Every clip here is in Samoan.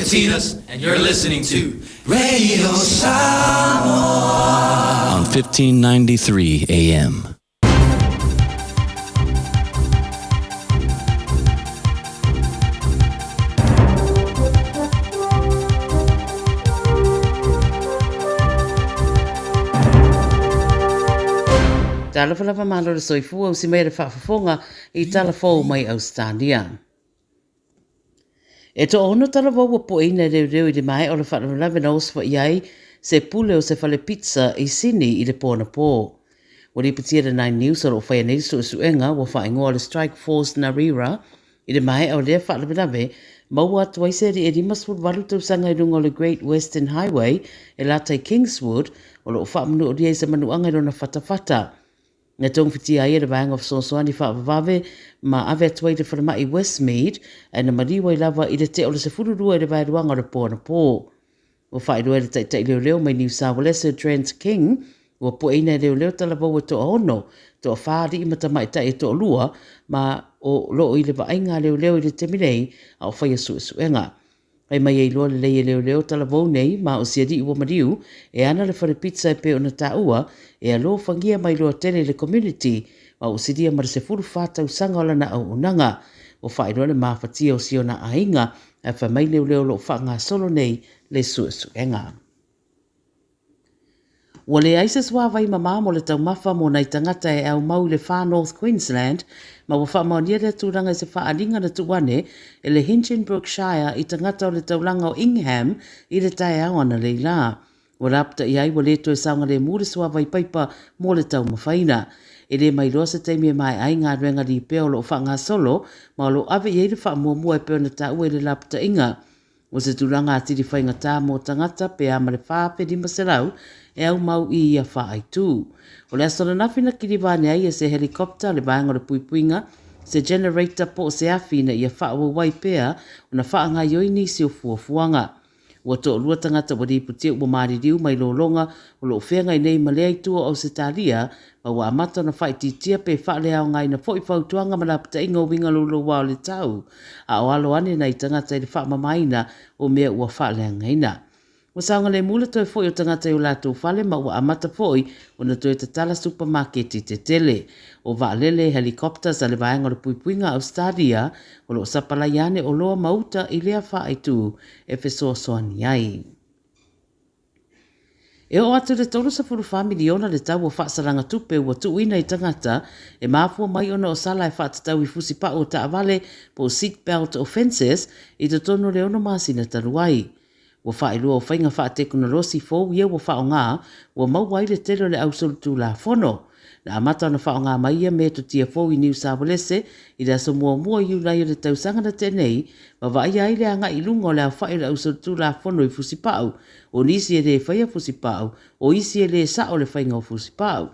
Katinas, and you're listening to Radio Samoa on 1593 AM. Talofa lava malo le soifua usi mai le faafofoga i tala fou mai Ausetalia. E toaono talavou ua pueina e leoleo i le maea o le faalavelave na osofaia ai se pule o se fale pizza i Sydney i le po anapō. Ua lipotia e le Nine News o lo o faia nei le suesuega ua faaigoa o le Strike Force Narira i le maea o lea faalavelave, maua atu ai se alii e 58 tausaga i luga o le Great Western Highway e lata i Kingswood o lo o faamanuolia i se manuaga i lona fatafata. Na togafiti ai e le Vaega o Fesoasoani Faavavave ma ave atu ai i le falemai Westmead ae na maliu ai lava i le tea o le 12 i le vaeluaga o le po anapō. Ua faailoa e le Taitai Leoleo mai New South Wales Sir Trent King ua pueina e leoleo talavou e toaono, toafa alii ma tamaitai e toalua ma o lo o i le vaaiga a leoleo i le taimi nei a o faia suesuega. Fai mai e iloa lelei e leoleo talavou nei ma o si alii ua maliu e ana le fale pizza e pei ona taua e alofagia mai loa tele i le community ma ua silia ma le 14 tausaga o lana auaunaga. Ua faailoa le mafatia o si ona aiga ae fai mai leoleo o lo o faagasolo nei le suesuega. Ua leai se suavai mamā mo le taumafa mō nai tagata e aumau i le Far North Queensland, ma ua faamaonia lea tulaga i se faaaliga na tuu ane e le Hinchinbrook Shire i tagata o le taulaga o Ingham i le taeao analeila. Ua laputa i ai ua le toe saogalemu le suavai paipa mo le taumafaina. E le mailoa se taimi e maea ai galuega lipea o lo o faagasolo ma o lo o ave i ai le faamuamua e pei ona taua i le laputaiga. O se tulaga atili faigata mō tagata pe a ma le 4,500 e aumau i ia whāaitū. O le aso ananafi na kiliva ane ai e se helicopter le vaega o le puipuiga, se generator po o se afi ina ia faaauau ai pea ona faagaioi nisi o fuafuaga. Ua toalua tagata ua lipotia ua maliliu mai lologa o lo o feagai nei ma lea itu o Ausetalia ma ua amata ona faaitiitia pe faaleaogaina foi fautuaga ma lapataiga o uiga louloua o le tau, a o alo ane nai tagata i le faamamaina o mea ua faaleagaina. Ua saogalemu le toe foi o tagata i o latou fale ma ua amata foi ona toe tatala supamaketi tetele. O vaalele, helicopters, a le Vaega o le Puipuiga a Ausetalia o lo o sapalaia ane oloa ma uta i lea faaitu e fesoasoani ai. E oo atu i le $34 miliona le tau o faasalaga tupe ua tuuina i tagata e mafua mai ona o sala e faatatau i fusi pau o taavale po o seat belt offences i totonu o le ono masina talu ai. Ua faailoa o faiga faatekonolosi fou ia ua faaaoga ua maua ai le tele o le ausolitulafono. Na amata ona faaaoga mai ia metotia fou i Niu Sawalese i le aso muamua o Iulai o le tausaga na tea nei ma vaaia ai le agai i luga o le aofai o le ausolitulafono i Fusipau, o nisi e le faia Fusipau, o isi e le sao le faiga o Fusipau.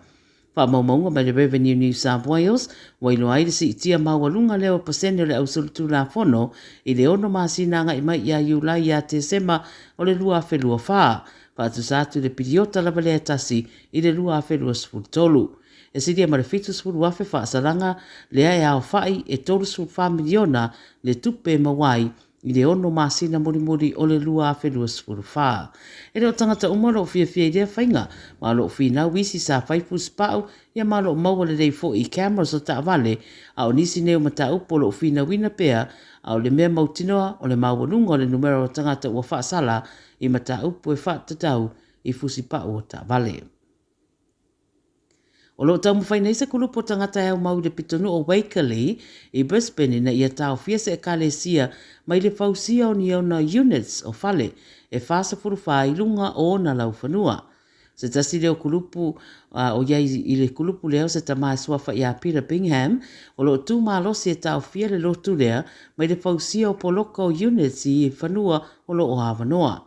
Faamaumauga mai le Revenue New South Wales ua iloa ai le siitia maualuga lea o pasene o le ausolitulafono i le ono masina agai mai ia Iulai ia Tesema o le 2024, faatusa atu i le piliota lava lea e tasi i le 2023. E silia ma le 70,000 faasalaga lea e aofai e $34 miliona le tupe e maua ai i le ono masina mulimuli o le 2024. E le o tagata uma o lo o fiafia i lea faiga, ma o lo o finau isi sa fai fusipau ia ma o lo o maua lelei foi i cameras o taavale, a o nisi nei o mataupu o lo o finauina pea, a o le mea mautinoa o le maualuga o le numera o tagata ua faasala i mataupu e faatatau i fusipau o taavale. O lo o taumafai nei se kulupu o tagata e aumau i le pitonuu o Wakerley i Brisbane ina ia taofia se ekalesia mai le fausia o ni ona units o fale e 44 i luga o ona laufanua. Se tasi lea o kulupu o i ai i le kulupu lea o se tama e suafa ia Peter Bingham o lo o tu malosi e taofia le lotu lea mai le fausia o poloka o units i fanua o lo o avanoa.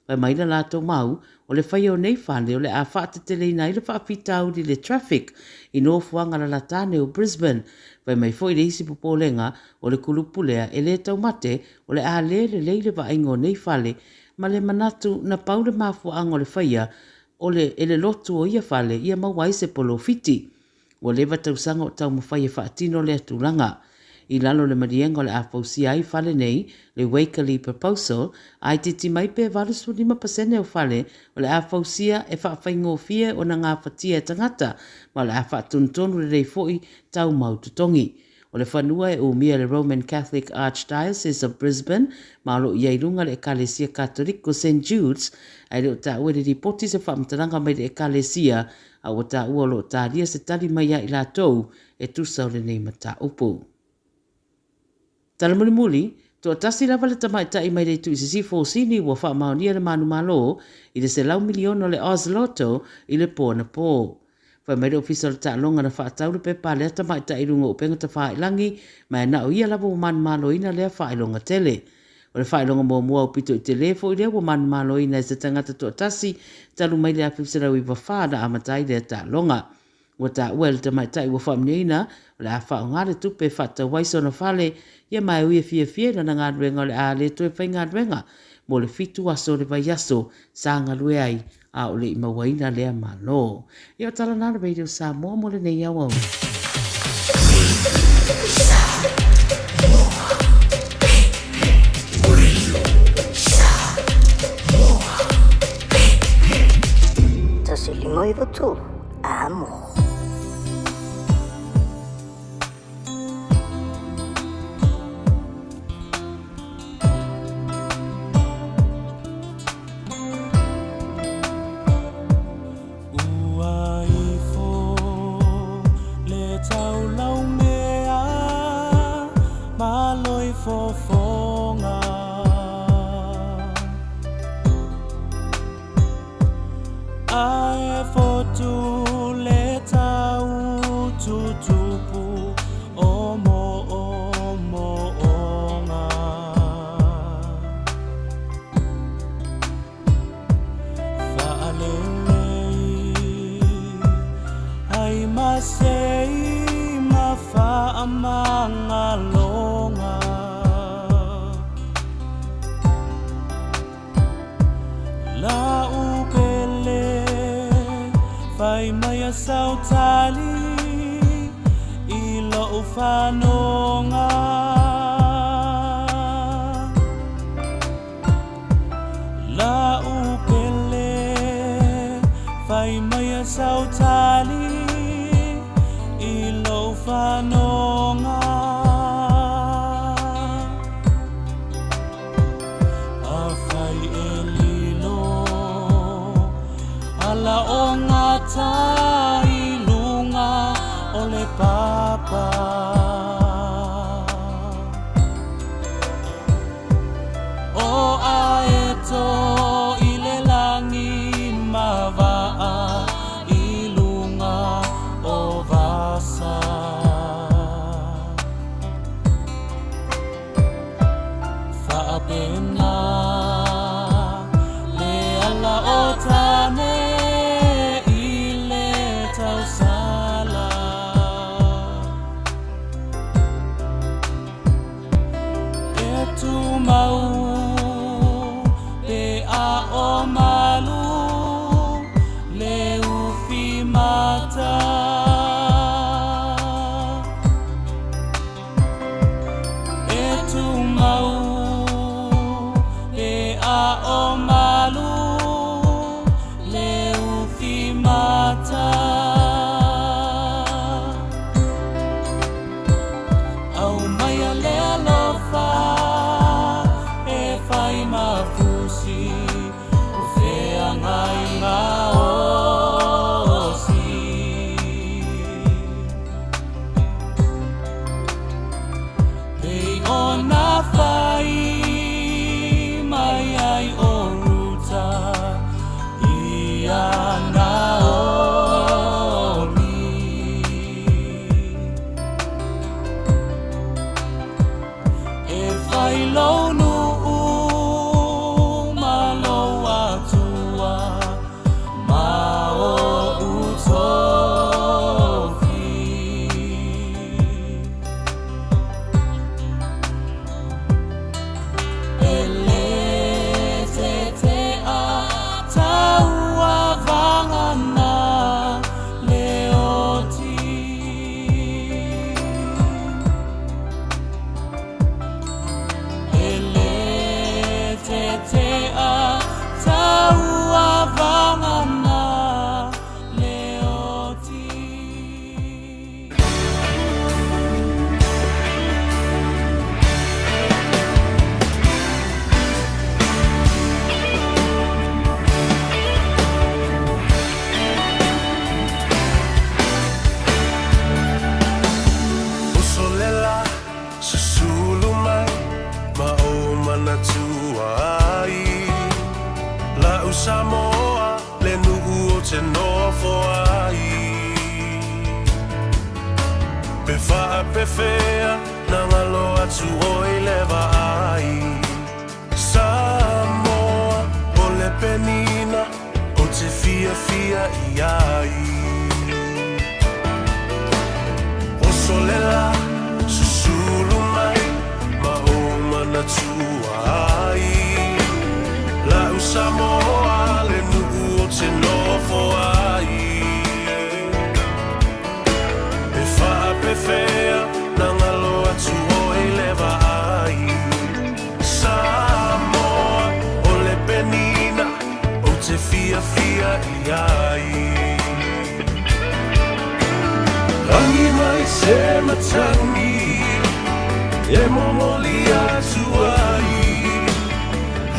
Fai mai la latou mau, o le faia o nei fale o le a faateteleina ai le faafitauli i le traffic i nofoaga lalata ane o Brisbane. Fai mai foi le isi popolega, o le kulupu lea e le taumate o le a le lelei le vaaiga o nei fale ma le manatu na pau le mafuaaga o le faia o le e le lotu o ia fale ia maua ai se polofiti. Ua leva tausaga o taumafai e faatino lea tulaga. i lalo o le maliega o le a fausia ai fale nei, le Wakerley Proposal, a itiiti mai pe 85% o fale o le a fausia e faafaigofie ona gafatia e tagata ma o le a faatonutonu lelei foi tau mau totogi. O le fanua e umia e le Roman Catholic Archdiocese of Brisbane ma o lo o i ai i luga le Ekalesia Katoliko St Jude's, ae le o taua i le lipoti se faamatalaga mai le Ekalesia, a ua taua o lo o talia se tali mai ia i latou e tusa o lenei mataupu. Tala mulimuli, toatasi lava le tamaitai mai le itu i sisifo o Sini ua faamaonia le manumalo i le 100 miliona o le Oz Lotto i le po anapō. Fai mai le Ofisa o le Taaloga na faatau le pepa a lea tamaitai i luga o upega tafāilagi ma e na o ia lava ua manumaloina lea faailoga tele. O le faailoga muamua aupito i tele foi lea ua manumaloina e se tagata toatasi talu mai le 1994 na amata ai lea taaloga. Ua taua e le tamaitai ua faamanuiaina o le a faaaoga le tupe e faatatau ai sona fale ia ma e ui e fiafia i lana galuega o le a le toe faigaluega mo le fitu aso o le vaiaso sa galue ai a o le i mauaina lea malo. Ia o tala na le Radio Samoa mo lenei aoauli. Tasi lima iwa tolu. Amo. Ua ifo le taulaumea ma loi fofoga. A e fotu le tau tutupu o moomooga. Faalelei ai ma sei ma faamagaloga. Lau pele fai mai a sautali i lou fanoga. Lau pele fai mai a sautali i lou fanoga. Afai e lilo ala o gata i luga o le papa. O aeto i le lagi ma waa i luga. faapefea na galo atu oe i le vaai Samoa o le penina ou te fiafia i ai Oso le la susulu mai ma ou manatua ai La'u Samoa le nuu ou te nofo ai E faapefea na galo atu oe i le vaai Samoa o le penina ou te fiafia i ai Agi mai se matagi e momoli atu ai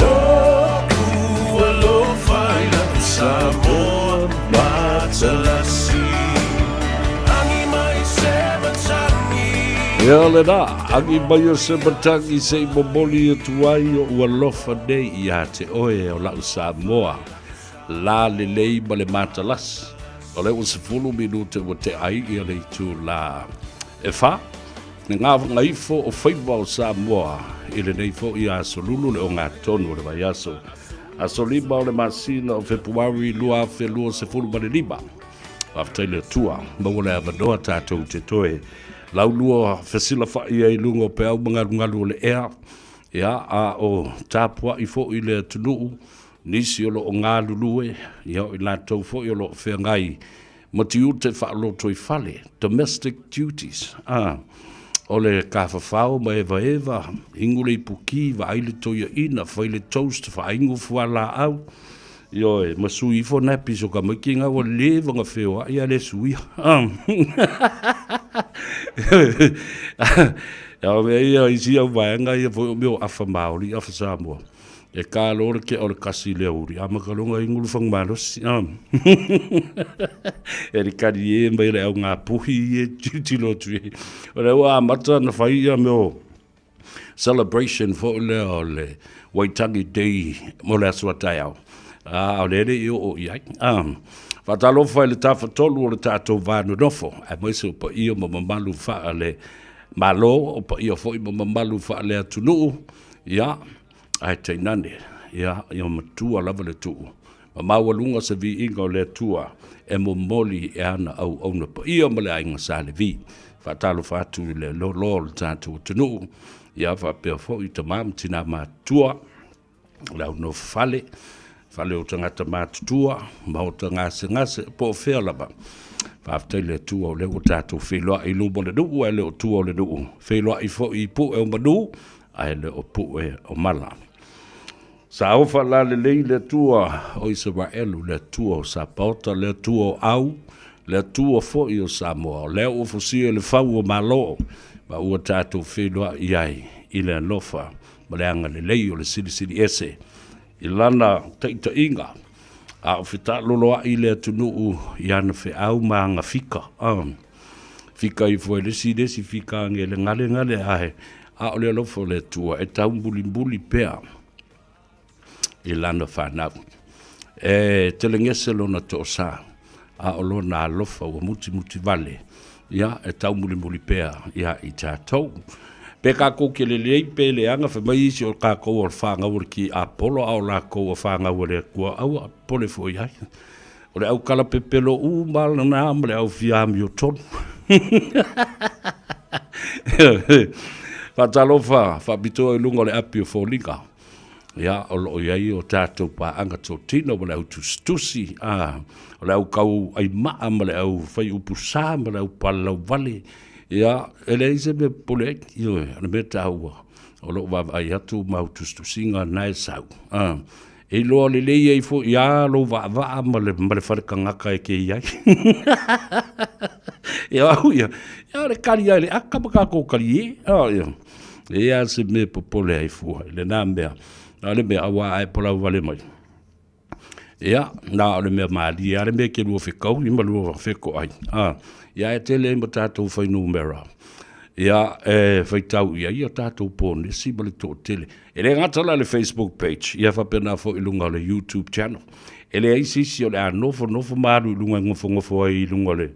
Lo'u alofa i la'u Samoa matalasi Agi mai se matagi. Ia lena, agi mai o se matagi se i momoli atu ai oʻu alofa nei ia te oe o la'u Samoa la lelei ma le matalasi. O lea ua 10 minute ua tea ai ia le itula e fa. Le gagaifo o faiva o Samoa i lenei foi aso lulu le ogatotonu o le vaiaso, aso 5 o le masina o Fepuari 2025. Faafetai le Atua, maua le avanoa tatou te toe laulua fesilafai ai i luga o peau ma galugalu o le ea, ia, a o tapuai foi le atunuu, nisi o lo o galulue, ia, o i latou foi o lo o feagai ma tiute faalotoifale, domestic duties, a, o le tafafao ma evaeva, inu le ipuki, vaai le toiaina, fai le toast, faainu fualaau, ioe, ma sui ifo nappies o tamaiti na ua leva ona feoai ae le suia. A o mea ia, isi au vaega ia foi o mea o afa Maori, afa Samoa. E ka loa le tea o le kasi i le aoauli, amata loa ona inu le fagumalosi. E le kalie mai le au ngā puhi e tilotilo atu i ai. O lea ua amata ona fai ia mea o celebration foi lea o le Waitangi Day mo le aso a taeao. A o lea e le i oo i ai. Faatalofa i le tafatolu o le tatou va nonofo, aemaise o paia ma mamalu faale Malo, o paia foi ma mamalu faale atunuu. Ia, ae tainane, ia, ia matua lava le tuu ma maualuga se viiga o le Atua e momoli e ana auauna paia ma le aiga Sa Levi. Faatalofa atu i le loaloa o le tatou atunuu, ia faapea foi tama ma tina matutua, le au nofo fale, fale o tagata matutua, maota gasegase, po o fea lava. Faafetai i le Atua o lea ua tatou feiloai i luma o le nuu ae le o tua o le nuu. Feiloai foi i pue o manu ae le o pue o mala. Saofa la lelei le Atua o Isaraelu, le Atua o Sapaota, le Atua o Au, le Atua foi o Samoa, o lea ua fusia i le fau o Malo, ma ua tatou feiloai ai i le alofa ma le agalelei o le Silisili Ese i lana taitaiga, a o fetaaloloai le atunuu i ana feau ma aga fika. Fika ifo e le isi le isi fika age le galegale ae a o le alofa o le Atua e taumulimuli pea i lana fanau. E telegese lona toosa, a o lona alofa ua mutimuti vale, ia, e taumulimuli pea ia i tatou. Pe kakou ke lelei pe leaga, fai mai isi o kakou o le fanau o le tiapolo, a o lakou o fanau a le Atua, aua, pole foi ai. O le aukala pepelo uma lena ma le au fia amiotonu. Faatalofa faapitoa i luga o le api o foliga. Ia, o lo o i ai o tatou paaga totino ma le au tusitusi, a, o le au kau aimaa ma le au fai upu sa ma le au palalauvale. Ia, e leai se mea popole ai, ioe, o le mea taua, o lo o vaavaai atu ma au tusitusiga na e sau. A, E iloa lelei ai foi a lou vaavaa ma le, ma le fale tagata e ke i ai. Ia au ia, ia le kali ai le aka ma kākou kali e. Oh, ia. E ia se mea popole ai fua i lena mea. A le mea aua ae polau wale mai. Ia, na o le mea mālie, a le mea ke lua whekau i ma lua wheko ai. Ah, ia e tele ai ma tātou whainumera. Ia, e whaitau ia ia tātou pōnesi ma le toatele. E le gata la le Facebook page, ia faapena foi i luga o le YouTube channel. E leai se isi o le a nofonofo ma alu i luga e nofonofo ai i luga o le,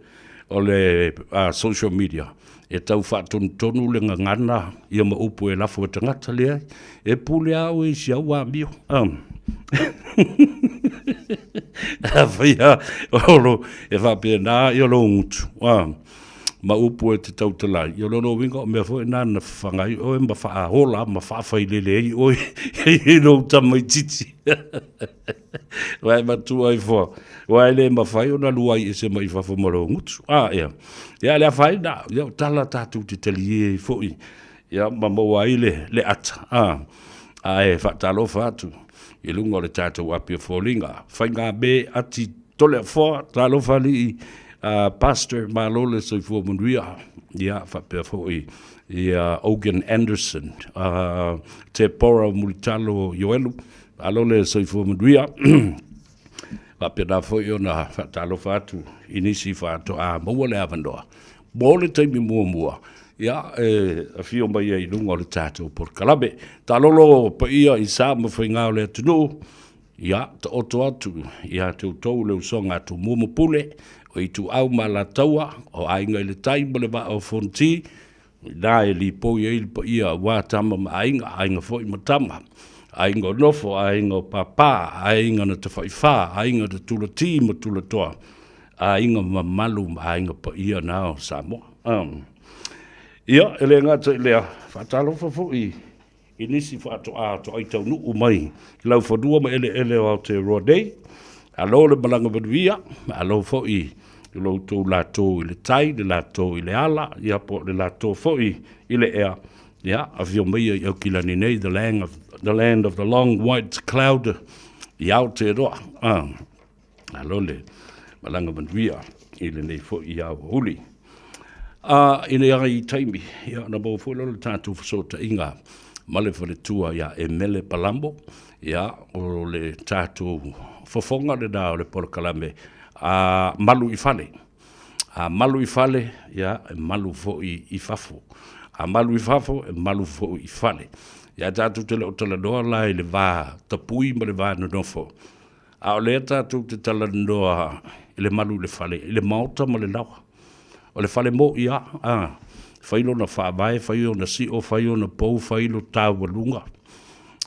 o le social media e tau faatonutonu le gagana ia ma upu e lafo e tagata, leai, e pule lava oe i si au amio. Afai lava o lo, e faapena ia lou gutu ma upu e te tautala ai, ia o lona uiga o mea foi na na fafaga ai oe ma faaola ma faafailele ai oe i lou tamaitiiti. Aua e matua ifo, aua e le mafai ona luai ese mai fafo ma lou gutu. A, ia, ia le afaina, ia o tala tatou te talie ai foi, ia ma maua ai le, le ata. A, ae faatalofa atu i luga o le tatou api o foliga. Faigamē ati Toleafoa, talofa alii, Pastor, malo le soifua manuia. Ia, faapea foi ia Ogan Anderson, Tepora Mulitalo Ioelu, malo le soifua manuia. Faapena foi ona faatalofa atu i nisi faatoa maua le avanoa mo le taimi muamua, ia, e afio mai ai i luga o le tatou polokalame. Taalolo paia i sa ma faiga o le atunuu, Ia, taoto atu ia te outou le usoga a Tumua ma Pule, o Ituau ma Alataua, o Aiga i le Tai ma le Vaa o Fonoti, o ina e lipoi ai le paia aua Tama ma Aiga, Aiga foi ma Tama, Aiga o Nofo, Aiga o Papa, Aiga na Tafaifa, Aiga na Tulati ma Tulatoa, Aiga mamalu ma Aiga paia na o Samoa. Ia, e le gata i lea, faatalofa foi i nisi faatoa toai taunuu mai i laufanua ma eleele o Aotearoa nei. Malo le malaga manuia, malo foi i lo outou latou i le tai, le latou i le ala, ia po o le latou foi i le ea. Ia, afio maia i Aukilani nei, the land of, the land of the long white cloud, i Aotearoa. Ah, malo le malaga manuia i lenei foi aoauli. A, i le ai taimi, ia, ona maua foi lea o le tatou fesootaiga ma le faletua ia Emele Palamo, ia, o le tatou fofoga lena o le polokalame a Malu i Fale. A malu i fale, ia, e malu foi i fafo. A malu i fafo, e malu foi i fale. Ia tatou te le o talanoa la i le va tapui ma le va nonofo, A o lea tatou te talanoa i le malu i le fale, i le maota ma le laoa. O le fale moʻi lava, a, fai lona faavae, fai ona sio, fai ona pou, fai lo taualuga.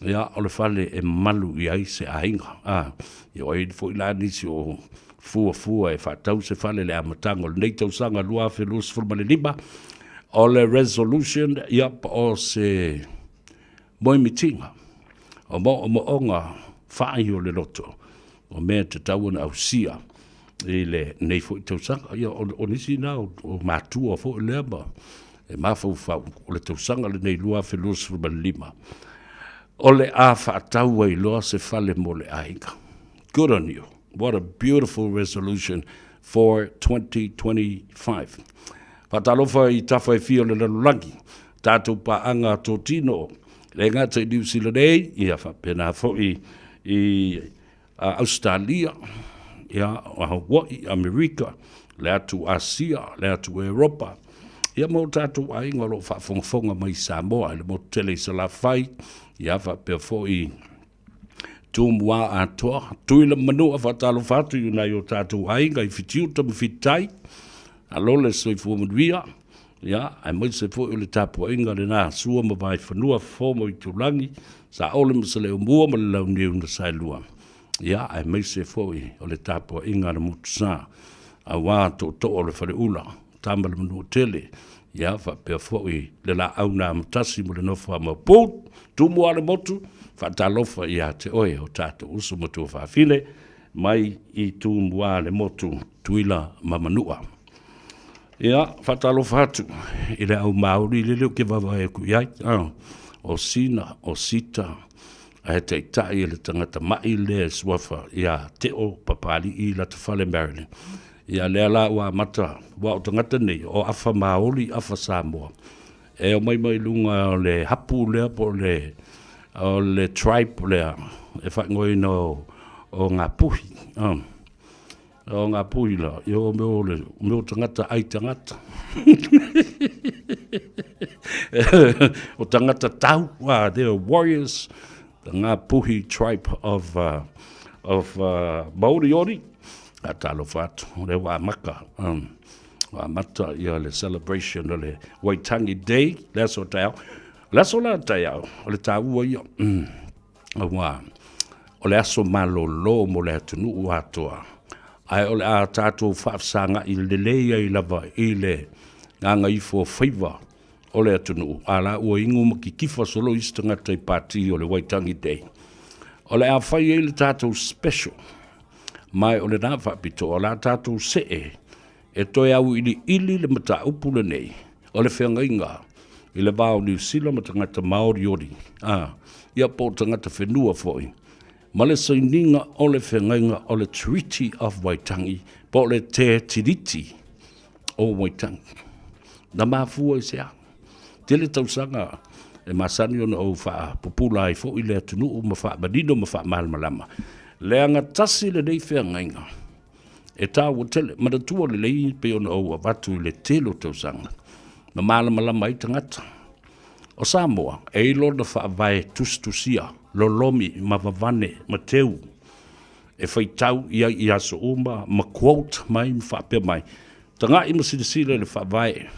Ia, o le fale e malu i ai se aiga. A, ia o ai foi la nisi o fuafua e faatau se fale i le amataga o lenei tausaga 2025, o le resolution, ia, po o se moemitiga, o moomooga faai o le loto, o mea e tatau ona ausia i lenei foi tausaga. Ia, o nisi na o matua foi lea ma e mafaufau o le tausaga lenei 2025, o le a faatau ai loa se fale mo le aiga. Good on you. What a beautiful resolution for 2025. Faatalofa i tafa e fia o le lalolagi, tatou paaga totino, le gata i Niu Sila nei, ia faapena foi i Ausetalia, ia Hawaii, Amerika, le atu Asia, le atu Europa, ia ma o tatou aiga o lo o faafogafoga mai i Samoa, i le motu tele i Salafai, ia faapea foi Tumua atoa, Tuila ma Manua, faatalofa atu i nai o tatou aiga i Fitiuta ma Fititai, alo le soifua manuia, ia, aemaise foi o le tapuaiga lena Sua ma Vaifanua, Fofo ma Itulagi, Saole ma Saleaaumua ma le Launiu na Saelua, ia, aemaise foi o le tapuaiga a le Motusa, aua tootoo o le Faleula, Tama le Manuatele, ia faapea foi le laau na amotasi ma le nofo a Maopu, Tumua le motu, faatalofa ia te oe o tatou uso ma tuafafine mai i Tumua le motu, Tuila ma Manua. Ia, faatalofa atu i le au Māori lele ou te vaavaai atu i ai, o Sina, o Sita, ae taitai e le tagata ma'i lea e suafa ia Teo Papali'i Latafale Marilyn. Ia lea la ua amata, aua o tagata nei, o afa Māori, afa Samoa. E omai mai luga o le hapu lea po o le, o le tribe lea e faaigoaina o, o Ngāpuhi. O Ngāpuhi la, ia o mea o le, o mea o tagata ai tagata. O tagata tau, they are warriors, the Ngāpuhi tribe of, of Māoriori. Ka talofa atu, o lea ua amata. Ua amata ia le celebration o le Waitangi Day, le aso taeao. O le aso la taeao, o le taua ia, auā, o le aso malolo mo le atunuu atoa, ae o le a tatou faafesaga'i lelei ai lava i le gagaifo faiva o le atunuu, a la ua inu ma kitifa solo isi tagata i pati o le Waitangi Day. O le a fai ai le tatou special, ma o lena faapitoa, o le a tatou see e toe auiliili le mataupu lenei o le feagaiga i le va o Niu Sila ma tagata māoriori, ā, ia po o tagata whenua foi, ma le sainiga o le feagaiga o le Treaty of Waitangi, po o le Te Tiriti o Waitangi. Na mafua i se a? Tele tausaga e masani ona ou faapupula ai foi le atunuu ma faamanino ma faamalamalama. Leaga tasi lenei feagaiga e taua tele. Manatua lelei pei ona ou avatu i le tele o tausaga na malamalama ai tagata. O Samoa, e i lona faavae tusitusia, lolomi ma vavane ma teu e faitau i ai i aso uma ma quote mai ma faapea mai, Taga'i ma silasila i le faavae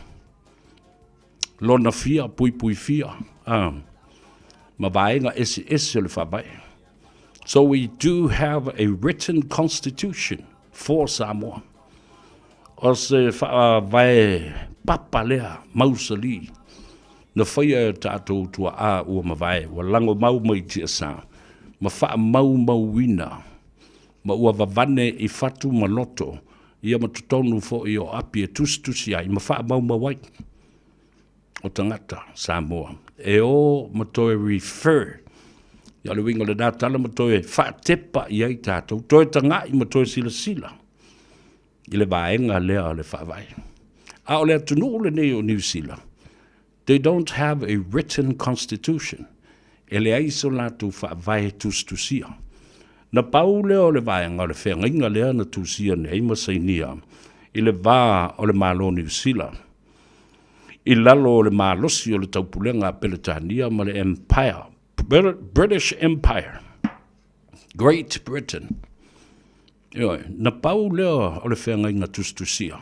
lona fia, puipui fia, a, ma vaega eseese o le faavae. So we do have a written constitution for Samoa. O se faavae papa lea mausali na faia e tatou tua'a ua mavae, ua lagomau mai tiasa ma faamaumauina ma ua vavane i fatu ma loto ia ma totonu foi o api e tusitusi ai ma faamaumau ai o tagata Samoa e o ma toe refer ia o le uiga o lena tala ma toe faatepa i ai tatou, toe taga'i ma toe silasila i le vaega lea o le faavae. A o le atunuu lenei o Niu Sila, they don't have a written constitution. E leai so latou faavae tusitusia. Na pau lea o le vaega o le feagaiga lea na tusia nei ma sainia i le va o le Malo Niu Sila i lalo o le malosi o le Taupulega a Peretania ma le Empire, British Empire, Great Britain. Ioe, na pau lea o le feagaiga tusitusia,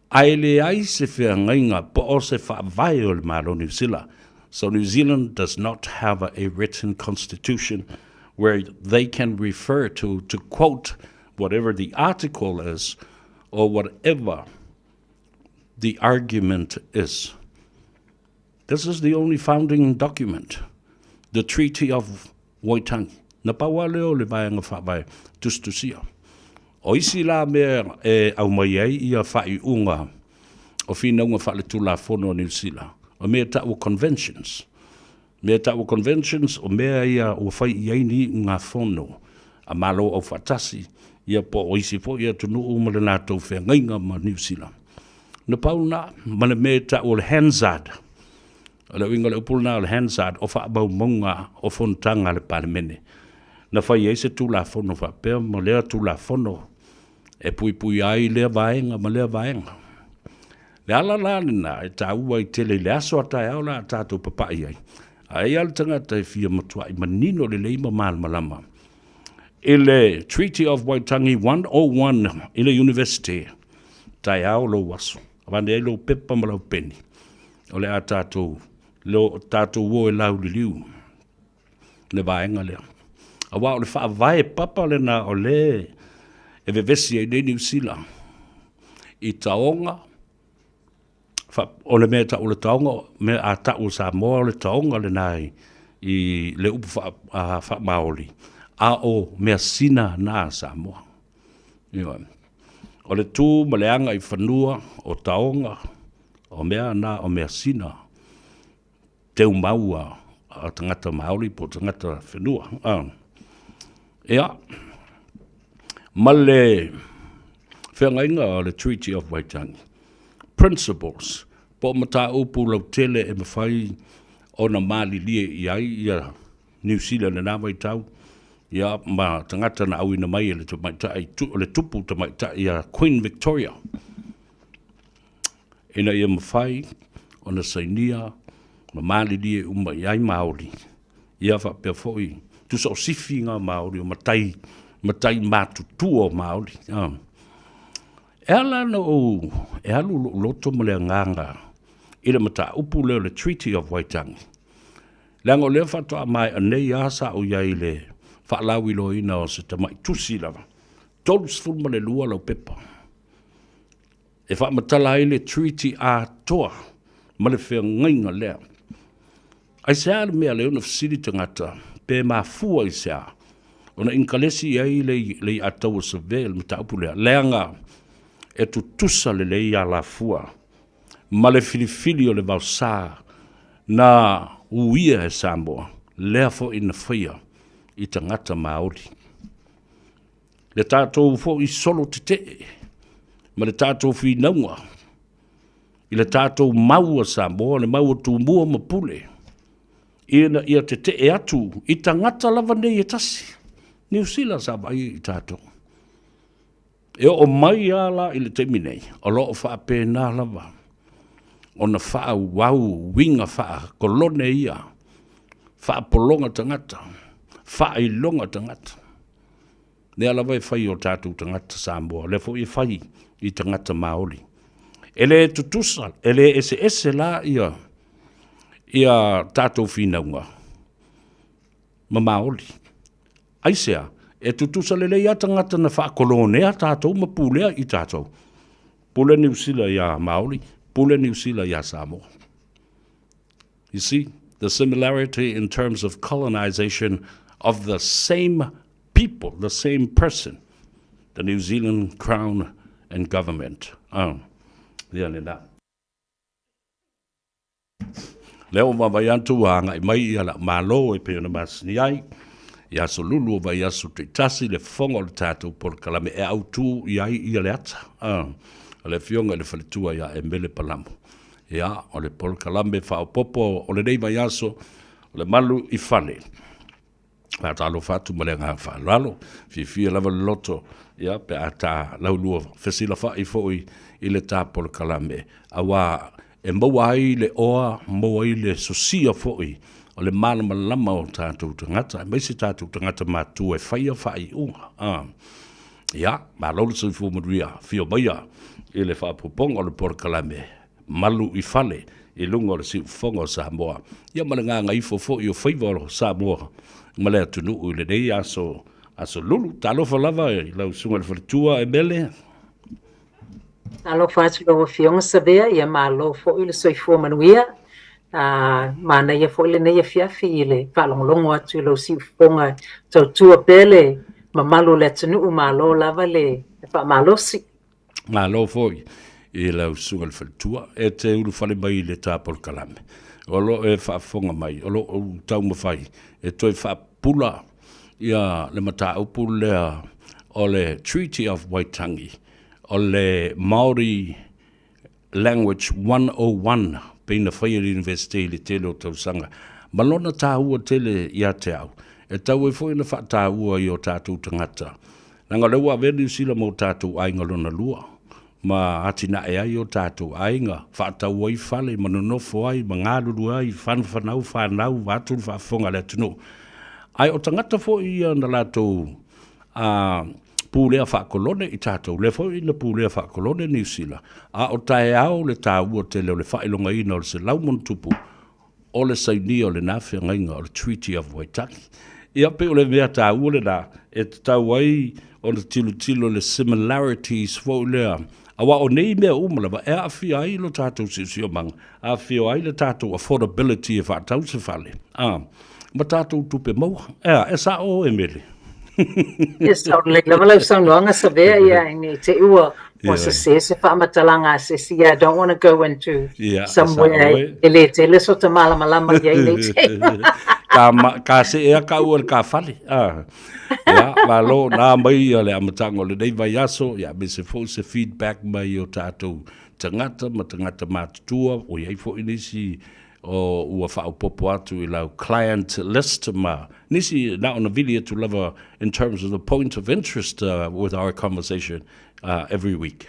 ae leai se feagaiga po o se faavae o le Malo Niu Sila. So New Zealand does not have a written constitution where they can refer to, to quote whatever the article is or whatever the argument is. This is the only founding document, the Treaty of Waitangi. Na pau lava lea o le vaega faavae tusitusia. O isi la mea e aumai ai ia faaiuga o finauga faaletulafono a Niu Sila, o mea e tau o conventions. Mea e tau o conventions, o mea ia ua fai i ai ni iugafono a Malo Aufaatasi, ia po o isi foi atunuu ma le latou feagaiga ma Niu Sila. Na pau lena, ma le mea e tau o le Hansard. O le uiga o le upu lena o le Hansard, o faamaumauga o fonotaga a le Palemene. Na fai ai se Tulafono faapea ma lea Tulafono e puipuia ai lea vaega ma lea vaega. Le ala la lena e taua ai tele i le aso a taeao la a tatou papa'i ai, a i ai le tagata e fia matua'i manino lelei ma malamalama i le Treaty of Waitangi 101 i le University, taeao lou aso, avane ai lou pepa ma lau peni, o le a tatou, lo, tatou o e lauliliu le vaega lea. Aua o le faavae papa lena o le e vevesi ai nei Niu Sila i taoga, fa, o le mea e tau o le taoga, mea a tau o Samoa o le taoga lena i, i le upu faa, a, faamaoli, a o measina na a Samoa. Ioe. O le tu ma le aga i fanua o taoga, o mea na o measina teumau a tagata Māori po o tagata whenua. Ia, ma le feagaiga o le Treaty of Waitangi, principles, po o mataupu lautele e mafai ona malilie i ai ia Niu Sila i lena vaitau, ia, ma tagata na auina mai e le tamaitai, le tupu tamaitai ia Queen Victoria, ina ia mafai ona sainia ma malilie uma i ai Māori, ia faapea foi, tusa o sifi ngā Māori, o matai, matai matutua o Māori. E ala ona ou e alu lo'u loto ma le agaga i le mataupu lea o le Treaty of Waitangi, leaga o lea faatoa maea nei lava sa ou i ai i le faalauiloaina o se tamai tusi lava, 32 laupepa e faamatala ai le treaty atoa ma le feagaiga lea. Aisea le mea lea ona fesili tagata pe mafua i se a ona inkalesi i ai le, le iataua survey le mataupu lea, leaga e tutusa lelei alafua ma le filifili o le vaosa na uia e Samoa, lea foi na faia i tagata Maori. Le tatou foi solo tetee ma le tatou finauga i le tatou mau a Samoa, le mau a Tumua ma Pule, ina ia tetee atu i tagata lava nei e tasi. Niu Sila sa vaai i tatou. E oo mai lava la i le taimi nei, o lo o faapena lava ona faaauau uiga faakolone ia, faapologa tagata, faailoga tagata. Lea lava e fai i o tatou tagata Samoa, lea foi e fai i tagata Maori. E le tutusa, e le eseese la ia, ia tatou finauga ma Maori. Aisea? E tutusa lelei lava tagata na faakolonea tatou ma pulea i tatou. Pule Niu Sila iā Maori, pule Niu Sila iā Samoa. You see, the similarity in terms of colonization of the same people, the same person, the New Zealand Crown and Government. Oh, ia lena. Lea ua vaavaai atu ua agai mai ia lau Malo e pei ona masani ai i aso lulu o vaiaso taitasi le fofoga o le tatou polokalame e autu i ai ia le ata a le Afioga i le Faletua ia Emele Palamu. Ia, o le polokalame faaopoopo o lenei vaiaso, o le malu i fale. Faatalofa atu ma le agaga faaaloalo, fiafia lava le loto, ia, pe a ta laulua fesilafai foi i le ta polokalame, aua e maua ai le oa, maua ai le sosia foi o le malamalama o tatou tagata, aemaise tatou tagata matutua e faia faaiuga. A. Ia, malo le soifua manuia, afio maia i le faaopoopoga o le polokalame Malu i Fale i luga o le siufofoga o Samoa, ia ma le gagaifo foi o faiva o Samoa ma le atunuu i lenei aso, aso lulu. Talofa lava i lau susuga i le faletua Emele. Talofa atu i lau Afioga Savea, ia malo foi le soifua manuia. Manaia foi lenei afiafi i le faalogologo atu i lou siufofoga tautua pea le mamalu o le atunuu, malo lava le faamalosi. Malo foi i lau susuga i le faletua e te ulufale mai i le ta polokalame. O lo o e faafofoga mai, o lo o ou taumafai e toe faapupula ia le mataupu lea o le Treaty of Waitangi, o le Māori Language 101 pei na faia e le Iunivesite i le tele o tausaga, ma lona taua tele ia te au, e tau ai foi ona faataua i o tatou tagata, leaga o lea ua avea Niu Sila ma o tatou aiga lona lua, ma atinae ai o tatou aiga, faatau ai fale, ma nonofo ai, ma galulue ai, fanafanau fanau, vaeatu le faafofoga a le atunuu. Ae o tagata foi ia na latou a pulea faakolone i tatou, lea foi na pulea faakolone Niu Sila, a o taeao le taua tele o le faailogaina o le 100+ o le sainia o lena feagaiga o le Treaty of Waitangi. Ia pei o le mea taua lena e tatau ai ona tilotilo i le similarities foi lea, aua o nei mea uma lava e aafia ai lo tatou siosiomaga, aafia ai le tatou affordability e faatau se fale, a. ma tatou tupe maua. Ea, e sao oe Mele. E sao lelei lava lau saunoaga Savea, ia ne i te i ua ua sese se faamatalaga a se isi, I don't want to go into somewhere e le tele sota malamalama i ai nei te. Ka, ma, ka see a ka ua le ka fale. Ah. Ia, malo, nā mai ia le amataga o lenei vaiaso, ia me se foi se feedback mai o tatou tagata ma tagata matutua, o i ai foi nisi o ua faaopoopo atu i lau client list ma nisi na ona vili atu lava in terms of the point of interest with our conversation every week.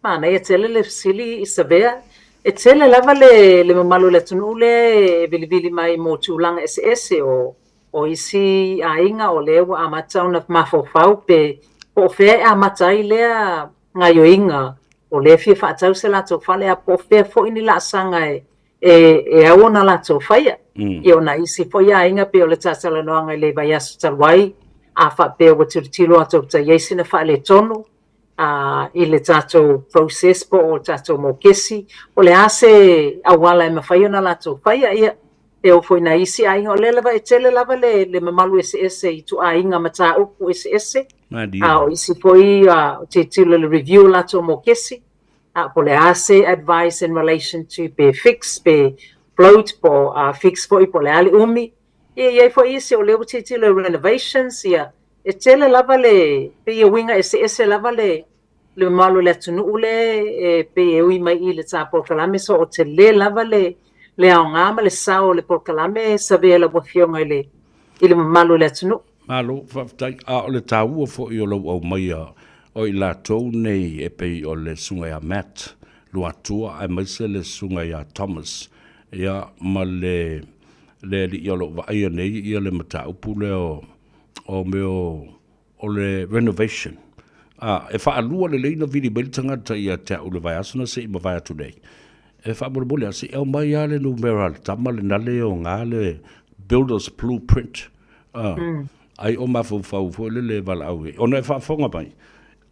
Manaia tele le fesili i Savea. E tele lava le le mamalu o le atunuu lea e vilivili mai mo tulaga eseese o o isi aiga o lea ua amata ona mafaufau pe po o fea e amata ai lea gaoioiga. o lea e fia faatau se latou fale, a po o fea foi ni laasaga e e ao ona latou faia. Ia o nai isi foi aiga pei o le talatalanoaga i le vaiaso talu ai, a faapea ua tilotilo atu ua i ai sina faaletonu i le tatou process po o tatou mokesi, o le a se auala e mafai ona latou faia, ia e oo foi i nai isi aiga, o lea lava e tele lava le mamalu eseese i ituaiga mataupu eseese, a o isi foi o tilotilo i le review o latou mokesi, a po o le a se advice in relation to pe fix pe float po o fix foi po o le a le umi. Ia e i ai foi isi o lea ua tilotilo i renovations, ia e tele lava le, pei e uiga eseese lava le le mamalu o le atunuu lea e pei e ui mai i le ta polokalame, so o tele lava le le aoga ma le sao o le polokalame Savea lau Afioga i le i le mamalu o le atunuu. Malo, faafetai. A o le taua foi o lou aumaia o i latou nei e pei o le Susuga ia Matt Luatua aemaise le Susuga ia Thomas, ia, ma le, le alii o lo o vaaia nei ia le mataupu lea o, o mea o, o le renovation. A, e faalua lelei ona vili mai le tagata ia te au i le vaiaso na se i mavae atu nei. E faamolemole lava, se i aumai lava le numera a le tama lena le oga le builder's blueprint. A, ai o mafaufau foi lele e valaau i ai. Ona e faafofoga mai,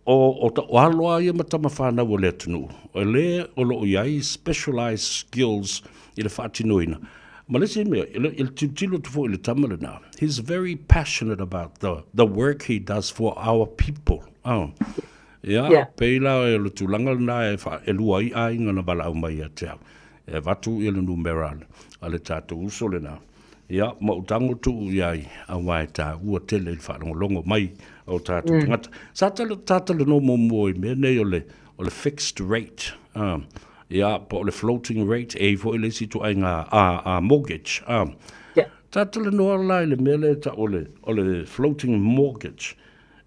o, o, o alo lava ia ma tama fanau a le atunuu, o le o lo o i ai specialized skills i le faatinoina. Ma le isi mea, i le, i le tilotilo atu foi i le tama lena, he's very passionate about the, the work he does for our people. Oh. Ia, yeah. Pei la o le tulaga lena e, fa, e lua ai aiga na valaau mai ia te au. E avatu ia le numera a le tatou uso lena. Ia, ma ou tago tuu i ai, aua e taua tele i le faalogologo mai o tatou tagata. Sa talanoa muamua i mea nei o le, o le fixed rate, ia, po o le floating rate, e i ai foi le isi ituaiga a, mortgage. Yeah. Sa talanoa la i le mea lea e tau o le, o le floating mortgage.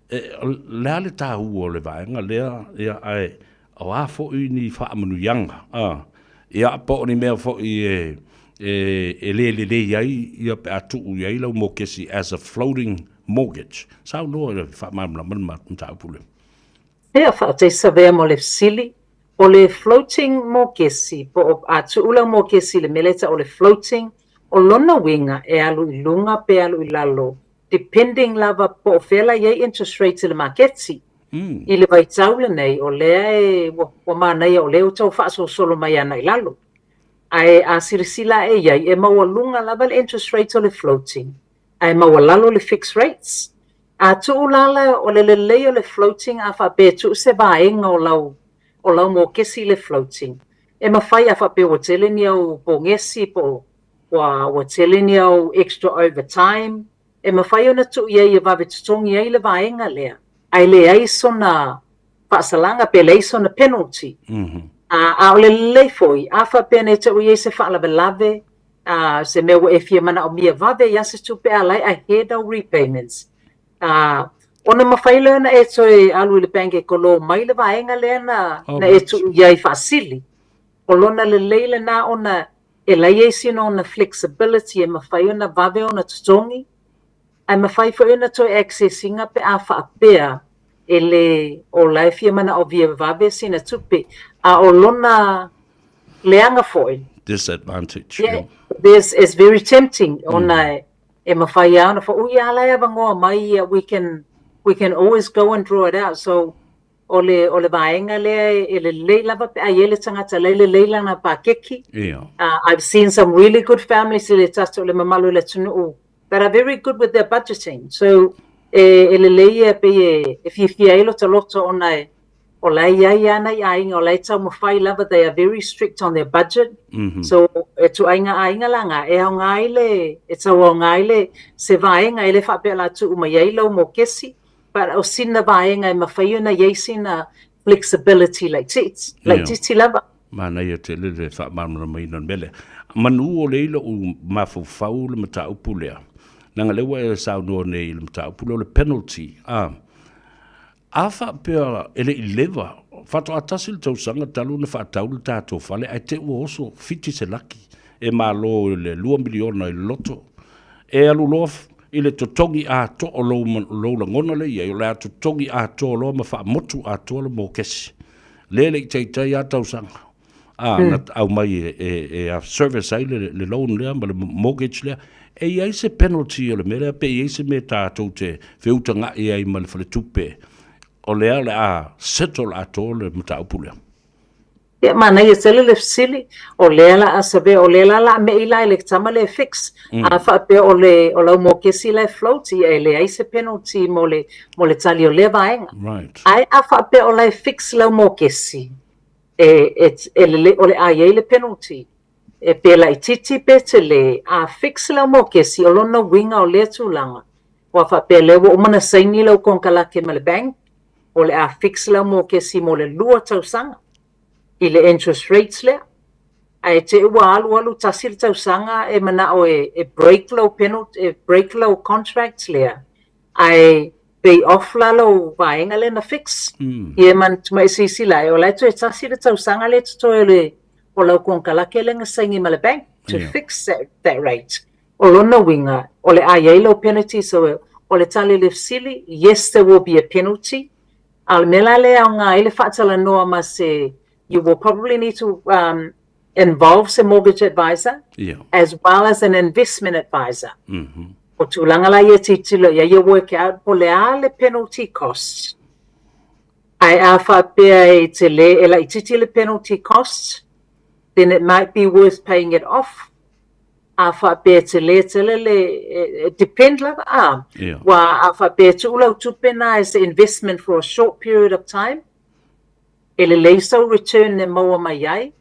E, o le a le taua o le vaega lea, ia, ae O a foi ni faamanuiaga, a, ia, po o ni mea foi e, e, e le lelei ai, ia, pe a tuu i ai lau mokesi as a floating mortgage. Saunoa i le faamalamalama le mataupu lea. Ia, faafetai Savea mo le fesili. O le floating mokesi, po o a tuu lau mokesi i le mea lea e tau o le floating, o lona uiga e alu i luga pe alu i lalo, depending lava po o fea la i ai interest rates i le maketi. I le vaitau lenei, o lea e, ua, ua manaia o lea ua tau faasolosolo mai ana i lalo. Ae a silasila ae i ai, e maualuga lava le interest rate o le floating, ae maualalo le fixed rates. A tuu la la, o le lelei o le floating a faapea e tuu se vaega o lau, o lau mokesi i le floating, e mafai a faapea ua tele ni au pogesi po o ua, ua tele ni au extra overtime, e mafai ona tuu i ai e vave totogi ai le vaega lea, ae leai sona faasalaga pe leai sona penalty. A, a o le lelei foi, a faapea nei te i ai se faalavelave, a, se mea ua e fia manaomia vave ai se tupe a la e ahead au repayments, a, ona mafai lea ona e toe alu i le bank e kolo mai le vaega lea na, na e tuu i ai faasili. O lona lelei lena ona e leai ai sina ona flexibility e mafai ona vave ona totogi, ae mafai foi ona toe access ina pe a faapea e le o la e fia manaovia vave sina tupe, a o lona leaga foi. Disadvantage. Yeah, there's, it's very tempting ona e mafai lava ona faaui a la e avanoa mai ia, we can, we can always go and draw it out. So, O le, o le vaega lea e, e lelei lava pe a i ai le tagata la e lelei lana pakeki. Ia. I've seen some really good families i le tatou, le mamalu o le atunuu that are very good with their budgeting. So, e, e lelei ia pei e, e fiafia ai lota loto ona e, o la e i ai lava nai aiga o la e taumafai lava, they are very strict on their budget. So, e ituaiga aiga la na, e aoga ai le, e tau aoga ai le, se vaega e le faapea o le a tuu mai ai lau mokesi, But o sina vaega e mafai ona i ai sina flexibility laitiiti, laitiiti lava. Manaia tele le faamalamalamaina o le mea lea. Manu o lea i lou mafaufau le mataupu lea, leaga lea ua e saunoa nei i le mataupu lea o le penalty, a, a faapea e le i leva, faatoa tasi le tausaga talu ona faatau le tatou fale ae te i ua oso fiti se laki e malo i le $2 miliona i le loto, E alu loa i le totogi atoa o lou, lou lagona lea i ai, o le a totogi atoa loa ma faamotu atoa le mokesi. Lea e le i taitai lava tausaga, a, na aumai e, e, e a service ai le, le loan lea ma le mortgage lea. E i ai se penalty o le mea lea pe i ai se mea tatou te feutaga'i ai ma le faletupe o lea o le a settle atoa le mataupu lea? Ia, manaia tele le fesili, o lea la a savea, o lea la la me'i la i le tama lea e fix. A faapea o le o lau mokesi la e float, ia e leai se penalty mo le mo le tali o lea vaega. Right. Ae a faapea o la e fix lau mokesi, e e e lelei o le a i ai le penalty. E pe laitiiti pe tele, a fix lau mokesi, o lona uiga o lea tulaga, ua faapea lea ua uma ona saini lau konekarate ma le bank, o le a fix lau mokesi mo le lua tausaga i le interest rates lea. Ae te i ua alu alu tasi le tausaga e manao e, e break lau penalty, e break lau contract lea, ae pay off la lou vaega lea na fix. Ia ma e silasila ai, o la e toe tasi le tausaga lea e totoe o le o lau konekarate lea na saini ma le bank to fix that, that rate. O lona uiga, o le a i ai lau penalty, so o le tali i le fesili, yes there will be a penalty, a o le mea la lea e aoga ai le faatalanoa ma se, you will probably need to um, involve se mortgage advisor yeah. as well as an investment advisor. Mm -hmm. O tulaga la ia tilotilo i ai ia work out po le a le penalty cost. Ae a faapea e tele e laitiiti le penalty cost, then it might be worth paying it off. A faapea e tele tele le, e depend lava, a, yeah. Ua a faapea e tuu lau tupe na as investment for a short period of time, e lelei sau return e maua mai ai,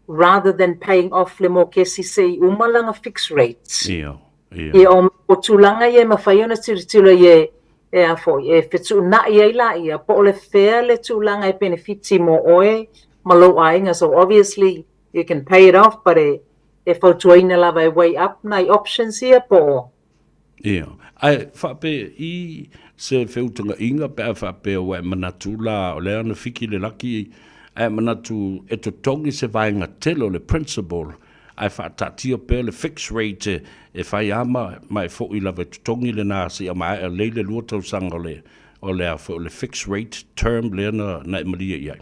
rather than paying off le mokesi se i uma lana fixed rate. Ia, ia. Ia, o, o tulaga ia e mafai ona tilotilo i e, e a foi, e fetuunai ai laia, po o le fea le tulaga e penefiti mo oe ma lou aiga. So obviously you can pay it off, but e, e fautuaina lava e weigh up nai options ia po o. Ia. Ae faapea i se feutagaiga pe a faapea ua e manatu la o lea na fiki le laki ae manatu e totogi se vaega tele o le principal ae faataatia pea le fixed rate e fai a ma, ma e foi lava e totogi lena seia maea lelei le lua tausaga o le o le a foi o le fixed rate term lea na, na e malie i ai.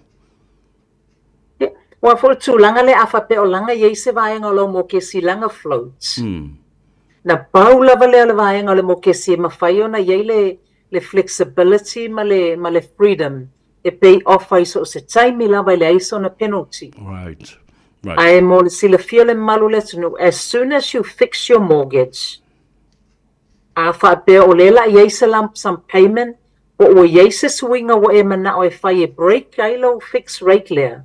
Ia, aua foi o le tulaga lea a faapea o laga i ai se vaega o lau mokesi laga float. Na pau lava lea o le vaega o le mokesi e mafai ona i ai le, le flexibility ma le, ma le freedom e pay off ai so o se taimi lava e leai sona penalty. Right. Right. Ae mo le silafia o le mamalu o le atunuu, as soon as you fix your mortgage, A faapea o lea la i ai se lump sum payment po ua i ai se suiga ua e manao e fai e break ai lou fixed rate lea,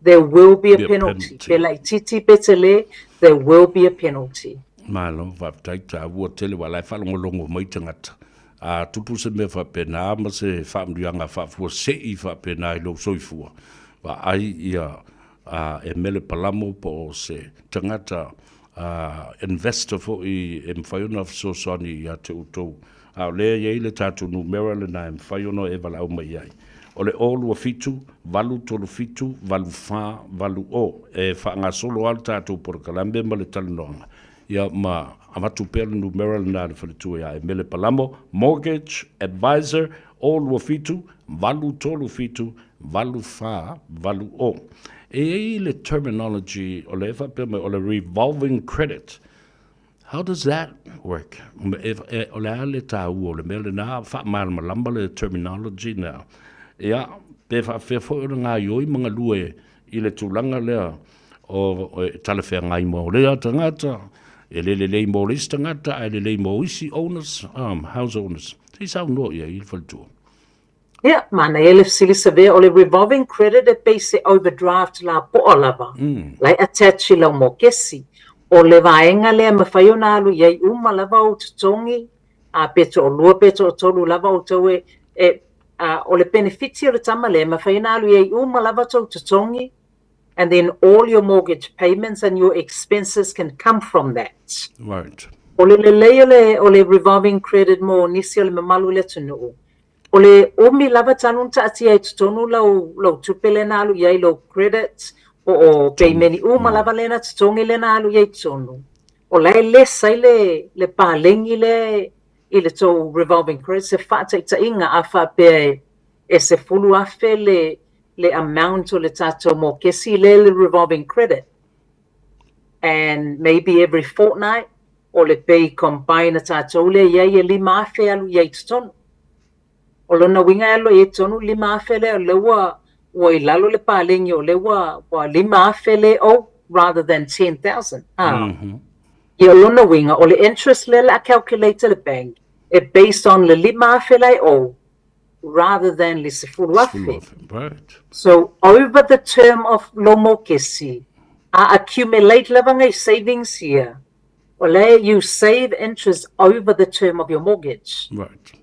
there will be a penalty. Pe laitiiti pe tele, there will be a penalty. Malo, faafetai taua tele wa la e faalogologo mai tagata. A tupu se mea faapena ma se faamanuiaga faafuasei faapena i lou soifua, vaai ia a e mele palamo po o se tagata a investor foi e mafai ona fesoasoani ia te outou. A o lea e i ai le tatou numera lena e mafai ona e valaau mai ai. O le 027 837 8480. E faagasolo lava le tatou polokalame ma le talanoaga, ia ma avatu pea le numera lena a le faletua ia Emele Palamo, Mortgage Advisor, 027 837 8480. E i ai le terminology o lea e faapea mai o le revolving credit. How does that work? E, e, o le a le tāua o le mea lena, faamalamalama le terminology na. Ia, pe faapefea foi ona gaioi ma galue i le tulaga lea o, o e talafeagai mo lea tagata, e le lelei mo le isi tagata, ae lelei mo isi owners, house owners. Se i saunoa i ai le faletua. Ia, manaia le fesili Savea, o le revolving credit e pei se overdraft lapoa lava, la e attach i lau mokesi. O le vaega lea e mafai ona alu i ai uma lava ou totogi, a pe toalua pe toatolu lava outou e, e, a, o le penefiti o le tama lea e mafai ona alu i ai uma lava tou totogi, and then all your mortgage payments and your expenses can come from that. Right. O le lelei o le, o le revolving credit mo nisi o le mamalu i le atunuu, o le umi lava talu ona taatia i totonu lau, lau tupe lea na alu i ai, lou credit, po o peimeni uma lava lea na totogi lea na alu i ai i totonu, o la e less ai le, le paleni lea i le tou revolving credit, se faataitaiga a faapea e, e 10,000 le, le amount o le tatou mokesi lea le revolving credit and maybe every fortnight o le pay combine a tatou lea i ai e 5,000 e alu i ai i totonu. O lona uiga e alu i ai i totonu le 5,000 lea o lea ua ua i lalo le paleni o lea ua ua 5,000 le owe rather than 10,000. Ah. Ia o lona uiga o le interest lea o le a calculate e le bank e based on le 5,000 la e owe rather than le 10,000. Right. So over the term of lou mokesi, a accumulate lava ngai savings ia, o lea you save interest over the term of your mortgage. Right.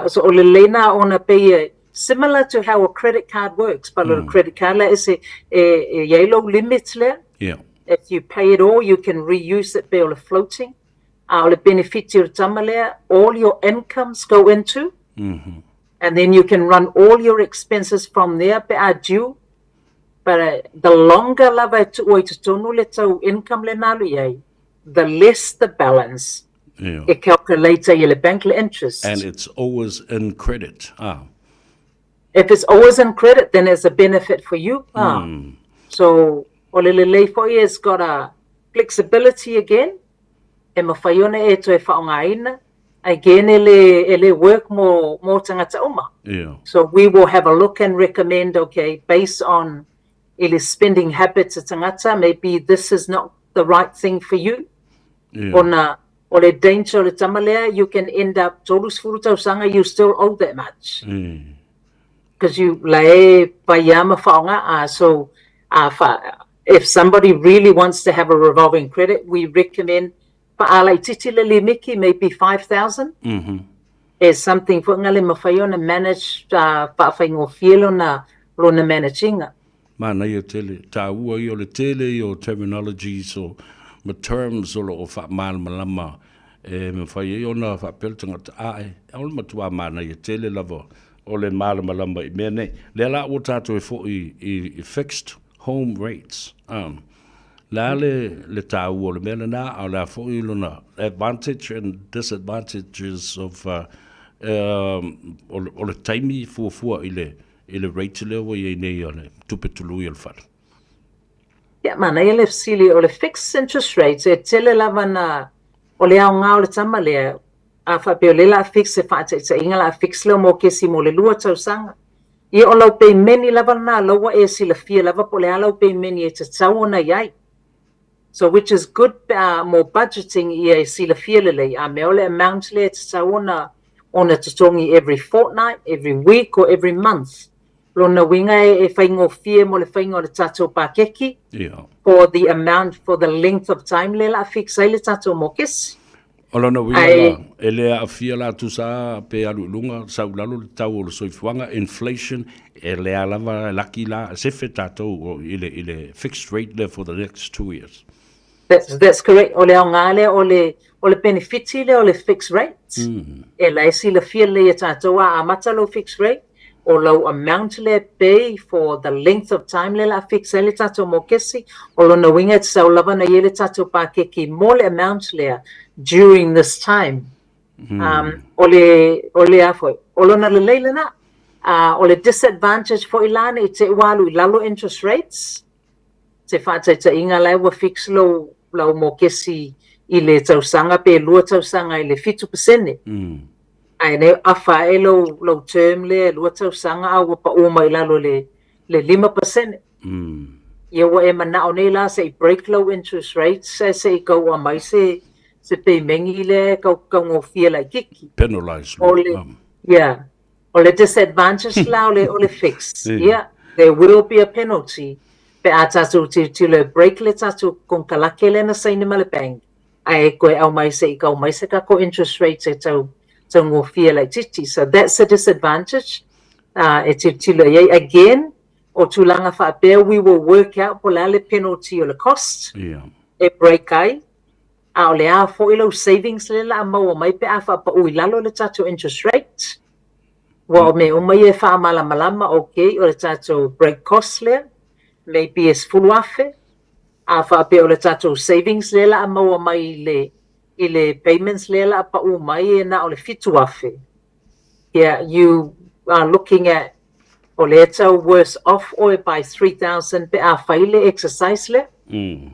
So o le lelei na ona pei e similar to how a credit card works, but mm. credit card lea ese e, e iai lou limit lea. Yeah. If you pay it all, you can reuse it pe o le floating. A o le benefiti o le tama lea, all your incomes go into, mm -hmm. and then you can run all your expenses from there pe a due. But the longer lava e tuua i totonu le tau income le na alu i ai, the less the balance yeah. e calculate ai e le bank le interest. And it's always in credit. Ah. If it's always in credit, then it's a benefit for you. Ah. So, o le lelei foi it's got a flexibility again, e mawhai ona e toe whaongaina, again e le, e le work mo, mo tangata uma. Yeah. So we will have a look and recommend, okay, based on i le spending habits a tangata, maybe this is not the right thing for you. Yeah. Ona, o le danger o le tama lea, you can end up 30 tausaga, you still owe that much. Because you la e pai ama whaonga, so fa, if somebody really wants to have a revolving credit, we recommend fa'alaitiiti le limiki, maybe 5,000. Mm -hmm. Is something foi nga le mawhai ona manage fa'afaigofie lona, lona managinga. Manaia tele, tāua ia o le tele ia o terminologies o ma terms o lo o faamalamalama e mafai ai ona faapea le tagata, ae, o le matua manaia tele lava o le malamalama i mea nei. Lea la ua tātou e foi i, i fixed home rates. Um, le a le, le tāua o le mea lena, a o le a foi lona advantage and disadvantages of uh, um, o, o le taimi fuafua i le, i le rate lea ua i ai nei o le tupe tului o le fale. Ia, manaia le fesili, o le fixed interest rates e tele lava na o le aoga o le tama lea, a faapea o lea la fix se faataitaiga la fix lea mo kesi mo le lua tausaga. Ia o lau pemeni lava lena la ua e silafia lava po o le a lau pemeni e tatau ona i ai. So which is good pe a mo budgeting ia e silafia lelei, a mea o le amount lea e tatau ona ona totogi every fortnight, every week or every month. Lona uiga e, e faigofie mo le faiga o le tatou pakeki yeah. for the amount for the length of time lea la fix ai le tatou mokesi. O lona uiga la, e le aafia la tusa pe alu i luga, sau i lalo le tau o le soifuaga, inflation, e lea lava e laki la, sefe tatou i le, i le fixed rate lea for the next 2 years. That's correct. O le aoga lea o le, o le benefiti lea o le fixed rate. E la e silafia lelei e tatou a amata lou fixed rate, o lau amount lea pay for the length of time lea la fix ai le tatou mokesi, o lona uiga e tatau lava ona i ai le tatou pakeki mo le amount lea during this time. Um, o le, o le a foi, o lona lelei lena. O le disadvantage foi la ne i te ua alu i lalo interest rates, se faataitaiga la ua fix lou, lau mokesi i le tausaga pe 2 tausaga i le 7%. Ae nei afa ae lou, lou term lea 2 tausaga a ua pau mai lalo le, le 5%. Ia ua e manao nei la se i break low interest rates ae se i kau mai se, se pemeni lea e kau kaugofie laitiiti. Penalize. O le, yeah. O le disadvantage la o le, o le fix. Yeah. There will be a penalty. Pe a tatou tilotilo e break le tatou konekarate lea na saini ma le bank, ae koe au mai se i kau mai se tatou interest rates e tau taugofie laitiiti. So that's a disadvantage e tilotilo i ai. Again, o tulaga faapea, we will work out po o le a le penalty o le cost e break ai, a o le a foi lau savings lea la a maua mai pe a faapau i lalo le tatou interest rate. Ua o mea uma ia e faamalamalama, okay, o le tatou break cost lea, maybe e 10,000, a faapea o le tatou savings lea la a maua mai i le, i le payments lea la a pau mai e na o le 7,000. Yeah, you are looking at O lea e tau worse off oe by 3000 pe a fai le exercise lea.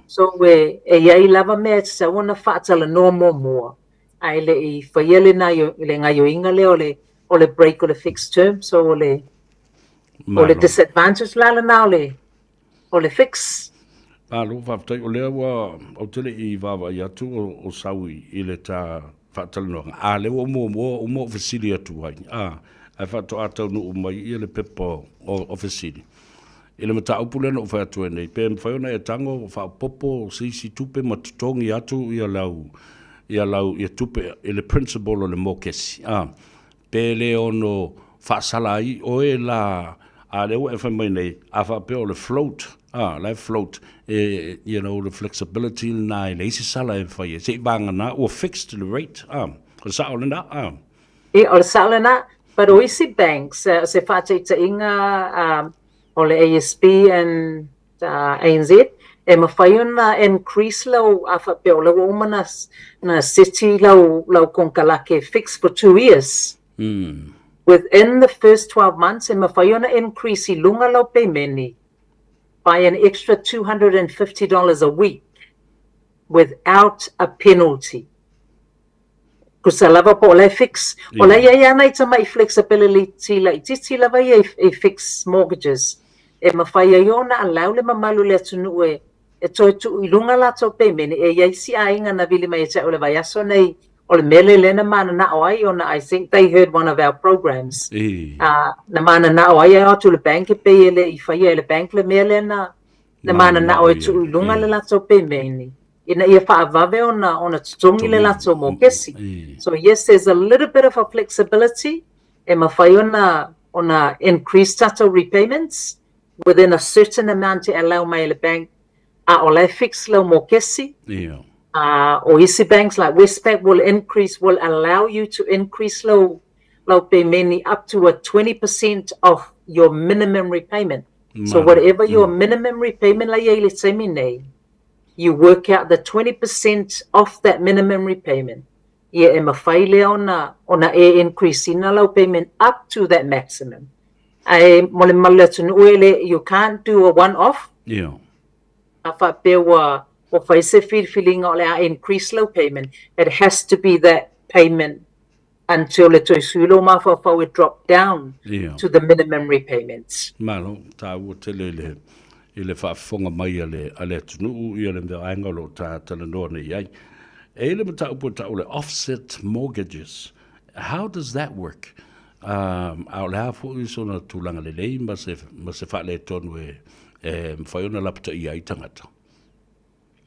So e e i ai lava mea e tatau ona faatalanoa muamua ae le i faia le le gaioiga lea o le o le break o le fixed term. So o le o le disadvantage la lena o le o le fix. Malo faafetai, o lea ua ou te le i vaavaai atu o, o sau i, i le ta faatalanoaga, a lea ua ou muamua uma ou fesili atu ai, a, ae faatoa taunuu mai ia le pepa o, o fesili. I le mataupu lea na ou fai atu ai nei, pe mafai ona e tago faaopoopo se isi tupe ma totogi atu ia lau, ia lau, ia tupe i le principal o le mokesi, a, pe le ono faasala ai oe la, a lea ua e fai mai nei, a faapea o le float, a, la e float, e, you know, le flexibility lena e leai se sala e fai ai, se i vagana ua fixed le rate, a, o le sao lena, a. Ia, o le sao lena, but o isi banks, se faataitaiga o le ASB and ANZ, e mafai ona increase lau, a faapea o lea ua uma ona na seti lau, lau konekarake fixed for 2 years. Within the first 12 months, e mafai ona increase i luga lau pemeni by an extra $250 a week without a penalty. Tusa lava po o la e fix. O la e i ai lava nai tamai flexibility laitiiti lava ia i fixed mortgages e mafai ai ona allow le mamalu o le atunuu e e toe tuu i luga latou pemeni. E i ai isi aiga na vili mai ia te au i le vaiaso nei o le mea lea lea na mananao ai ona I think they heard one of our programs. Na mananao ai e o atu i le bank e pei e le i faia e le bank le mea lea na na mananao e tuu i luga le latou pemeni ina ia faavave ona ona totogi le latou mokesi. So yes, there's a little bit of a flexibility e mafai ona ona increase tatou repayments within a certain amount e allow mai e le bank, a o la e fix lau mokesi. O isi banks like Westpac will increase, will allow you to increase lau lau pemeni up to a 20% of your minimum repayment. So whatever your minimum repayment la i ai i le taimi nei, you work out the 20% off that minimum repayment, ia e mafai lea ona ona e increase ina lau payment up to that maximum. Ae mo le mamalu o le atunuu e le, you can't do a one off. A faapea ua ua fai se filifiliga o le a increase lau payment, it has to be that payment until le toe sui lou mafaufau e drop down to the minimum repayments. Malo, taua tele i le, i le faafofoga mai a le, a le atunuu ia le vaega o lo o ta talanoa nei ai. E i le mataupu e tau o le offset mortgages. How does that work? Um, a o le a foi sona tulaga lelei ma se, ma se faaletonu e, e mafai ona lapataia ai tagata?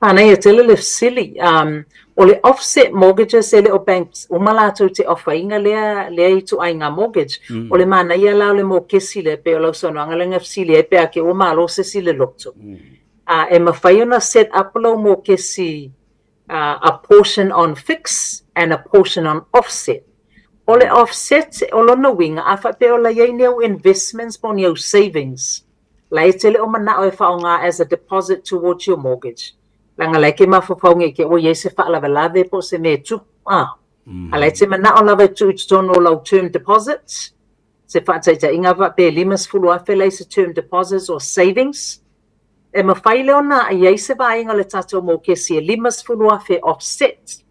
Manaia tele le fesili. Um, o le offset mortgages e le o banks uma latou te offer ina lea, lea ituaiga mortgage. O le manaia la o le mokesi lea, pei o lau saunoaga lea na fesili ai pe a ke ua malo se isi le loto. E mafai ona set up lou mokesi a portion on fix and a portion on offset. O le offset, o lona uiga, a faapea o la i ai ni au investments po o ni au savings, La e te le o manao e faaaoga as a deposit towards your mortgage. Leaga la e ke mafaufau nei ke ua i ai se faalavelave po o se mea e tupu, a. A la e te manao lava e tuu i totonu o lau term deposits, se faataitaiga faapea e 50,000 la i se term deposits or savings, e mafai lea ona i ai se vaega o le tatou mokesi e 50,000 offset.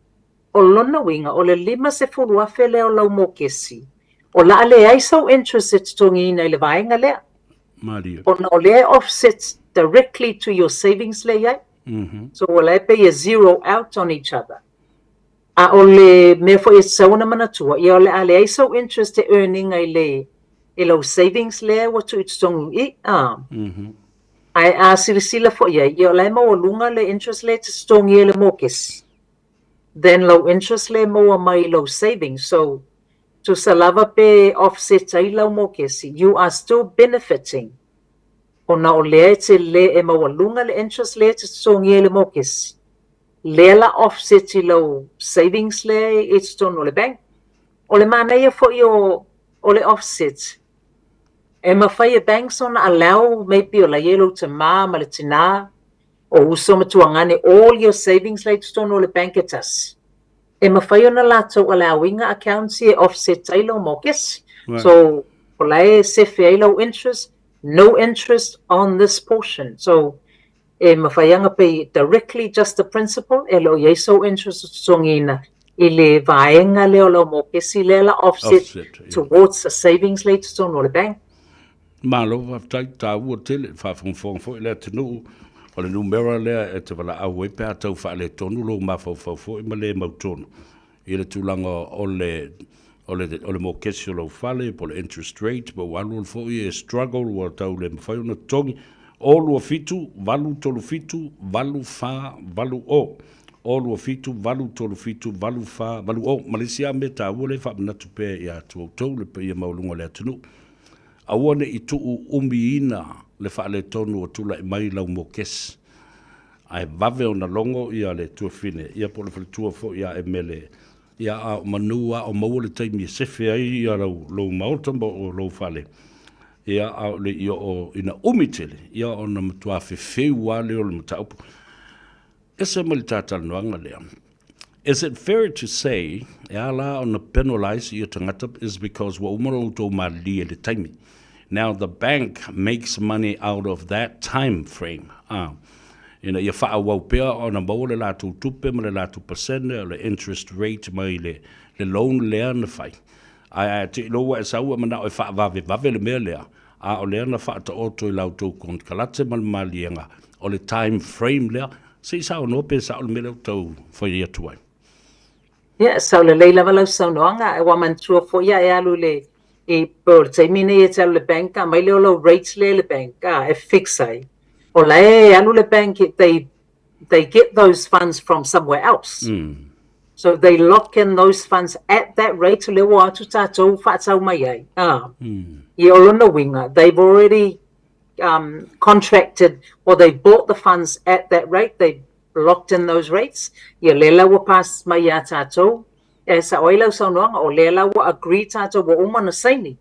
O lona uiga, o le 50,000 lea o lau mokesi, o le a leai sau interest e totogiina i le vaega lea. Malie. Ona o lea e offsets directly to your savings lea i ai. So o la e pei e zero out on each other. A o le mea foi e tatau ona manatua, ia o le a leai sau interest e earn ina i le i lau savings lea ua tuu i totonu i i, a. Ae a silasila foi i ai, ia o la e maualuga le interest lea e te totogia i le mokesi. Then lau interest lea e maua mai i lou savings, so tusa lava pe offset ai lau mokesi, you are still benefiting ona o lea e te le e maualuga le interest lea e te totogia i le mokesi, lea la offset i lau savings lea i totonu o le bank. O le manaia foi o o le offset, e mafai e banks ona allow maybe o la i ai lou tama ma le tina, O uso ma tuagane all your savings la i totonu o le bank e tasi. E mafai ona latou allow ina accounts ia e offset ai lou mokesi. So, O la e sefe ai lau interest, no interest on this portion. So, e mafai lava ona pay directly just the principal, e le o i ai sou interest o totogiina i le vaega lea o lau mokesi lea la offset, offset yeah. towards the savings lea i totonu o le bank. Malo faafetai, taua tele, faafogafoga foi le atunuu, o le numera lea e te valaau ai pe a tau faaletonu lou mafaufau foi ma le mautonu i le tulaga o le o le o le mokesi o lou fale po o le interest rate po ua alu alu foi e struggle ua tau le mafai ona totogi. 0 2 7 8 3 7 8 4 8 0 0 2 7 8 3 7 8 4 8 0 Ma le isi lava mea taua lea e faamanatu pea ia te outou le paia maualuga o le atunuu, aua ne i tuu umiina le faaletonu o tulai mai lau mokesi ae vave ona logo ia le tuafine ia po o le faletua foi ia Emele ia a o manu a o maua le taimi e sefe ai ia lau lou maota ma o lou fale ia a o le i oo ina umi tele ia ona matua fefeu lava lea o le mataupu. Ese mai le ta talanoaga lea. Is it fair to say e a la ona penalise ia tagata is because ua uma ona outou malilie i le taimi. Now the bank makes money out of that time frame a ina ia faaauau pea ona maua le latou tupe ma le latou pasene o le interest rate mai le le loan lea na fai. Ae a te iloa ua e sau ua e manao e faavavevave le mea lea, a o lea na faataoto i la outou konekarate ma le maliega o le time frame lea, se i saunoa pe sao le mea lea ua tau fai atu ai. Ia, sao lelei lava lau saunoaga, ae ua manatua foi ia e alu i le, i, po o le taimi nei e te alu i le bank, aumai lea o lau rate lea i le bank, a, e fix ai. O la e alu le bank, they, they get those funds from somewhere else. So they lock in those funds at that rate lea ua atu tatou faatau mai ai. Ah. Ia o lona uiga, they've already um, contracted or they bought the funds at that rate, they locked in those rates. Ia lea la ua pass mai ia tatou, e sao ai lau saunoaga, o lea la ua agree tatou, ua uma ona saini.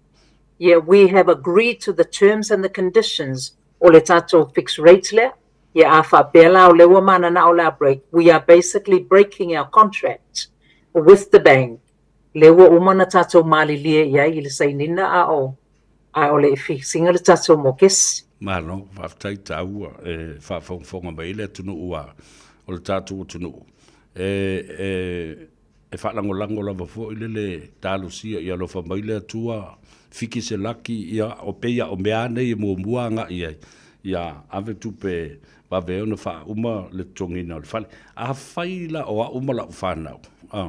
Ia we have agreed to the terms and the conditions o le tatou fixed rate lea. Ia a faapea la o lea ua mananao o le a break, we are basically breaking our contract with the bank. Lea ua uma ona tatou malilie i ai i le sainina a o a o le fixing le tatou mokesi. Malo, faafetai taua e faafogafoga mai ai le atunuu a o le tatou atunuu e e E faalagolago lava foi le le talosia ia alofa mai le Atua, fiki se laki, ia, o pei a o mea a nei e muamua agai i ai, ia ave tupe vave ai ona faauma le totogiina o le fale. Afai la o au ma lau fanau, a,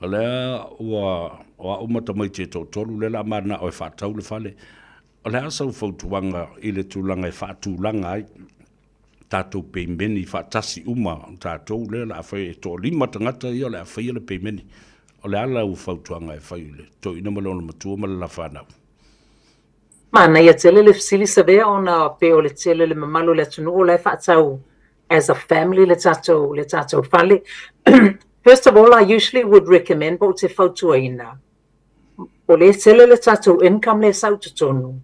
o lea ua, o au ma tamaiti e toatolu lea o le a mananao e faatau le fale, o le a sau fautuaga i le tulaga e faatulaga ai? tatou peimeni faatasi uma tatou lea o le a fai e toalima tagata ia o le a faia le peimeni. O le a lau fautuaga e fai i le toeaina ma lona matua ma le la fanau? Manaia tele le fesili Savea ona pei o le tele o le mamalu o le atunuu o la e faatau as a family le tatou le tatou fale. First of all I usually would recommend po o te fautuaina o lea e tele le tatou income lea e sau i totonu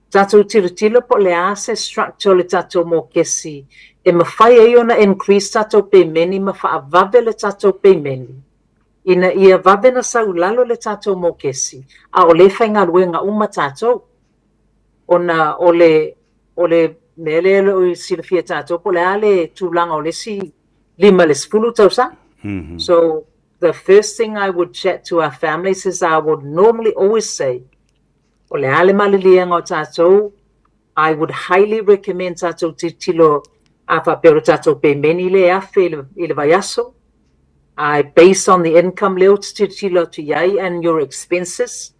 Tatou tilotilo po o le a se structure o le tatou mokesi e mafai ai ona increase tatou pemeni ma faavave le tatou pemeni ina ia vave ona sau i lalo le tatou mokesi a o lea e faigaluega uma tatou. Ona o le o le mea lea e le o silafia e tatou po o le a le tulaga o le isi 5 i le 10 tausaga. So the first thing I would chat to our families is I would normally always say O le a le maliliega o tatou, I would highly recommend tatou tilotilo a faapea o le tatou pemeni lea e afe i le, i le vaiaso, I based on the income lea ou te tilotilo atu i ai and your expenses,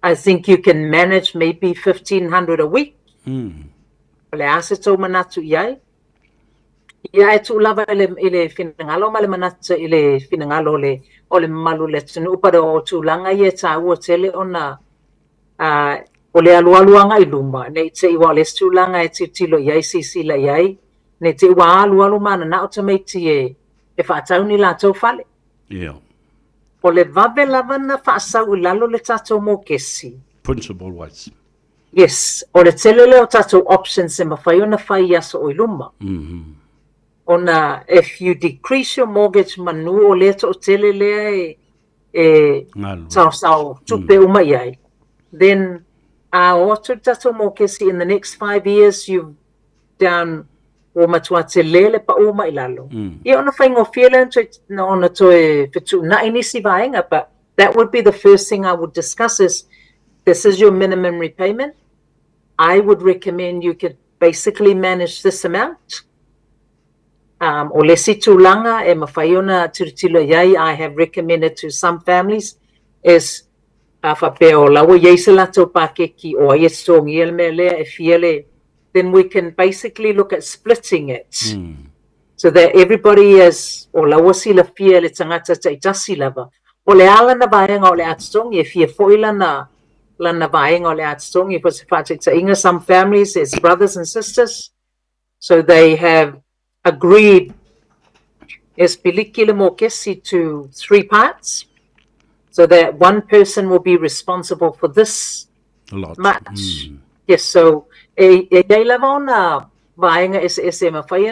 I think you can manage maybe 1500 a week. O le a se tou manatu i ai? Ia e tuu lava i le, i le finagalo ma le manatu i le finagalo o le, o le mamalu o le atunuu, but o tulaga ia e taua tele ona uh, o le alualu agai i luma, ne i te i ua o le isi tulaga e tilotilo i ai, silasila i ai, ne i te i ua alualu mananao tamaiti e, e faatau ni latou fale. Yeah. O le vave lava na faasau i lalo le tatou mokesi. Principal wise. Yes, o le tele lea o tatou options e mafai ona fai i aso o i luma. Ona if you decrease your mortgage manu o lea toatele lea e, e saosao tupe uma i ai. Then a oo atu le tatou mokesi in the next 5 years you've down ua matua tele le pau mai lalo. Ia ona faigofie lea ona toe fetuunai nisi vaega, but that would be the first thing I would discuss is this is your minimum repayment. I would recommend you could basically manage this amount. O le isi tulaga e mafai ona tilotilo i ai, I have recommended to some families is a faapea o la ua i ai se latou pakeki o ai e totogia le mea lea e fia le, then we can basically look at splitting it so that everybody is o la ua silafia le tagata taitasi lava o le a lana vaega o le a totogi e fia foi lana vaega o le a totogi. For se faataitaiga, some families, it's brothers and sisters, so they have agreed e spiliki le mokesi to three parts so that one person will be responsible for this A lot. Much. Yes, so e i ai lava ona vaega eseese e mafai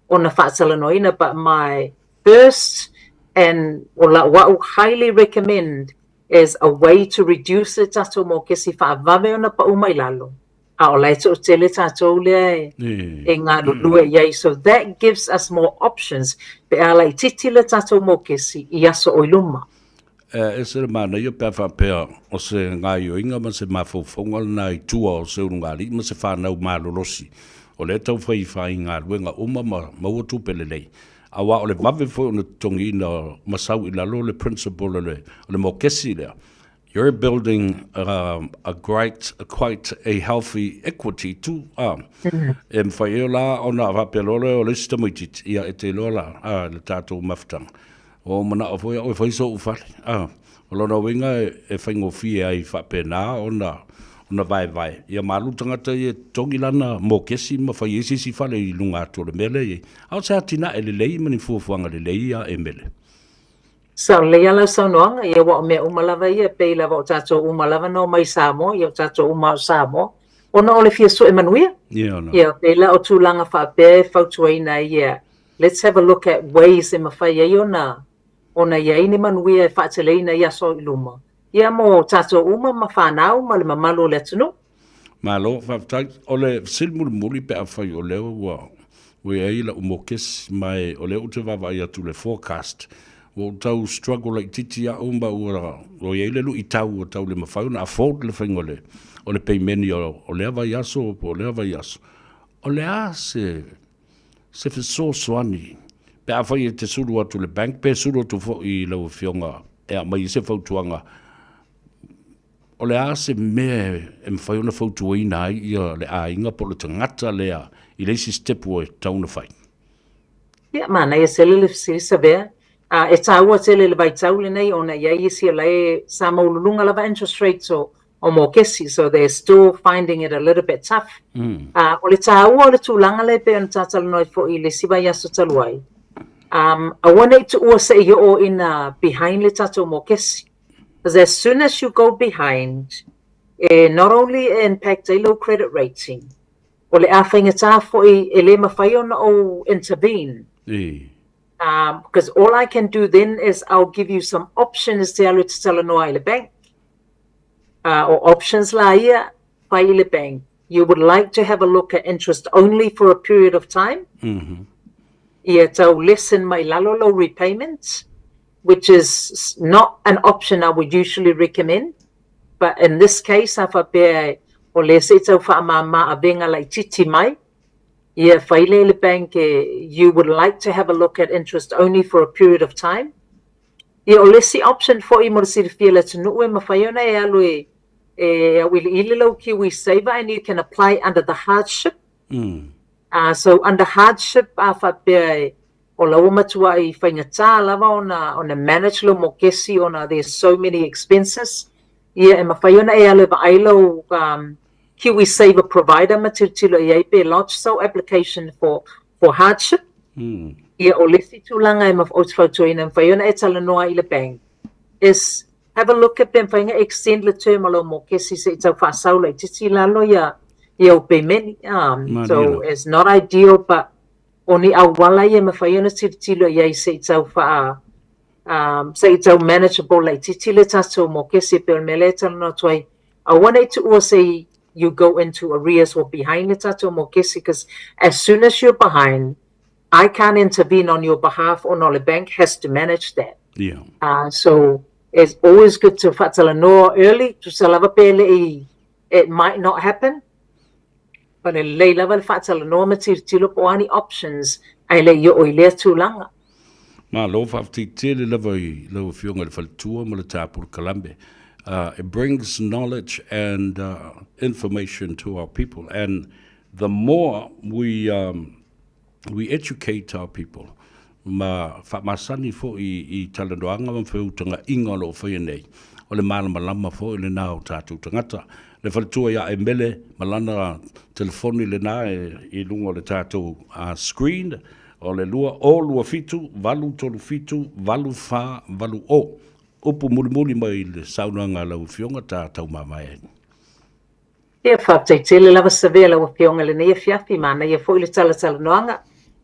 ona faatalanoaina, but my first and o lau au highly recommend is a way to reduce le tatou mokesi faavave ona pau mai lalo. A o la e toatele tatou lea e galulue i ai. So that gives us more options pe a laitiiti le tatou mokesi i aso o i luma. E ese le manaia pe a faapea o se gaoioiga ma se mafaufauga lena i tua o se ulugalii ma se fanau malolosi o lea e taufai faigaluega uma ma maua tupe lelei. Aua o le vave foi ona totogiina ma sau i lalo le principle o le mokesi lea. You're building a great, quite a healthy equity too. E mafai ai la ona faapea loa lea o le isi tamaitiiti, ia e te iloa la le tatou mafutaga. Ua ou manao foi au e fai so'u fale. O lona uiga e faigofie ai faapena ona vaevae. Ia malu le tagata ia e totogi lana mokesi ma fai ai se isi fale i luga atu o le mea lea e i ai. A o se atinae lelei ma ni fuafuaga lelei ia e Mele. Sao lelei lava lau saunoaga, ia aua o mea uma lava ia e pei lava o tatou uma lava na omai i Samoa, ia o tatou uma lava o Samoa, ona o le fia sue manuia. Ia ona. Ia, pei la o tulaga faapea e fautuaina ai ia, let's have a look at ways e mafai ai ona i ai ni manuia e faateleina i aso i luma, ia mo tatou uma ma fanau ma le mamalu o le atunuu. Malo, faafetai. O le fesili mulimuli pe afai o lea ua i ai lau mokesi, ma e o lea ou te vaavaai atu i le forecast, ua ou tau struggle laitiiti au ma ua i ai le luitau ua tau le mafai ona afford le faiga o le peimeni o lea vaiaso po o lea vaiaso. O le a se fesoasoani pe afai e te sulu atu i le bank pe sulu atu foi i lau Afioga e aumai ai se fautuaga? O le a se mea e mafai ona fautuaina ai ia le aiga po o le tagata lea i le isi step ua tatau ona fai? Ia, manaia tele le fesili Savea. E taua tele le vaitau lenei ona e i ai isi o la e sa maualuluga lava interest rates o mokesi, so they're still finding it a little bit tough. O le taua o le tulaga lea e pei ona tatalanoa ai foi i le isi vaiaso talu ai, aua ne i tuua se i oo ina behind le tatou mokesi. Because as soon as you go behind, e not only e impact ai lou credit rating, o le a faigata foi e le mafai ona ou intervene. Because all I can do then is I'll give you some options te alu e te talanoa i le bank. O options la ia, fai i le bank. You would like to have a look at interest only for a period of time. Ia tau lessen mai lalo lou repayments, which is not an option I would usually recommend. But in this case, a faapea o lea se i tau faamama avega laitiiti mai, ia fai lea i le bank e you would like to have a look at interest only for a period of time. Ia o le isi option foi mo le silafia e le atunuu e mafai ona e alu e auiliili lau Kiwi Saver and you can apply under the hardship. So under hardship a faapea e o la ua matuai faigata lava ona manage lou mokesi ona there's so many expenses, ia e mafai ona e alu e vaai lau Kiwi Saver provider ma tilotilo i ai pe lodge sau application for hardship. Ia o le isi tulaga e ou te fautuaina e mafai ona e talanoa i le bank is have a look at pe mafai ona extend le term o lau mokesi se i tau faasau laitiiti i lalo ia ou pemeni. So it's not ideal, but o ni auala ia e mafai ona tilotilo i ai se i tau faa se i tau manageable laitiiti le tatou mokesi e pei o le mea lea e talanoa atu ai. Aua ne i tuua se i you go into arrears or behind le tatou mokesi cause as soon as you're behind I can't intervene on your behalf ona o le bank has to manage that. Yeah. So it's always good to faatalanoa early, tusa lava pe le i it might not happen but e lelei lava le faatalanoa ma tilotilo po o a ni options ae le i oo i lea tulaga. Malo, faafetai tele lava i lau Afioga i le Faletua ma le ta polokalame. It brings knowledge and information to our people and the more we um, we educate our people ma faamasani foi i talanoaga ma feutagaiga o lo o faia nei, o le malamalama foi lena o tatou tagata. Le faletua ia Emele ma lana telefoni lena e i luga o le tatou screen, o le 2 o 2 7 8 3 7 8 4 8 o. Upu mulimuli mai le saunoaga a lau Afioga ta taumamae ai. Ia, faafetai tele lava Savea lau Afioga i lenei afiafi, manaia foi le talatalanoaga.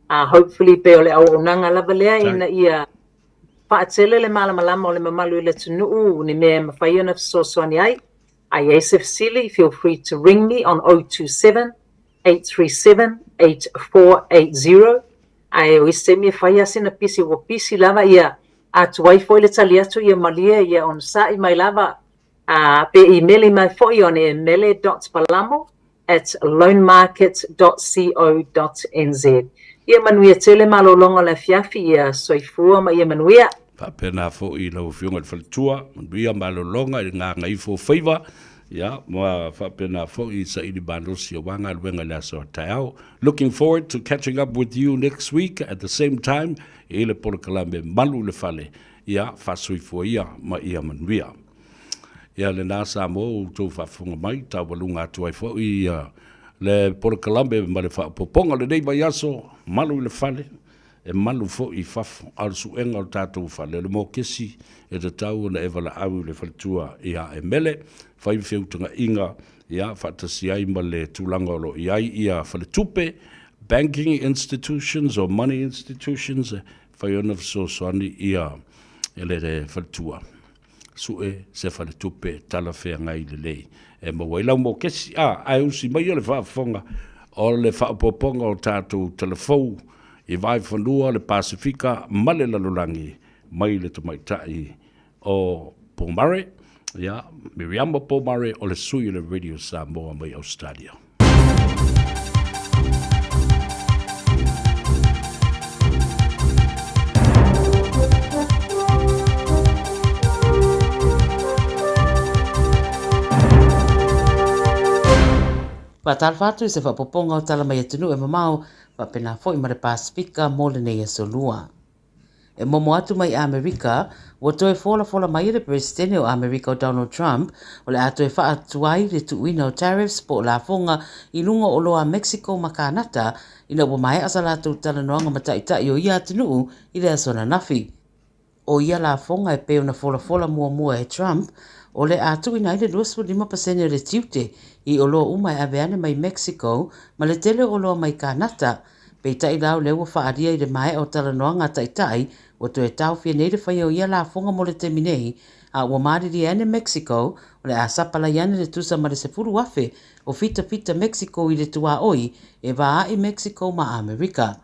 Hopefully pei o le auaunaga lava lea ina ia faatele le malamalama o le mamalu i le atunuu ni mea e mafai ona fesoasoani ai. A i ai se fesili, feel free to ring me on 027 837 8480. Ae o isi taimi e fai lava sina pisi, ua pisi lava ia, a tuai foi le tali atu ia malie ia onosai mai lava Ā, pe īmeli mai foi on emele dot palamo at loanmarket dot co dot nz. Ia manuia tele malologa o le afiafi, ia soifua ma ia manuia. Faapena foi i lau Afioga i le Faletua, manuia malologa i le gagaifo o faiva, ia, ma faapena foi i saili malosi aua galuega i le aso a taeao. Looking forward to catching up with you next week at the same time i le polokalame Malu i le Fale. Ia, faasoifua ia ma ia manuia. Ia lena Samoa ua outou faafofoga mai, taualuga atu ai foi ia le polokalame ma le faaopoopoga o lenei vaiaso, malu i le fale, e malu foi i fafo, a o le suega o le tatou fale, o le mokesi e tatau ona e valaau i le faletua ia Emele, fai feutagaiga ia faatasi ai ma le tulaga o lo o i ai ia faletupe, banking institutions or money institutions, Fai ona fesoasoani ia e le faletua. Sue se faletupe talafeagai lelei e maua ai lau mokesi. A, ae usi maia le faafofoga o le faaopoopoga o tatou talafou i Vaefanua, le Pasefika ma le lalolagi mai le tamaitai o Pomare, ia, Miriama Pomare o le sui o le Radio Samoa mai Australia. Faatalofa atu i se faaopoopoga o tala mai atunuu e mamao, faapena foi ma le Pasefika mo lenei aso lua. E momo atu mai Amerika, ua toe folafola mai le Peresetene o Amerika o Donald Trump, o le a toe faatuai le tuuina o tariffs po o lafoga i luga o oloa a Mexico ma Kanata ina ua maea sa latou talanoaga ma taitai o ia atunuu i le aso ananafi. O ia lafoga e pei ona folafola muamua e Trump, o le a tuuina ai le 25% o le tiute i oloa uma e ave ane mai Mexico ma le tele o oloa mai Kanata. Peitai la o lea ua faaalia i le maea o talanoaga a Taitai, ua toe taofia nei le faia o ia lafoga mo le taimi nei, a ua malilie ane Mexico, o le a sapalai ane le tusa ma le 10,000 o fitafita Mexico i le tuaoi e va a'i Mexico ma Amerika.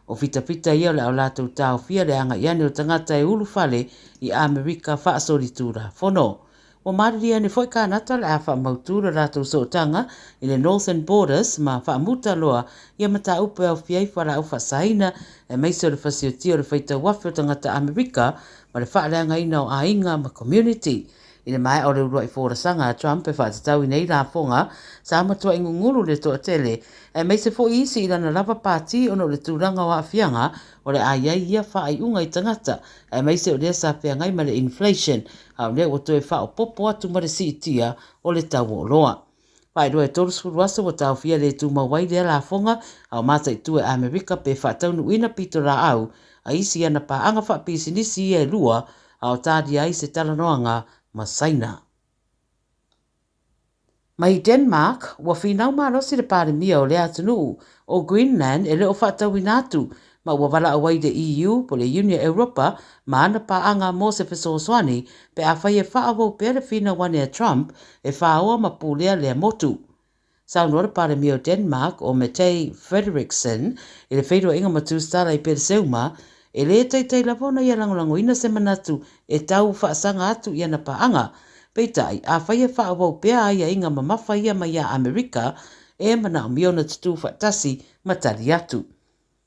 O fitafita ia o le a o latou taofia le agai ane o tagata e ulufale i Amerika faasolitulafono. Ua malilie ane foi Kanata o le a faamautu le latou sootaga i le Northern Borders ma faamuta loa ia mataupu e aofia ai fualaau faasaina aemaise o le fasiotia o le faitau afe o tagata Amerika ma le faaleagaina o aiga ma community. I le maea o le uluai folasaga a Trump e faatatau i nei lafoga, sa matuai gugulu le toatele, aemaise foi isi i lana lava pati ona o le tulaga o aafiaga o le a i ai ia faaiuga i tagata, aemaise o lea sa feagai ma le inflation, a o lea ua toe faaopoopo atu ma le siitia o le tau o oloa. Faailoa e 30 aso ua taofia le tumau ai lea lafoga a o mataitu e Amerika pe faataunuuina pitolaau a isi ana paaga faapisinisi ia e lua a o talia ai se talanoaga ma Saina. Mai Denmark, ua finau malosi le Palemia o lea atunuu, o Greenland e le o faatauina atu ma ua valaau ai le EU po le Iuni a Europa ma ana paaga mo se fesoasoani pe afai e faaauau pea le finau ane a Trump e faoa ma pulea lea motu. Saunoa le Palemia o Denmark o Mette Frederiksen i le feiloaiga ma Tusitala i Peleseuma, e le taitai lava ona ia lagolagoina se manatu e tau faasaga atu i ana paaga. Peitai, afai e faaauau pea aiaiga mamafa ia mai ia Amerika, e manaomia ona tutū faatasi ma tali atu.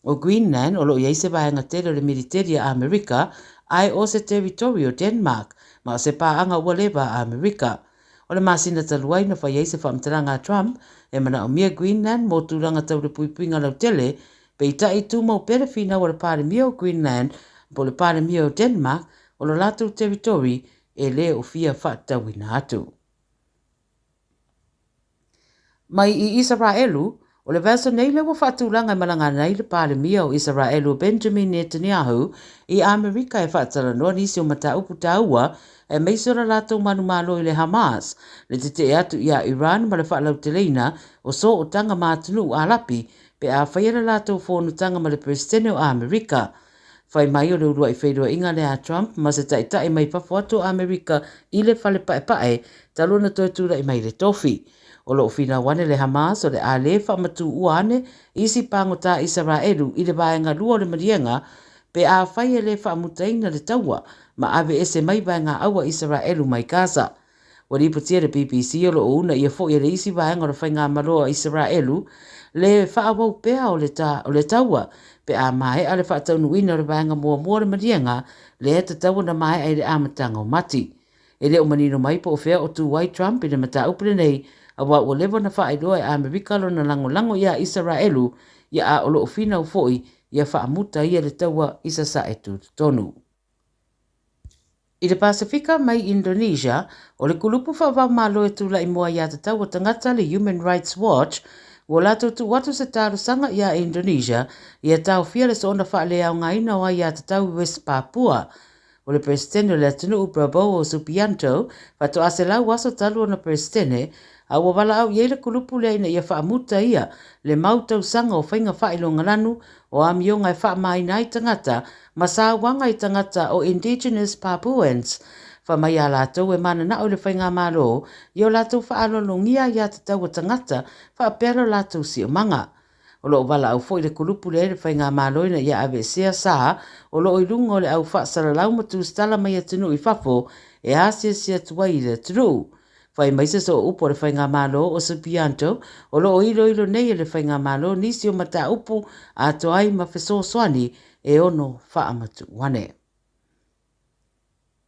O Greenland o lo o i ai se vaega tele o le militeri a Amerika, ae o se teritori o Denmark, ma o se paaga ua leva a Amerika. O le masina talu ai na fai ai se faamatalaga a Trump e manaomia Greenland mo tulaga tau le puipuiga lautele, peitai tumau pea le finau a le Palemia o Greenland po o le Palemia o Denmark o lo latou teritori e le o fia faatatauina atu. Mai i Isaraelu, o le vaiaso nei lea ua faatulaga e malaga ai le Palemia o Isaraelu o Benjamin Netanyahu i Amerika e faatalanoa nisi o mataupu taua aemaise o le latou manumalo i le Hamas, le tetee atu iā Iran ma le faalauteleina o sootaga ma atunuu Alapi pe a faia le latou fonotaga ma le Peresetene o Amerika. Fai mai o le uluai feiloaiga lea a Trump ma se taitai mai fafo atu o Amerika i le fale paepae talu ona toe tulai mai i le tofi. O lo o finau ane le Hamas o le a le faamatuua ane isi pagota a Isaraelu i le vaega lua o le maliega pe afai e le faamutaina le taua ma aveese mai vaegaau a Isaraelu mai Gaza. Ua lipotia e le BBC o lo o uunaia foi e le isi vaega o le Faigamalo a Isaraelu le faaauau pea o le o le taua pe a maea le faataunuuina o le vaega muamua o le maliega lea e tatau ona maea i le amataga o Mati. E le o manino mai po o fea o tu ai Trump i le mataupu lenei aua ua leva ona faailoa e Amerika lona lagolago iā Isaraelu ia a o lo o finau foi ia faamuta ia le taua i Sasae tutotonu. I le Pasefika mai Indonesia, o le kulupu faavaomalo e tulai mo aiatatau a tagata le Human Rights Watch, ua latou tuu atu se talosaga iā Indonesia ia taofia le soona faaleaogaina o aiatatau i West Papua. O le Peresetene o le atunuu Prabowo Subianto faatoa 100 aso talu ona Peresetene, a ua valaau i ai le kulupu lea ina ia faamuta ia le mau tausaga o faiga faailogalanu o amioga e faamāina ai tagata ma sauaga i tagata o Indigenous Papuans. Fai mai a latou e mananao i le faigamalo i o latou faaaloalogia aiatatau a tagata faapea lo latou siomaga. O lo o valaau foi le kulupu lea i le faigamalo ina ia aveesea sa o lo o i luga o le au faasalalau ma tusitala mai atunuu i fafo e asiasi atu ai i le atunuu. Fai mai se sooupu a le Faigamalo o Subianto, o lo o iloilo nei e le Faigamalo nisi o mataupu atoa ai ma fesoasoani e ono faamatuu ane.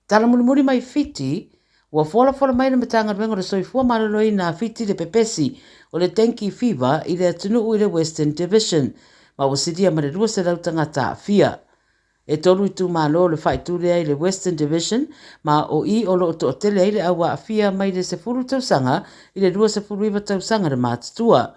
Tala mulimuli mai Fiti, ua folafola mai le Matagaluega o le Soifua Maloloina a Fiti le pepesi o le Dengue Fever i le atunuu i le Western Division, ma ua silia ma le 200 tagata aafia. E tolu itumalo o le faaitu lea i le Western Division, ma o i o lo o toatele ai le au aafia mai le 10 tausaga i le 29 tausaga le matutua.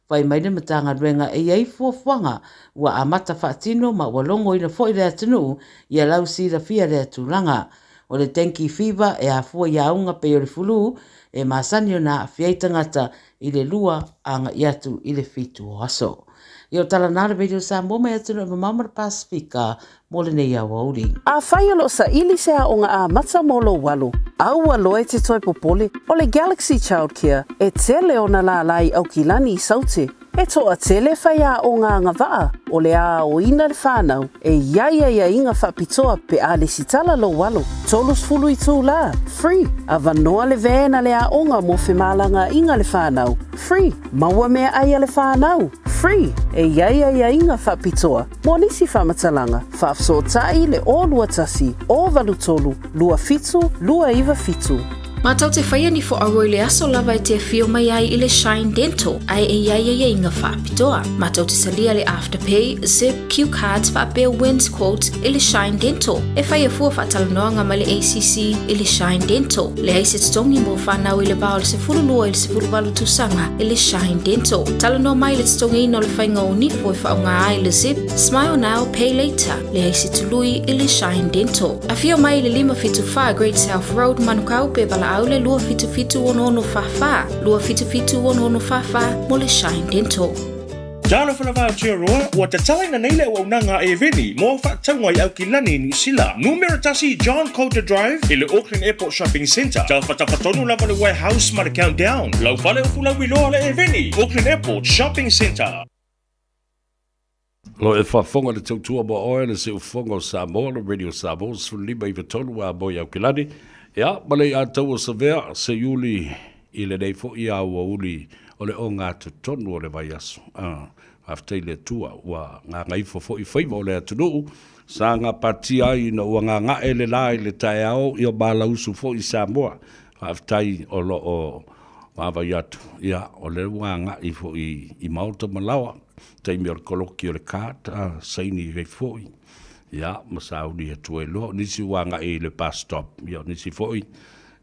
Fai mai le Matagaluega e i ai fuafuaga ua amata faatino ma ua logoina foi le atunuu ia lausilafia lea tulaga. O le dengue fever e afua i auga pei o le fulu e masani ona aafia ai tagata i le 2 agai atu i le 7 o aso. Ia o tala na le Radio Samoa mai atunuu e mamao ma le Pasifika mo lenei aoauli. Afai o lo o saili se aoga amata mo lou alo, aua loa e te toe popole, o le Galaxy Childcare e tele ona lālā i Aukilani i Saute. E toatele faiaoga agavaa o le a aoina le whanau e i ai aiaiga faapitoa pe a lesitala lou alo. 30 itulā, free, avanoa le van a le aoga mo femalagaaiga le whanau, free, maua meaai a le whanau, free, e i ai aiaiga faapitoa mo nisi faamatalaga, faafesootai le 021 083 27 297. Mātou te whaia ni whoaua i le aso lava e te awhio mai ai i le Shine Dental, ae e iai aiaiga faapitoa. Mātou te salia le Afterpay, Zip, Cue Cards faapea Wins Quote i le Shine Dental. E whaia fua faatalanoaga ma le ACC i le Shine Dental. Leai se totogi mo whanau i le va o le 12 i le 18 tausaga i le Shine Dental. Talanoa mai le totogiina o le whainga o nipo e whaonga ai le Zip, Smile Now, Pay Later. Leai se tului i le Shine Dental. Afio mai i le 574 Great South Road, Manukau, pe valaau le 277 6644, 277 6644 mo le Shine Dental. Talofa lava Aotearoa, ua tatalaina nei le auaunaga a Eveni mo au faatauga i Aukilani i Niu Sila. Numera 1 John Coulter Drive i le Auckland Airport Shopping Centre. Tafatafa tonu lava le Warehouse ma le Countdown. Lau fale upu lauiloa le Eveni, Auckland Airport Shopping Centre. Lo e faafofoga le tautua mo oe le siufofoga o Samoa, le Radio Samoa 15 93 a moe Aukilani. Ia, ma le iatau o Savea, se iuli i lenei foi aoauli o le ogatotonu o le vaiaso. Ah, faafetai i le Atua ua gagaifo foi faiva o le atunuu, sa gapatia ai ina ua gaga'e le la i le taeao, ia malausu foi Samoa. Faafetai o lo o vaavai atu, ia, o lea ua agai foi i maota ma laoa, taimi o le koloki o le card, ah, saini ai foi, ia, ma sauni atu ai loa. O nisi ua agai i le bus stop, ia, o nisi foi,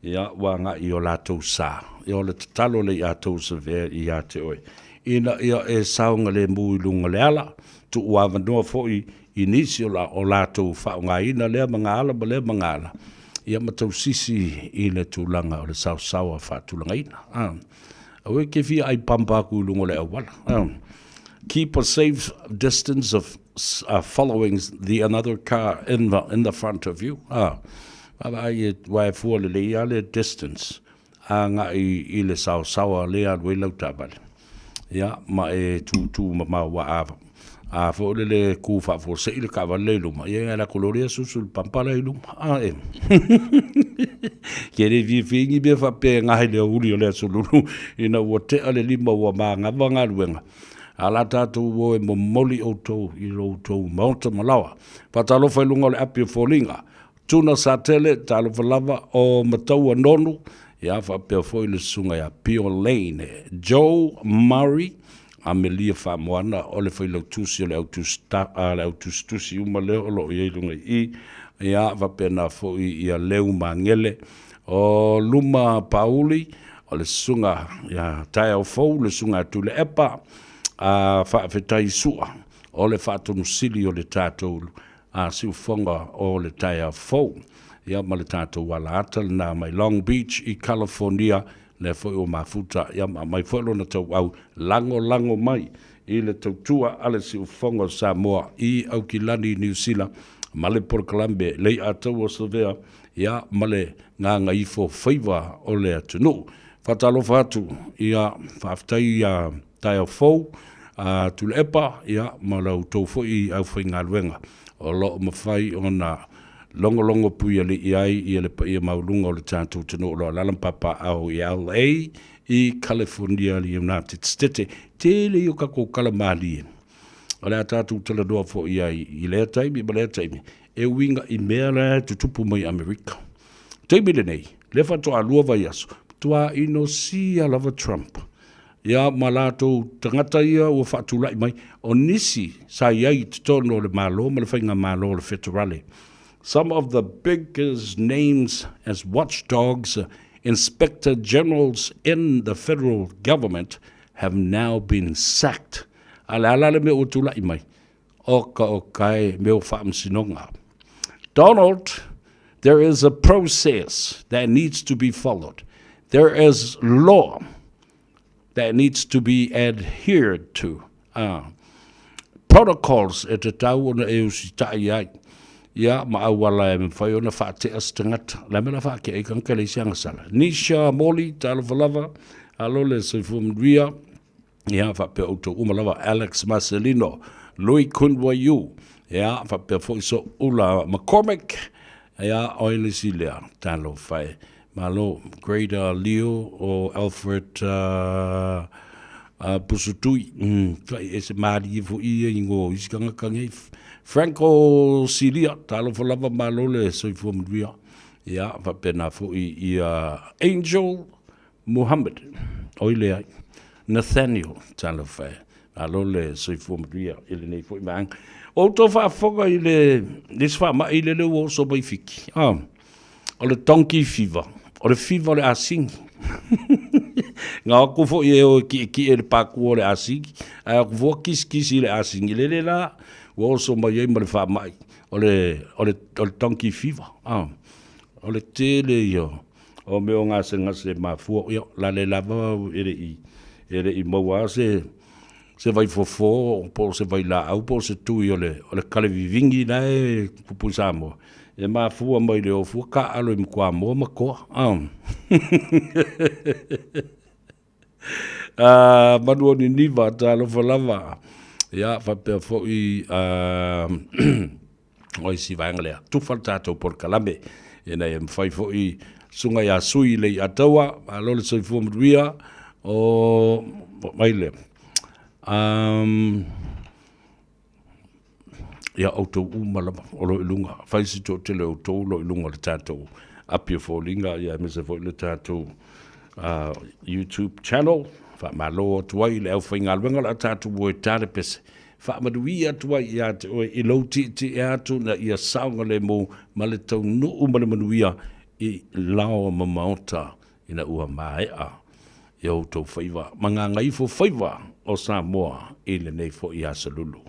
Ia, ua agai i o latou sa. Ia, o le tatalo lea ia tou savea ia te oe, ina ia e saogalemu i luga o le ala, tuu avanoa foi i nisi o, o latou faaaogaina lea magaala ma lea magaala, ia ma tausisi i le tulaga o le saosaoa faatulagaina. Ah. Aua e te fia ai pampa aku i luga o le auala. Ah. Keep a safe distance of uh, following the another car in the, in the front of you. Ah. Vaavaai e wae fua lelei lava le distance agai i le saosaoa lea alu ai lau taavale. Ia, ma e tūtū mamao aua a, a foi lele kū faafuasei le taavale lea i luma, ia e alu atu loa lea susu i le pampa la i luma. A e. Ke le fiafia ni mea faapea e gahe le aoauli o le Aso Lulu ina ua tea le lima ua manava galuega. A la tatou o e momoli outou i lo outou maota ma laoa. Faatalofa i luga o le api o foliga. Tuna Satele, talofa lava, o Mataua Nonu, ia faapea foi le susuga ia Pio Lane, Joe Murray, Amelia Faamoana, o le failautusi o le au tusitusi uma lea o lo o i ai i luga i i, ia faapena foi ia Leu Magele, o Luma Pauli, o le susuga ia Taeao Fou, le susuga ia Tuilaepa, a Faafetai Sua, o le Faatonusili o le tatou a siufofoga o le taeao fou. Ia ma le tatou ala ata lena mai Long Beach i California, lea foi ua mafuta, ia ma aumai foi lona tauau lagolago mai i le tautua a le siufofoga o Samoa i Aukilani, Niu Sila, ma le polokalame Lei Ataua Savea, ia ma le gagaifo faiva o le atunuu. Faatalofa atu, ia faafetai ia Taeao fou, a Tuilaepa, ia, ma la outou foi aufaigaluega o lo o mafai ona logologo puialii ai ia le paia maualuga o le tatou atunuu o lo o alaala ma papaaao i LA i California le United Stete. Tele ia o tatou tala malie o le a tatou talanoa foi ai i lea taimi ma lea taimi e uiga i mea la e tutupu mai i Amerika. Taimi lenei, lea faatoa lua vaiaso, matua inosia lava Trump Ia, ma latou tagata ia ua faatulai mai, o nisi sa i ai i totonu o le Malo ma le Faigamalo o le Feterale. Some of the biggest names as watchdogs, inspector generals in the federal government have now been sacked. A le a la le mea ua tulai mai? Oka oka e, mea o faamasinoga. Donald, there is a process that needs to be followed. There is law that needs to be adhered to. Ah, protocols e tatau ona e usitai ai. Ia, ma auala e mawhai ona whaatea se tangata. La mea la whaakea i kanga kele isi agasala. Nisha Moli, talofa lava, alo le soifua manuia. Ia, faapea outou uma lava, Alex Marcelino, Lui Kun Wai Yu, ia, faapea foi Soula McCormick, ia, o ai le isi lea, talofa e. Malo, Greater Leo o Alfred uh, uh, Pusutui, mm, kai e se malie foi ia i ngō isi kangaka nei. Franco Silia, talofa lava, malo le soifua manuia. Ia, faapena foi ia Angel Muhammad, oi leai, Nathaniel, talofa e, malo le soifua manuia i lenei foi vaega. O outou faafofoga i le isi faamai lele ua oso mai Fiti, ah, o le donkey fever, o le fever o le asigi. Gao atu foi e o e ki'eki'e i le pākua o le asigi, ae o atu foi kisikisi i le asigi lele la ua oso mai ai ma le faamai o le, o le, o le donkey fever. Ah, o le tele ia O mea o gasegase mafua, ia, la le lava e le i, e le i maua lava se, se vaifofo po o se vailaau po o se tui o le, o le kalevivigi la e tupu i Samoa, e mafua mai le ofua taaalo i Matuamoa ma toa. Manu o Niniva, talofa lava. Ia, faapea foi o isi vaega lea. Tufa le tatou polokalame ina ia mafai foi susuga ia Sui Leiataua, malo le soifua manuia, o mai le ia outou uma lava o lo o i luga, fai si toatele o outou o lo o i luga o le tatou api o foliga, ia aemaise foi le tatou YouTube channel. Faamalo atu ai i le aufaigaluega o le a tatou o e tale pese. Faamanuia atu ai ia te oe i lou tietie atu ina ia saogalemu ma le taunuu ma le manuia i laoa ma maota ina ua maea i outou faiva ma gagaifo faiva o Samoa i lenei foi aso lulu.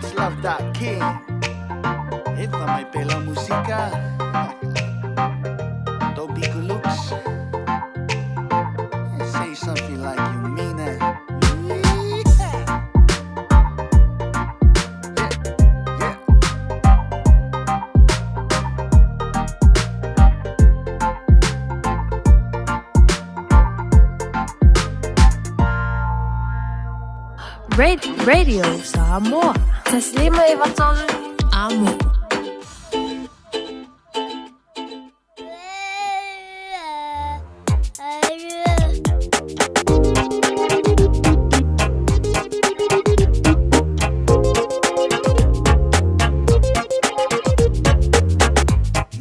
It's Love Dot King. Epa mai pela música. Don't be good looks. Say something like you mean it. Yeah. Radio Samoa. 1593 Amo.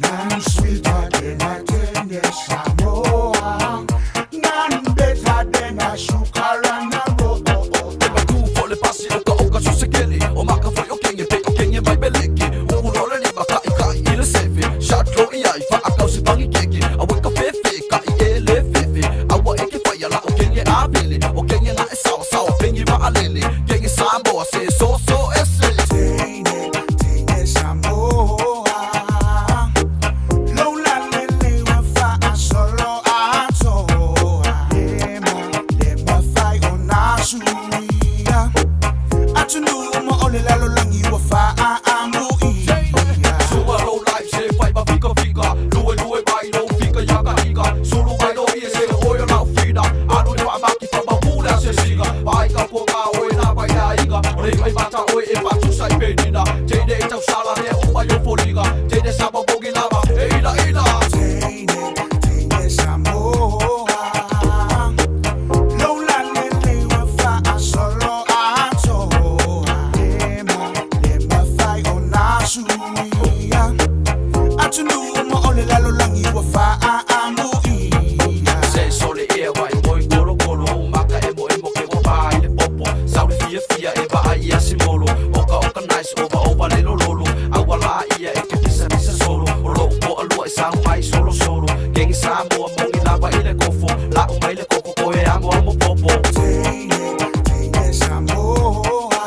None sweeter than a tender Samoa. None better than a sugar and a roll. Teine, teine Samoa. Lola lele wa fa'asolo atoa. Lema, lema fai o nā suia. Atunuu ma o le lalolagi ua faaamuia. Teine, teine Samoa. Lola lele ua fa'asolo atoa. Lema, lema fai o nā suia. Atunuu ma o le lalolagi ua faaamuia. Se sole ea wa i moi kolo kolo maka emo emo ke wa pa i le popo Sauli fia fia e va ai ia simolo Oka oka nice ova ova le lololo Aua la ia e ke pisa pisa solo O lou po alua e sau mai solo solo Kengi Samoa mongi lava i le kofo Lau mai le koko koe amo amo popo Teine, teine Samoa.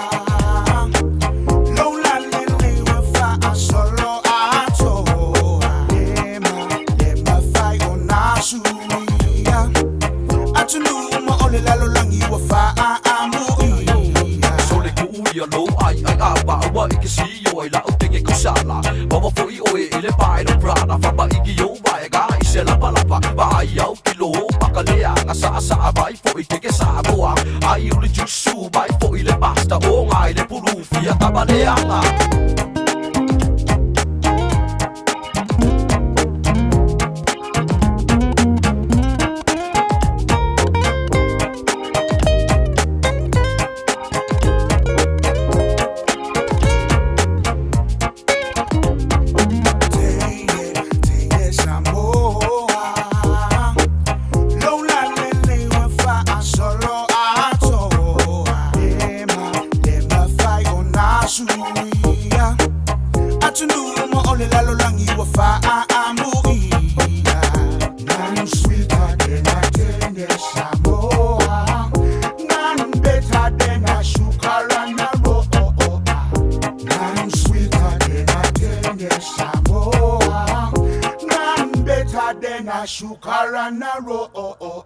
Lola lele ua fa'asolo atoa. Lema, lema fai o nā suia. Atunuu ma o le lalolagi ua faaamuia. Sole kuu ia lou ai ai a pa ua i ke si o ai lau tenge kusala Wawa foi oe i le pae no prana Fapa iki yo vai ga i se lapa lapa Vai au kilo makalea Nga saa saa vai foi keke Samoa Ai uli jusu vai foi le pasta O ngai le pulu fia tabaleanga. Teine, teine Samoa. Lola lele ua fa'asolo atoa. Lema, lema fai o nā suia. Atunuu ma o le lalolagi ua faaamuia. None sweeter than a tender Samoa. None better than a sugar and a roll. None sweeter than a tender Samoa. None better than a sugar and a roll.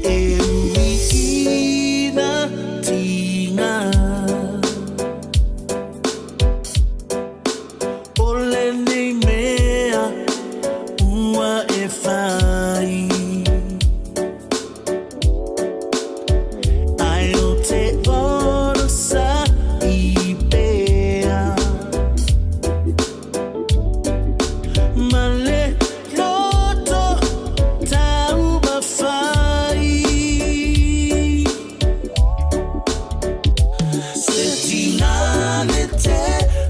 E uiina tiga O lenei mea ua e fai Ai o te oro sa i pea Ma le loto taumafai Se tina le te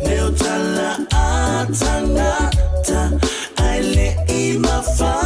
leo tala a tangata Ai le i mawhai.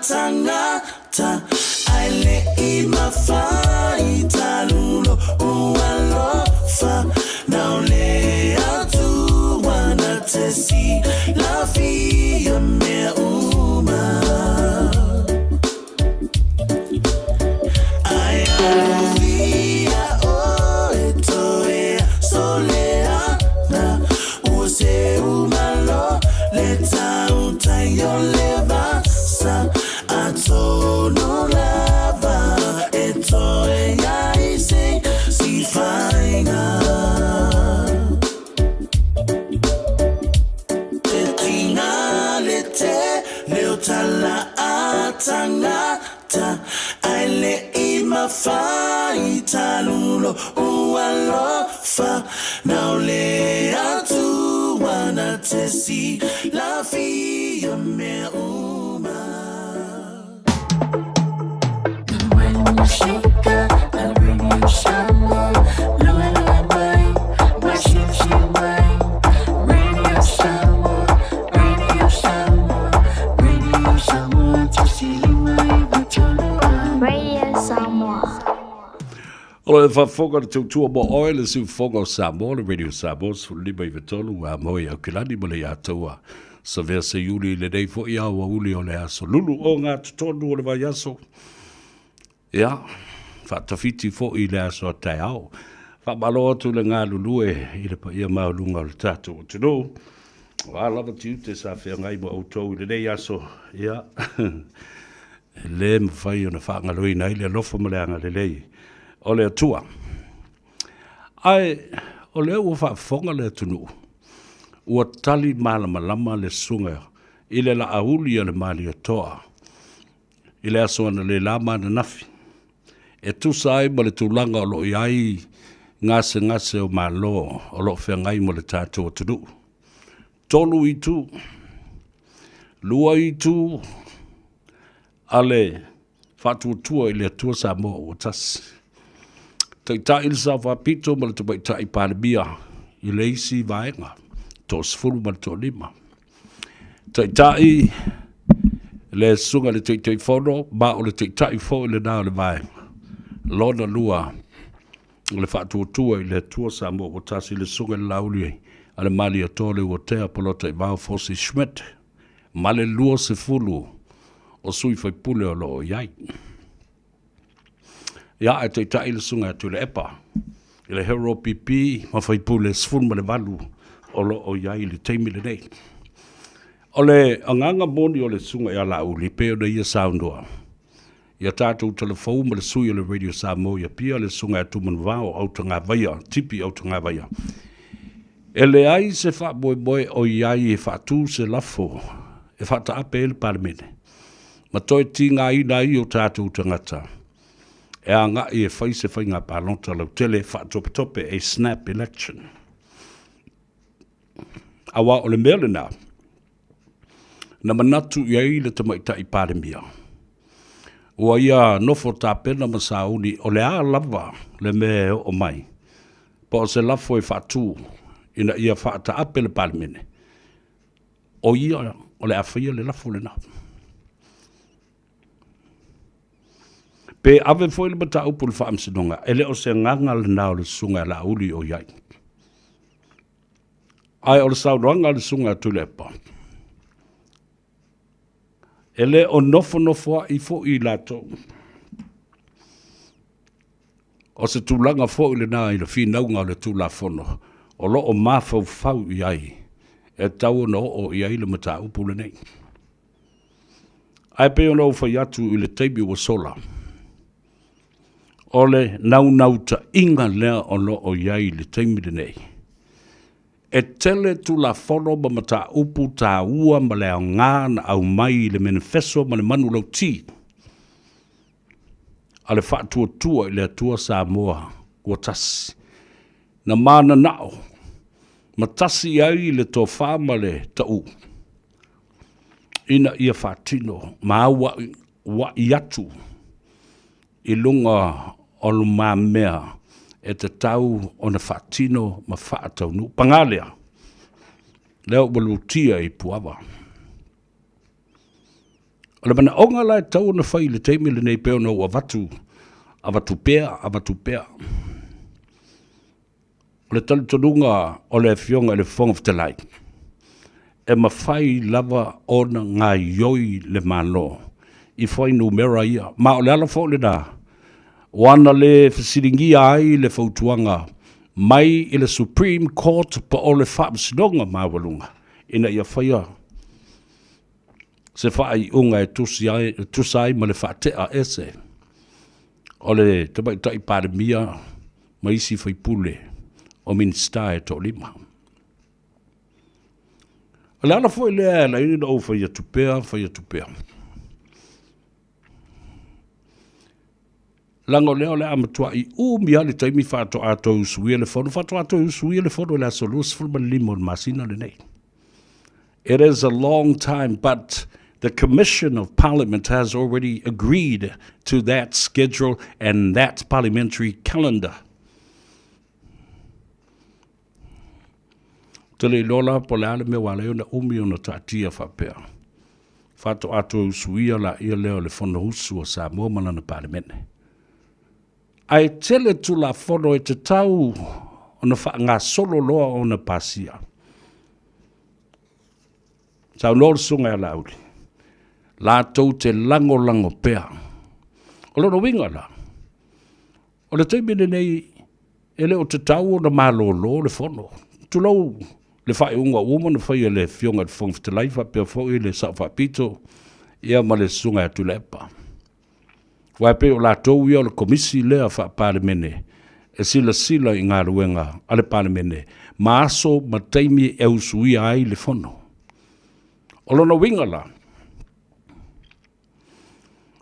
tagata Ae le'i mafai talulo ua alofa Na o le Atua na te silafia mea uma Ae alofia oe toe aso leaga Ua seu malo le tautai o le vasa Atonu lava e toe i ai se isi faiga Te tinga le tele o tala a tangata Ae le'i mafai talulo ua alofa Na o le Atua na te silafia mea uma. O lo e faafofoga le tautua mo oe le siufofoga o Samoa, le Radio Samoa 15 93 ua moe i Aukilani ma le Iataua. Savea Seiuli i lenei foi aoauli o le aso lulu o ngā totonu o le vaiaso. Ia, faatafiti foi i le aso a taeao. Faamalo atu le galulue i le paia maualuga o le tatou atunuu. O a lava tiute sa feagai ma outou i lenei aso, ia, e le mafai ona faagaloina ai le alofa ma le agalelei o le Atua. Ae o lea ua faafofoga le atunuu, ua tali malamalama le susuga i le Laauli a le Malietoa i le aso analeila ma ananafi, e tusa ai ma le tulaga o lo o i ai gasegase o Malo o lo o feagai ma le tatou atunuu. 3 itu, 2 itu a le Faatuatua i le Atua Samoa ua tasi. Taitai le Sao Faapito ma le Tamaitai Palemia i le isi vaega, toasefulu ma le toalima. Taitai le Susuga i le Taitaifono ma o le Taitai foi lena o le vaega. Lona lua, o le Faatuatua i le Atua Samoa ua tasi, le Susuga i le Laauli a le Malietoa Leuatea Polataivao Fosi Schmidt ma le 20 o sui faipule o lo o i ai. Ia, ae taitai le Susuga ia Tuilaepa i le Hero PP ma faipule 18 o lo o i ai i le taimi lenei. O le agaga moni o le Susuga ia Laauli, pei ona ia saunoa, ia tatou talafou ma le sui o le Radio Samoa i Apia, le Susuga ia Tumanuvao Autagavaia, Tipi Autagavaia. E leai se faamoemoe o i ai e faatu se lafo e faataape ai le Palemene ma toe tigaina ai o tatou tagata e agai e fai se faiga palota lautele faatopetope, a snap election. Aua o le mea lena na manatu i ai le Tamaitai Palemia, ua ia nofo tapena ma sauni o le a lava le mea e oo mai, po o se lafo e faatu ina ia faataape le Palemene, o ia o le a faia le lafo lena. Pe ave foi le mataupu i le Faamasinoga, e le o se agaga lena o le Susuga ia Laauli o i ai. Ae o le saunoaga a le Susuga ia Tuilaepa, e le o nofonofoa'i foi i latou. O se tulaga foi lena i le finauga o le Tulafono o lo o mafaufau i ai e tatau ona oo i ai le mataupu lenei. Ae pei ona ou fai atu i le taimi ua sola, o le naunautaiga lea o lo o i ai i le taimi lenei, e tele Tulafono ma mataupu taua ma le aoga na aumai i le menifeso ma le manulauti a le Faatuatua i le Atua Samoa ua tasi, na mananao ma tasi ai le tofa ma le taʻu ina ia faatino ma auauai atu i luga o lumamea e tatau ona faatino ma faataunuu. Paga lea, lea ua lutia i Puava. O le manaoga la e tatau ona fai i le taimi lenei pei ona ou avatu, avatu pea, avatu pea. O le talitonuga o le Afioga i le Fofoga Fetalai, e mafai lava ona gaoioi le Malo i fuainumera ia, ma o le ala foi lena ua na le fesiligia ai le fautuaga mai i le Supreme Court po o le Faamasinoga Maualuga ina ia faia se faaiuga e tusa ai ma le faatea ese o le Tamaitai Palemia ma isi faipule o Minisita e toalima. O le ala foi lea e ala ai ona ou fai atu pea, fai atu pea. Leaga o lea o le a matuai umi lava le taimi faatoa toe usuia le fono, faatoa toe usuia le fono i le aso 25 o le masina lenei. It is a long time, but the Commission of Parliament has already agreed to that schedule and that parliamentary calendar. Ou te le iloa la po o le a le mea ua ala ai ona umi ona taatia faapea. Faatoa toe usuia laia lea o le Fonousu a Samoa ma lana Palemene. Ae tele Tulafono e tatau ona faagasolo loa ona pasia. Saunoa le Susuga ia Laauli, latou te lagolago pea. O lona uiga la, O le taimi lenei, e le o tatau ona malolo le Fono. Tulou le faaiuga ua uma ona faia e le Afioga i le Fofoga Fetalai faapea foi le Sao Faapito ia ma le Susuga ia Tuilaepa. Aua e pei o latou ia o le Komisi lea Faa-Palemene e silasila i galuega a le Palemene ma aso ma taimi e usuia ai le Fono. O lona uiga la,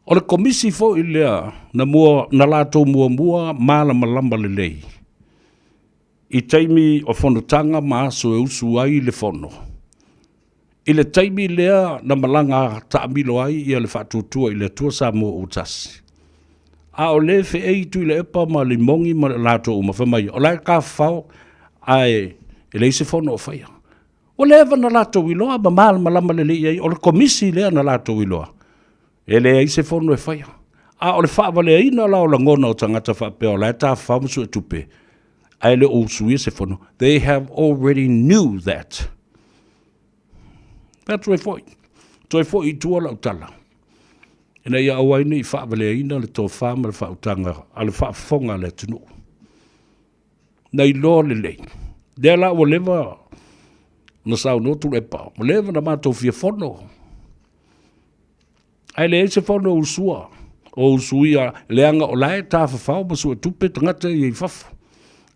O le komisi foi lea na, mua, na latou muamua malamalama lelei i taimi o fonotaga ma aso e usu ai le fono. I le taimi lea na malaga taamilo ai ia le Faatuatua i le Atua Samoa ua Tasi. A o le feei Tuilaepa ma Limogi ma latou uma, fai mai, o la e tafafao ae e leai se fono o faia. Ua leva na latou iloa ma malamalama lelei i ai, o le komisi lea na latou iloa, e leai se fono e faia. A o le faavaleaina la o lagona o tagata faapea o la e tafafao ma suetupe, ae le o usuia se fono, they have already knew that. Fai atu ai foi, toe foi i tua lau tala, ina ia aua ai ne i faavaleaina le tofa ma le faautaga a le faafofoga a le atunuu. Na iloa lelei. Lea la ua leva na saunoa Tuilaepa, ua leva na matou fia fono. Ae leai se fono o usua, o usuia, leaga o la e tafafao ma suetupe tagata ia i fafo.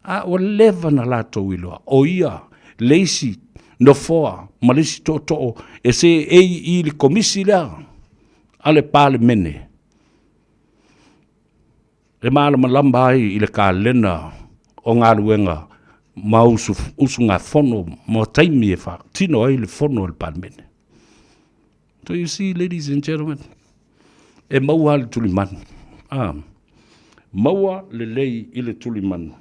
A ua leva na latou iloa, o ia le isi nofoa ma le isi tootoo e seei i le komisi lea a le Palemene. E malamalama ai i le kalena o galuega ma usugafono ma taimi e faatino ai le fono a le Palemene. So you see, ladies and gentlemen, e maua le tulimanu. Ah, maua lelei i le tulimanu.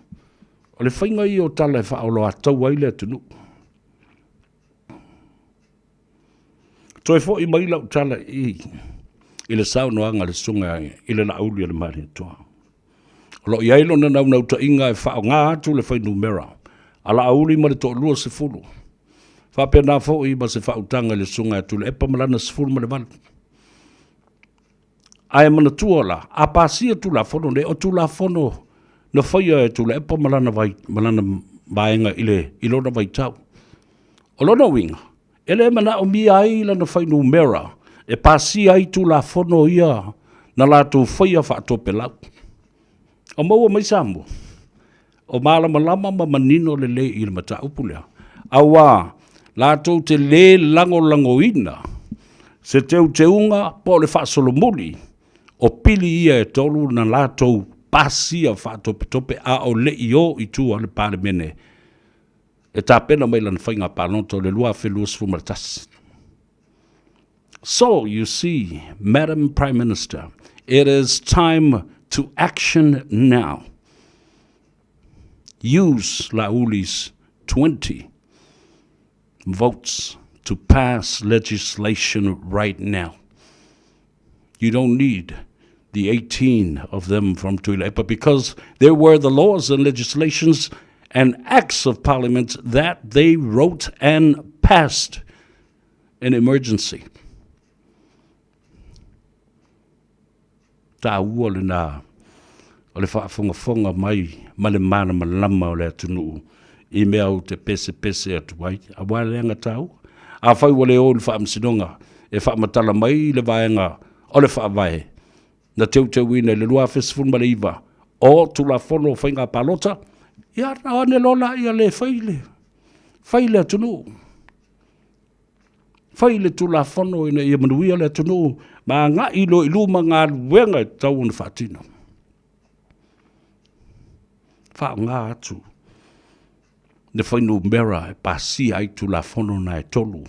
O le faiga ia o tala e faaoloatau ai le atunuu. Toe foi mai lau tala i i le saunoaga a le Susuga i le Laauli a le Malietoa. O lo o i ai lona naunautaiga e faaaoga atu le fuainumera a Laauli ma le toalua sefulu, faapena foi ma se faautaga i le Susuga ia Tuilaepa ma lana 18. Ae manatua la, a pasia Tulafono nei, o Tulafono na faia e Tuilaepa ma lana, vai, ma lana vaega i, le, i lona vaitau. O lona uiga, e le manaomia ai lana fuainumera e pasia ai Tulafono ia na latou faia faatopelau. O maua mai Samoa, o malamalama ma manino lelei i le mataupu lea, auā latou te lē lagolagoina se teuteuga po o le faasolomuli o pili ia e tolu na latou pasia faatopetope a o le i o i tua le Palemene e tapena mai lana faiga palota o le 2021. So, you see, Madam Prime Minister, it is time to action now. Use Lauli's 20 votes to pass legislation right now. You don't need the 18 of them from Tuilaepa because there were the laws and legislations and acts of parliament that they wrote and passed in emergency. Taua lena o le faafogafoga mai ma le malamalama o le atunuu i mea ou te pesepese atu ai, aua le leaga taua. Afai ua le o i le faamasinoga e faamatala mai le vaega o le Faavae na teuteuina i le 2019 o Tulafono o Faiga Palota, ia na o ane loa laia le fai le, fai le atunuu. Fai le Tulafono ina ia manuia le atunuu ma agai loa i luma galuega e tatau ona faatino. Faaaoga atu le fuainumera e pasia ai Tulafono na e tolu.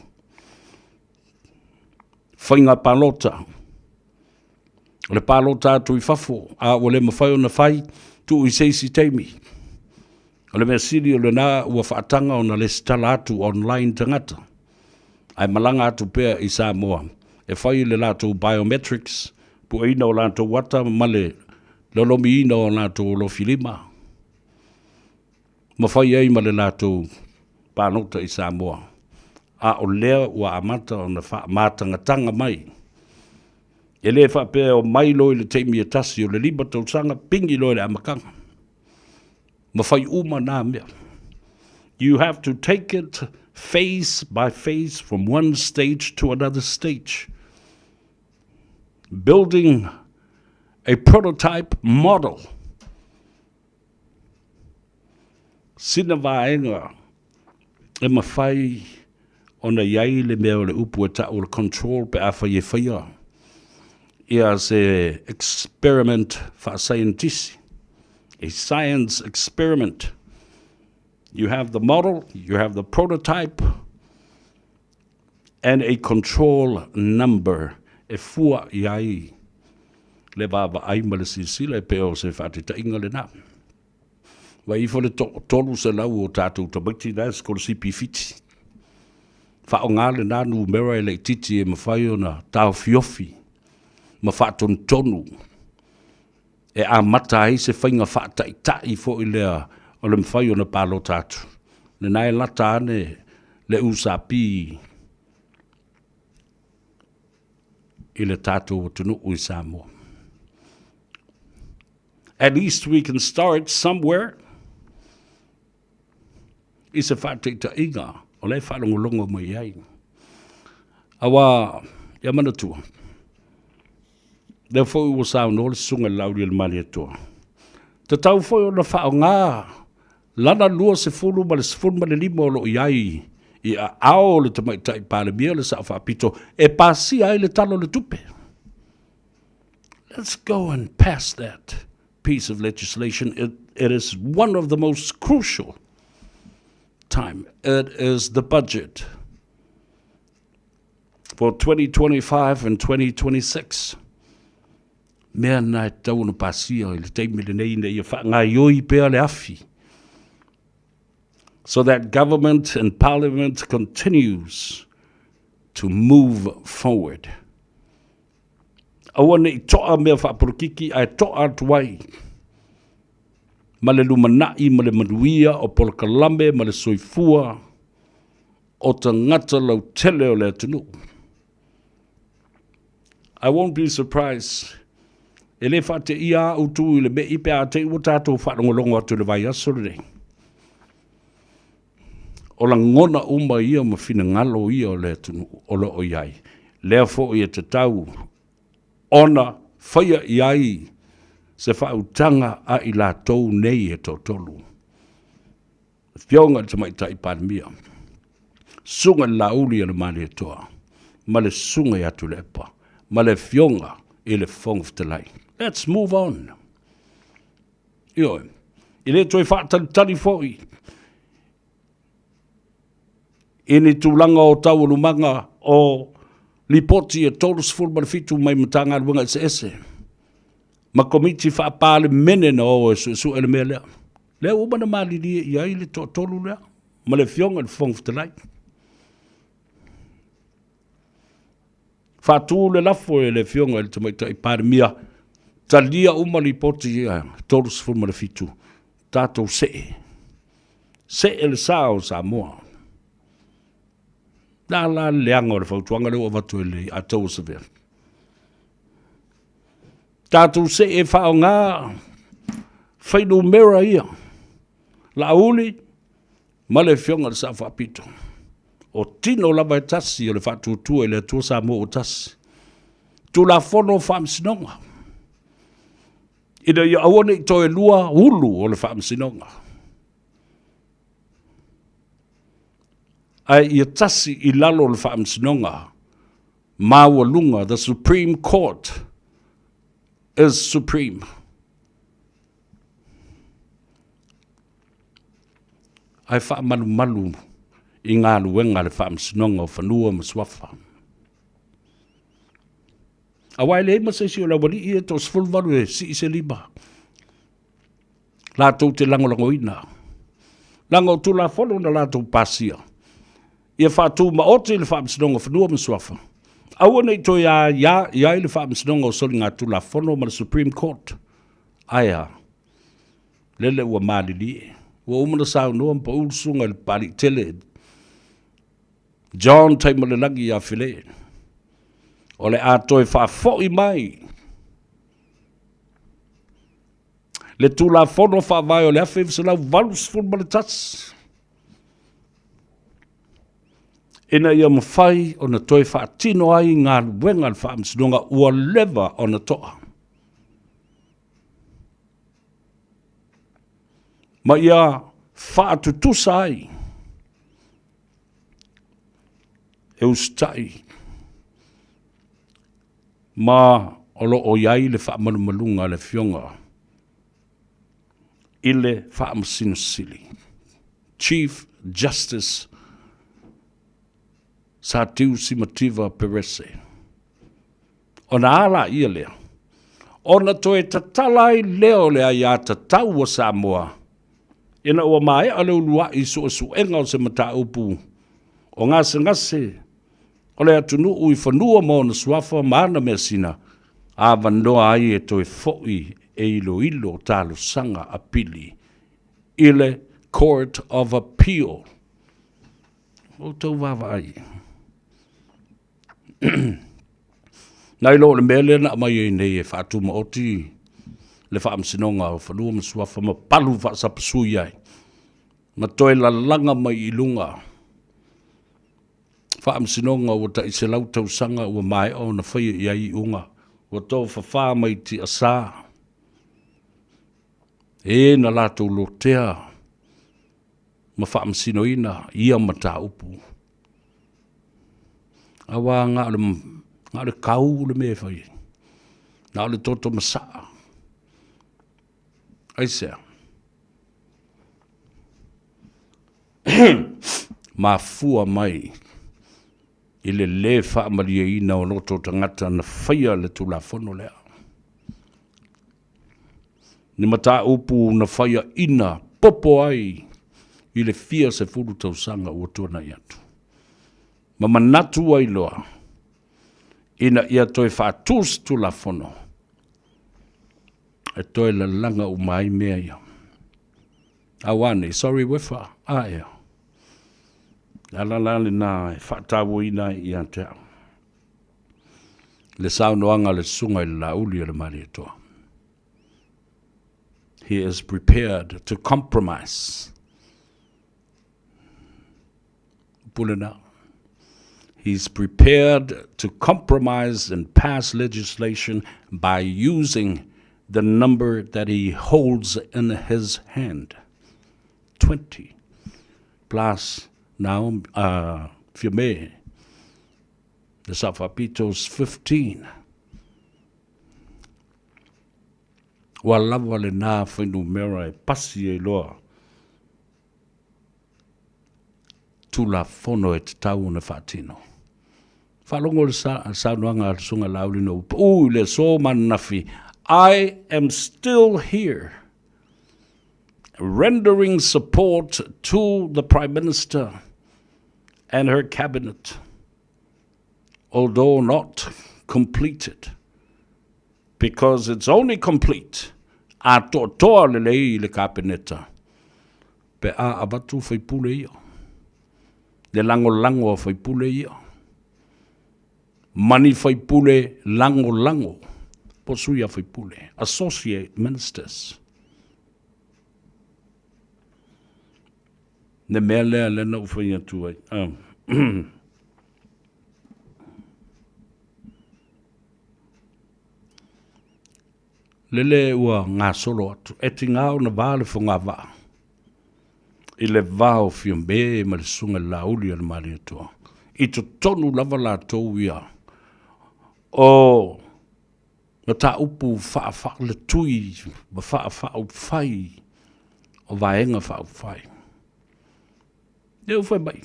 Faiga palota. O le palota atu i fafo, a ua le mafai ona fai, tuu i se isi taimi. O le mea sili o lena ua faataga ona lesitala atu online tagata, ae malaga atu pea i Samoa e fai le latou biometrics, pueina o latou ata ma le lolomiina o latou alofilima, ma fai ai ma le latou palota i Samoa. A o lea ua amata ona faamatagataga mai. E le faapea e omai loa i le taimi e tasi o le 5 tausaga, pigi loa i le amataga. Ma fai uma na mea. You have to take it phase by phase from one stage to another stage. Building a prototype model. Sina vaega e mafai ona i ai le mea o le upu e ta'u o le control pe afai e faia ia se experiment faasaienitisi, a science experiment. You have the model, you have the prototype, and a control number e fua i ai le vaavaai ma le silasila e pei o se faataitaiga lena. Vaai ifo le 300 o tatou tamaiti la e sikolasipi i Fiti. Faaaoga lena numera e laitiiti e mafai ona taofiofi ma faatonutonu e amata ai se faiga faataitai foi lea o le mafai ona palota atu. Lena e lata ane le USP i le tatou atunuu i Samoa. At least we can start somewhere i se faataitaiga o la e faalogologo mai ai. Aua, ia manatua, lea foi ua saunoa le Susuga i le Laaulialemalietoa, tatau foi ona faaaoga lana 20 ma le 15 o lo o i ai i aao o le Tamaitai Palemia, le Sao Faapito, e pasia ai le Tala o le Tupe. Let's go and pass that piece of legislation. It, it is one of the most crucial time. It is the budget for 2025 and 2026. Mea na e tatau ona pasia i le taimi lenei ina ia faagaioi pea le afi. So that government and parliament continues to move forward. Aua ne i toa mea faapolokiki ae toa atu ai ma le lumanai ma le manuia o polokalame ma le soifua o tagata lautele o le atunuu. I won't be surprised e le faateia a'u tu i le me'i pe a te i ua tatou faalogologo atu i le vaiaso lenei. O lagona uma ia ma finagalo ia o le atunuu o lo o i ai, lea foi e tatau ona faia i ai se faautaga a i latou nei e toatolu. Afioga i le Tamaitai Palemia, Susuga i le Laauli a le Malietoa, ma le Susuga ia Tuilaepa, ma le Afioga i le Fofoga Fetalai. Let's move on. Ioe. E le toe faatalitali foi i ni tulaga o taualumaga o lipoti e 37 mai Matagaluega eseese ma Komiti Faa-Palemene na o e suesue le mea lea. Lea ua uma ona malilie i ai le toatolu lea ma le Afioga i le Fofoga Fetalai. Faatu le lafo e le Afioga i le Tamaitai Palemia, talia uma Lipoti ia 37, tatou see. See le sa o Samoa. Le a la le leaga o le fautuaga lea ua avatu e le Ataua Savea? Tatou see e faaaoga fuainumera ia, Laauli ma le Afioga i le Sao Faapito. O tino lava e tasi o le faatuatua i le Atua Samoa ua tasi. Tulafono o Faamasinoga, ina ia aua ne i toe lua ulu o le Faamasinoga, ae ia tasi i lalo o le Faamasinoga Maualuga, the Supreme Court is supreme. Ae faamalumalu i galuega a le Faamasinoga o Fanua ma Suafa. Aua e leai ma se isi o le aualii ia e toa-18 e sii se lima latou te lagolagoina, leaga o Tulafono na latou pasia, ia faatumaoti le Faamasinoga o Fanua ma Suafa, aua ne i toe aia i ai le Faamasinoga o Soligatulafono ma le Supreme Court. Ae a? Lele ua malilie. Ua uma ona saunoa ma pau le susuga i le Papalii tele, John Taimalelagi ia File, o le a toe faafoi mai le Tulafono Faavae o le 1981 ina ia mafai ona toe faatino ai galuega a le Faamasinoga ua leva ona to'a. Ma ia faatutusa ai e usitai ma o lo o i ai le faamalumaluga a le Afioga i le Faamasino Sili, Chief Justice Sa Tiu Simativa Perese. Ona a laia lea, ona toe tatala ai lea o le aiatatau a Samoa ina ua maea le uluai suesuega o se mataupu o gasegase o le atunuu i fanua ma ona suafa ma ana measina, avanoa ai e toe foi e iloilo talosaga apili i le Court of Appeal. Outou vaavaai. Nai lo o le mea lea na aumai ai nei e faatumaoti le Faamasinoga o Fanua ma Suafa ma palu faasapasui ai ma toe lalaga mai i luga Faamasinoga ua tai 100 tausaga ua maea ona faia i ai iuga, ua tofafa mai tiasa e na latou lotea ma faamasinoina ia mataupu. Aua na o le kau le mea e fai ai, na o le toto masaa. Aisea? Mafua mai i le lē faamalieina o loto tagata na faia le Tulafono lea. Ni mataupu na faiaina popo ai i le fia sefulu tausaga ua tuanai atu. Ma manatu ai loa ina ia toe faatu se Tulafono e toe lalaga uma ai mea ia. Aua nei, sorry Wefa, a ea. Le ala la lena e faatauaina ai ia te au le saunoaga a le Susuga i le Laauli o le Malietoa. He is prepared to compromise. Upu lena. He's prepared to compromise and pass legislation by using the number that he holds in his hand. 20 plus now Fiame, the Safapitos 15. Ua lava lena fuainumera e pasi ai loa Tulafono e tatau ona faatino. Faalogo le saunoaga a le Susuga Laauli ina ua pau i le aso ma ananafi, I am still here rendering support to the Prime Minister and her Cabinet. although not completed, because it's only complete atoatoa lelei i le Kapeneta pe a avatu faipule ia, le lagolago a faipule ia, ma ni faipule lagolago po sui a faipule, associate ministers. Le mea lea lea na ou fai atu ai. Lele ua gasolo atu, e tiga ona va le fogavaa i le va o Fiame ma le Susuga i le Laauli a le Malietoa. I totonu lava latou ia o mataupu faafaaletui ma faafaaupufai o Vaega Faaupufai. Lea ua fai mai,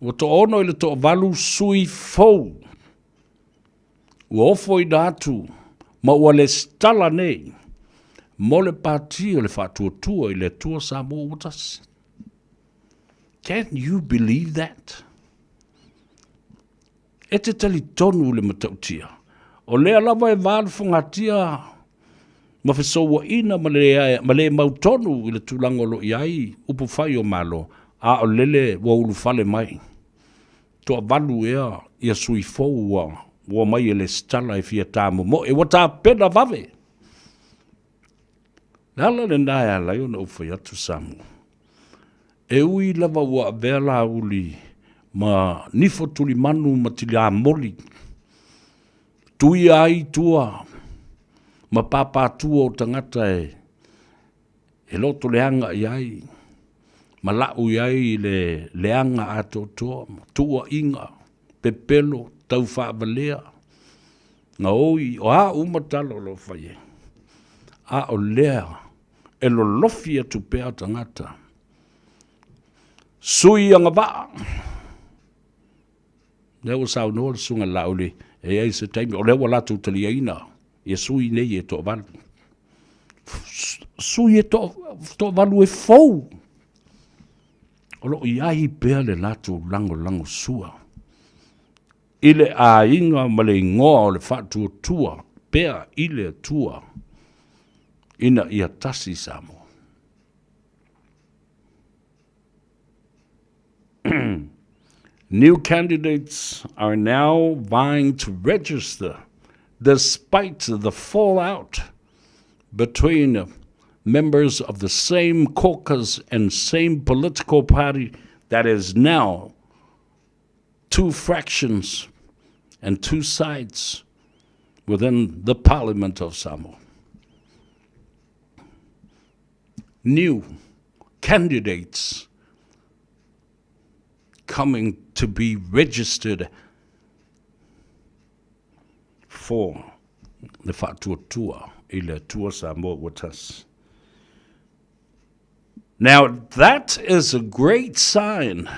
ua toaono i le toavalu sui fou ua ofoina atu ma ua lesitala nei mo le Pati o le Faatuatua i le Atua Samoa ua Tasi. Can you believe that? E te talitonu i le matautia, o lea lava e va le fogatia ma fesouaina ma le, ma le mautonu i le tulaga o lo o i ai upufai o Malo, a o lele ua ulufale mai. Toavalu ea ia sui fou ua ua omai e lesitala e fia tamomoe, ua tapena vave. Le ala lena e ala ai ona ou fai atu Samoa, e ui lava ua avea Laauli ma nifo tulimanu ma tilamoli, tuia ai tua ma pāpātua o tagata e e loto leaga i ai ma lau i ai le leaga atoatoa ma tuuaiga, pepelo, taufaavalea, gaoi, o a uma tala o lo o fai ai. A o lea e lolofi atu pea tagata, sui agavaa, lea ua saunoa le Susuga i le Laauli, e i ai se taimi, o lea ua latou taliaina ia sui nei e toavalu. Sui e toavalu e fou, o lo o i ai pea le latou lagolagosua i le aiga ma le igoa o le faatuatua pea i le Atua ina ia tasi Samoa. New candidates are now vying to register despite the fallout between members of the same caucus and same political party that is now two fractions and two sides within the Parliament of Samoa. New candidates coming to be registered for le faatuatua i le Atua Samoa ua tasi. Now that is a great sign.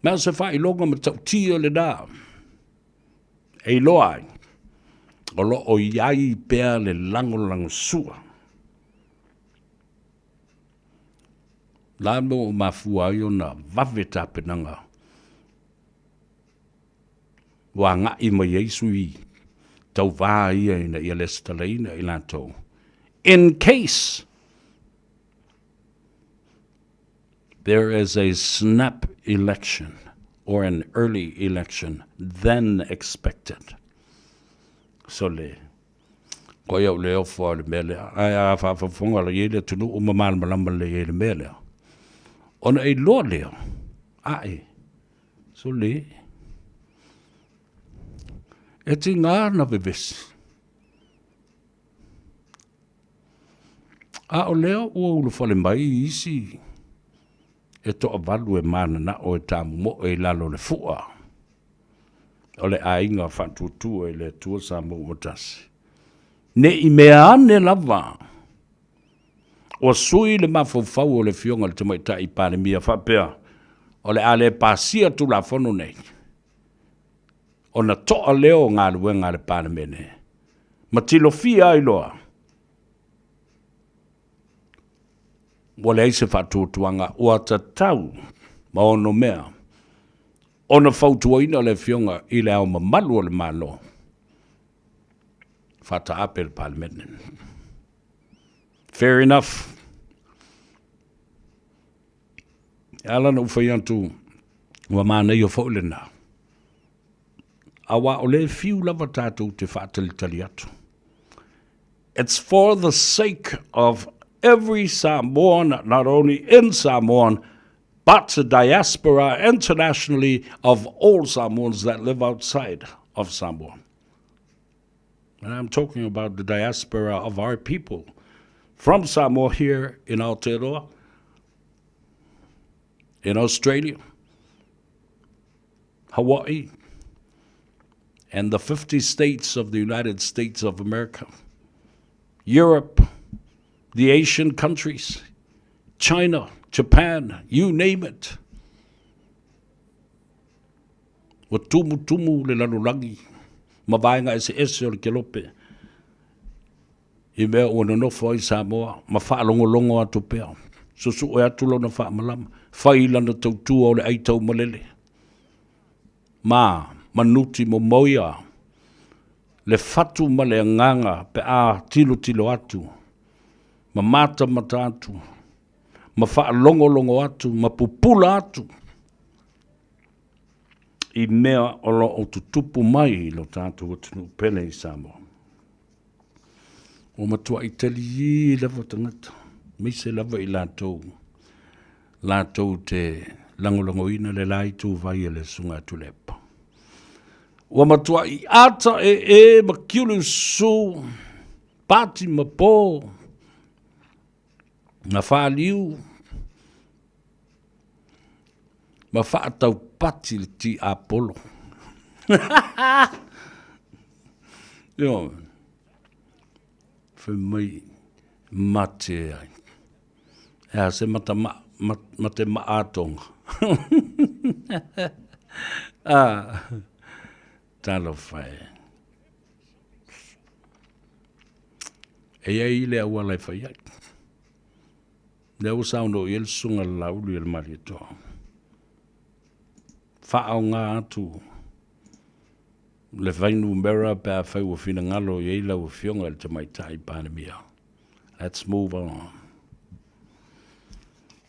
Ma o se faailoga matautia lena e iloa ai o lo o i ai pea le lagolagosua. La mo mafua ai ona vave tapenaga ua agai mai ai sui tauvā ia ina ia lesitalaina i latou. In case there is a snap election or an early election than expected. So le, ko ia le ofo le mea lea. Ae a faafofoga la i le atunuu ma malamalama lelei ai le mea lea. Ona e iloa lea, ae, so le, e tiga na vevesi. A o lea ua ulufale mai isi e toavalu e mananao e tamomoe i lalo o le fua o le aiga faatuatua i le Atua Samoa ua tasi. Ne i mea ane lava ua sui le mafaufau o le Afioga i le Tamaitai Palemia faapea o le a le pasia Tulafono nei, ona toa lea o galuega a le Palemene ma tilofia ai loa ua leai se faatuatuaga ua tatau ma onomea. ona fautuaina le Afioga i Le Ao Mamalu o le Malo, faataape le Palemene. Fair enough. E ala ona ou fai atu, ua manaia foi lena. Aua o lea e fiu lava tatou te faatalitali atu. It's for the sake of every Samoan, not only in Samoan, but the diaspora internationally of all Samoans that live outside of Samoa. And I'm talking about the diaspora of our people from Samoa here in Aotearoa, in Australia, Hawaii, and the 50 states of the United States of America, Europe, the Asian countries, China, Japan, you name it. Ua tumutumu le lalolagi ma vaega eseese o le kelope i mea ua nonofo ai Samoa ma faalogologo atu pea, susue atu lona faamalama, fai lana tautua o le ai taumalele ma manuti momoia le fatu ma le agaga pe a tilotilo atu ma matamata atu ma faalogologo atu ma pupula atu i mea o lo o tutupu mai i lo tatou atunuu pele i Samoa. Ua matuai taliī lava tagata, aemaise lava i latou latou te lagolagoina le la ituvai e le Susuga a Tuilaepa. Ua matuai ata ee ma kiuliusu, pati ma po, na faliu ma faataupati le tiapolo. Ioe. Fai mai mate ai. E a se mata ma, mate maatoga. ah, talofa e. E i ai le auala e fai ai. Lea ua saunoa i ai le Susuga i le Laauli o le Malietoa. Faaaoga atu le fuainumera pe afai ua finagalo i ai lau Afioga i le Tamaitai Palemia. Let's move on.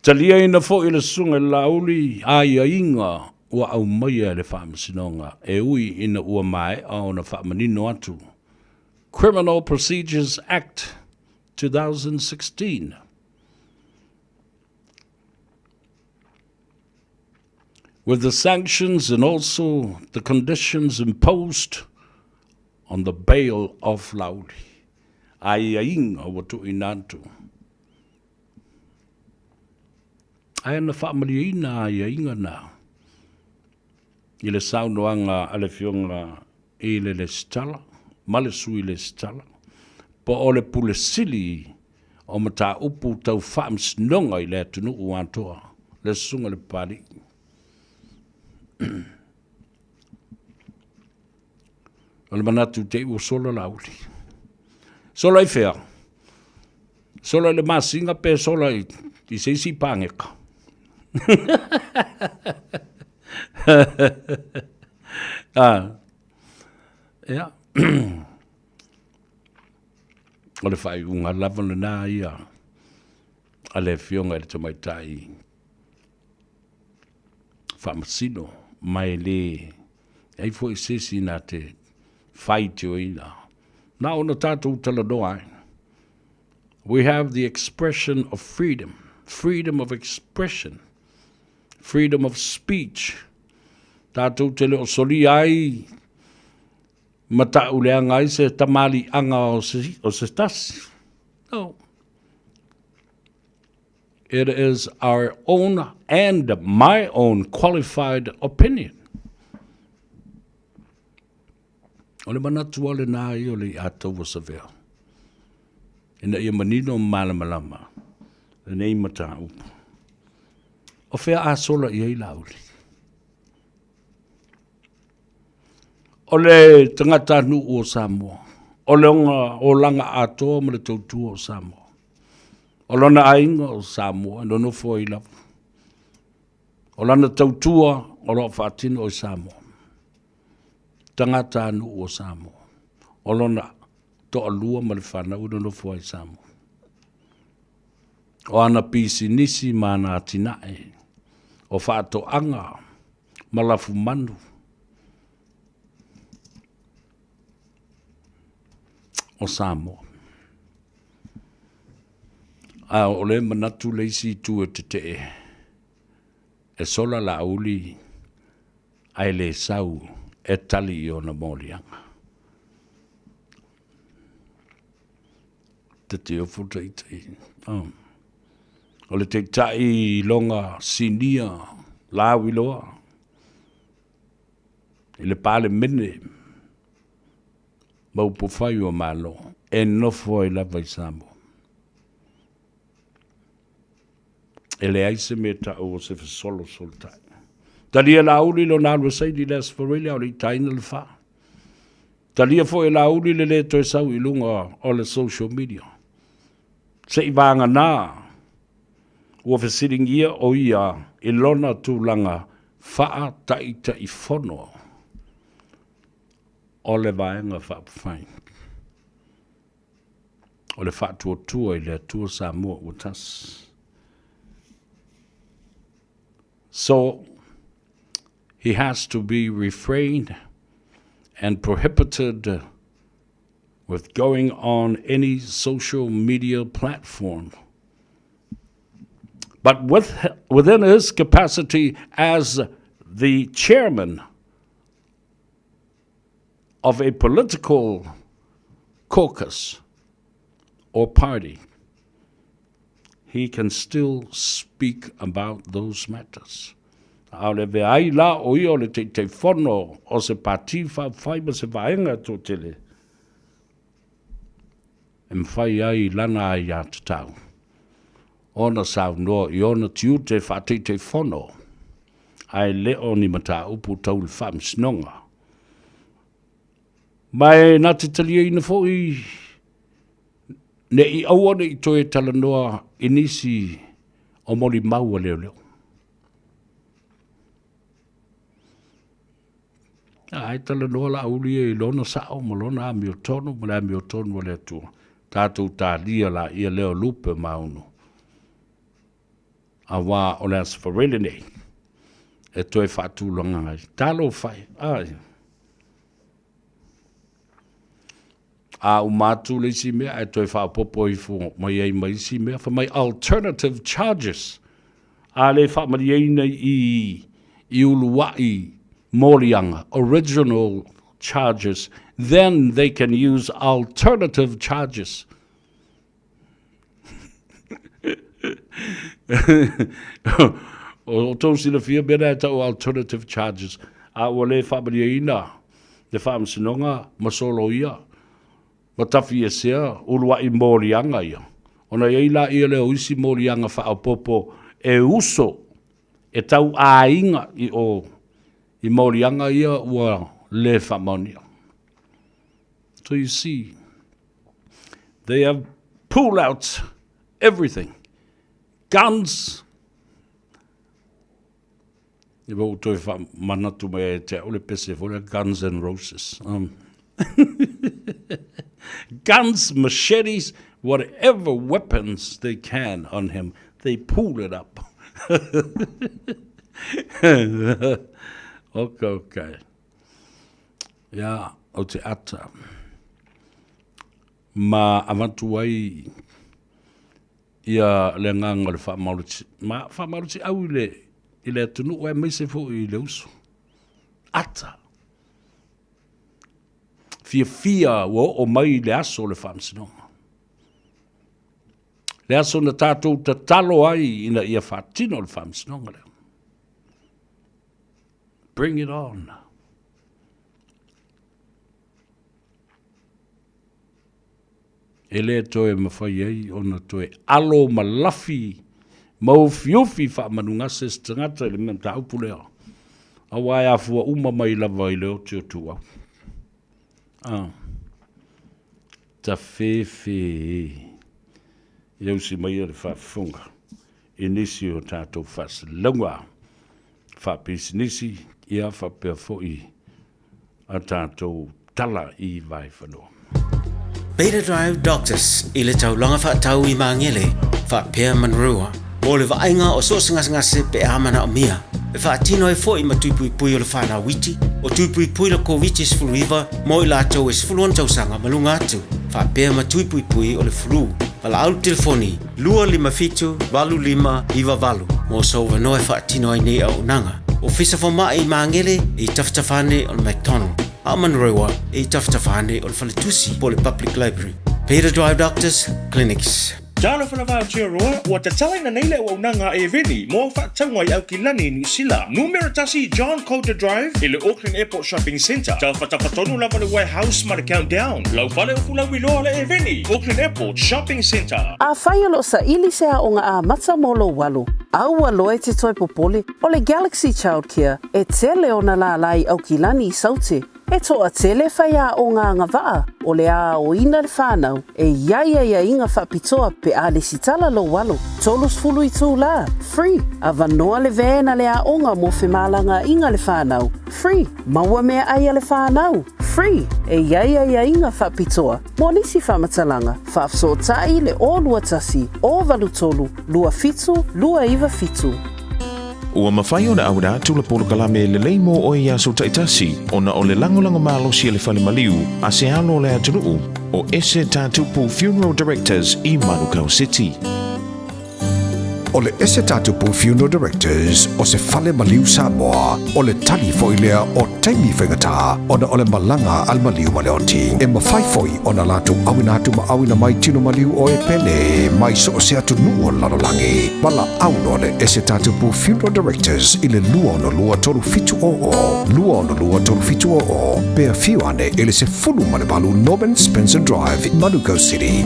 Taliaina foi e le Susuga i le Laauli aiaiga ua aumaia e le Faamasinoga e ui ina ua maea ona faamanino atu Criminal Procedures Act 2016. With the sanctions and also the conditions imposed on the bail of Laauli. Aiaiga ua tuuina atu. Ae na faamalieina aiaiga na i le saunoaga a le Afioga i le Lesitala ma le Sui Lesitala, po o le Pule Sili o Mataupu Tau Faamasinoga i le atunuu atoa, le Susuga i le Papalii. O le manatu te i ua sola Laauli. Sola i fea? Sola i le masina pe sola i, i se isi pāgeka? ah. Ia. o le faaiuga lava lena ia a le Afioga i le Tamaitai Faamasino, ma e le ai foi se isi na te faitioina. Na ona tatou talanoa ai. We have the expression of freedom, freedom of expression, freedom of speech. Tatou te le o solia ai ma ta'uleaga ai se tamaliiaga o se, o se tasi. No. It is our own and my own qualified opinion. O le manatu lava lena ia o le iā taua savea, ina ia manino ma malamalama lenei mataupu. O fea a sola i ai Laauli? O le tagatanuu o Samoa, o le olaga atoa ma le tautua o Samoa. O lona aiga o Samoa e nonofo ai lava. O lana tautua o lo o faatino i Samoa. Tagatanuu o Samoa. O lona toalua ma le fanau e nonofo ai i Samoa. O ana pisinisi ma ana atinae, o faatoaga ma lafumanu, o Samoa. A o le manatu le isi itu e tetee, e sola Laauli ae le sau e tali i ona moliaga. Te ofo taitai. Oh. O le taitai loga sinia lauiloa i le Palemene ma upufai o Malo e nofo ai lava i Samoa. E leai se mea tau o se fesolosolotai. Talia Laauli lona alu e saini i le Aso Faraile a o le i taina le fa. Talia foi e Laauli le lē toe sau i luga o le social media. Se i vagana ua fesiligia o ia i lona tulaga faa-Taitaifono o le Vaega Faaupufai o le Faatuatua i le Atua Samoa ua Tasi. So, he has to be refrained and prohibited with going on any social media platform. But with, within his capacity as the chairman of a political caucus or party, he can still speak about those matters. A o le avea ai la o ia o le Taitaifono o se Pati Faaupufai ma se Vaega Toatele e mafai ai lana aiatatau ona saunoa i ona tiute faa-Taitaifono ae le o ni mataupu tau le Faamasinoga. Ma e na te taliaina foi ne i aua ne i toe talanoa i nisi o molimau a leoleo. Ae talanoa Laauli ia i lona sao ma lona amiotonu ma le amiotonu a le Atua. Tatou talia laia lea o lupe ma aunu. Auā o le Aso Faraile nei e toe faatulaga ai. Talofa e, ai. A uma atu le isi mea ae toe faaopoopo ifo mai ai ma isi mea, fai mai alternative charges. A le faamalieina i i uluai moliaga, original charges, then they can use alternative charges. O tou silafia mea na e tau alternative charges, a ua le faamalieina le Faamasinoga ma soloia ma tafiesea uluai moliaga ia, ona i ai laia lea o isi moliaga faaopoopo e uso e tau aiga i o i moliaga ia ua le faamaonia. So you see, they have pulled out everything. Guns! I ua ou toe faamanatu mai ia te au le pese foi lea Guns and Roses. Guns, machetes, whatever weapons they can on him, they pull it up. Okay, okay. Ia, o te ata. Ma avatu ai ia le agaga o le faamalosi, ma faamalosiau i le, i le atunuu aemaise foi i le uso. Ata. Fiafia ua oo mai le aso o le faamasinoga. Le aso na tatou tatalo ai ina ia faatino le faamasinoga lea. Bring it on. E le toe mafai ai ona toe alo ma lafi ma ufiufi faamanugase se tagata i le mataupu lea, aua e afua uma mai lava i le oti o Tuau. Ah. Tafefe e. Ia usi maia le faafofoga i nisi o tatou faasalalauga. faapisinisi, ia faapea foi a tatou tala i Vaefanua. Beta Drive Doctors i le taulaga faatau i Magele faapea Manurewa mo le vaaiga o so o se gasegase pe a manaomia. E faatino ai foi ma tui puipui o le fanau iti, o tui puipui le Koviti-19 mo i latou e 16 tausaga ma luga atu, faapea ma tui puipui o le flu. Valaau le telefoni 257 8598 mo sou avanoa e faatino ai nei auaunaga. Ofisa Fomai i Magele e i tafatafa ane o le McDonald, a o Manurewa e i tafatafa ane o le Faletusi po o le Public Library. Peter Drive Doctors Clinics. Talofa lava Aotearoa, ua tatalaina nei le auaunaga a Eveni mo au faatauga i Aukilani i Niu Sila. Numera tasi John Coulter Drive i le Auckland Airport Shopping Centre. Tafatafa tonu lava le Warehouse ma le Countdown. Lau fale o Fulauiloa le Eveni, Auckland Airport Shopping Centre. Afai o lo o saili se aoga amata mo lou alo, aua loa e te toe popole, o le Galaxy Childcare e tele ona lālā i Aukilani i Saute. E toatele faiaoga agavaa o le aoina le whanau e i ai aiaiga faapitoa pe a lesitala lou alo. 30 itulā, free, avanoa le van a le aoga mo femalagaaiga le whanau, free, maua meaai a le whanau, free, e i ai aiaiga faapitoa mo nisi faamatalaga, faafesootai le 021 083 27 297. Ua mafai ona auina atu le polokalame lelei mo oe i aso taitasi ona o le lagolago malosi a le fale maliu a se alo o le atunuu o Ese Tatupu Funeral Directors i Manukau City. O le Ese Tatupu Funeral Directors o se fale maliu Samoa, o le tali foi lea o taimi faigata ona o le malaga a le maliu ma le oti. E mafai foi ona latou auina atu ma auina mai tino maliu o e pele mai so o se atunuu o le lalolagi. Valaau loa le Ese Tatupu Funeral Directors i le 262 3700, 262 3700, pe afio ane i le 18 Norman Spencer Drive, Manukau City.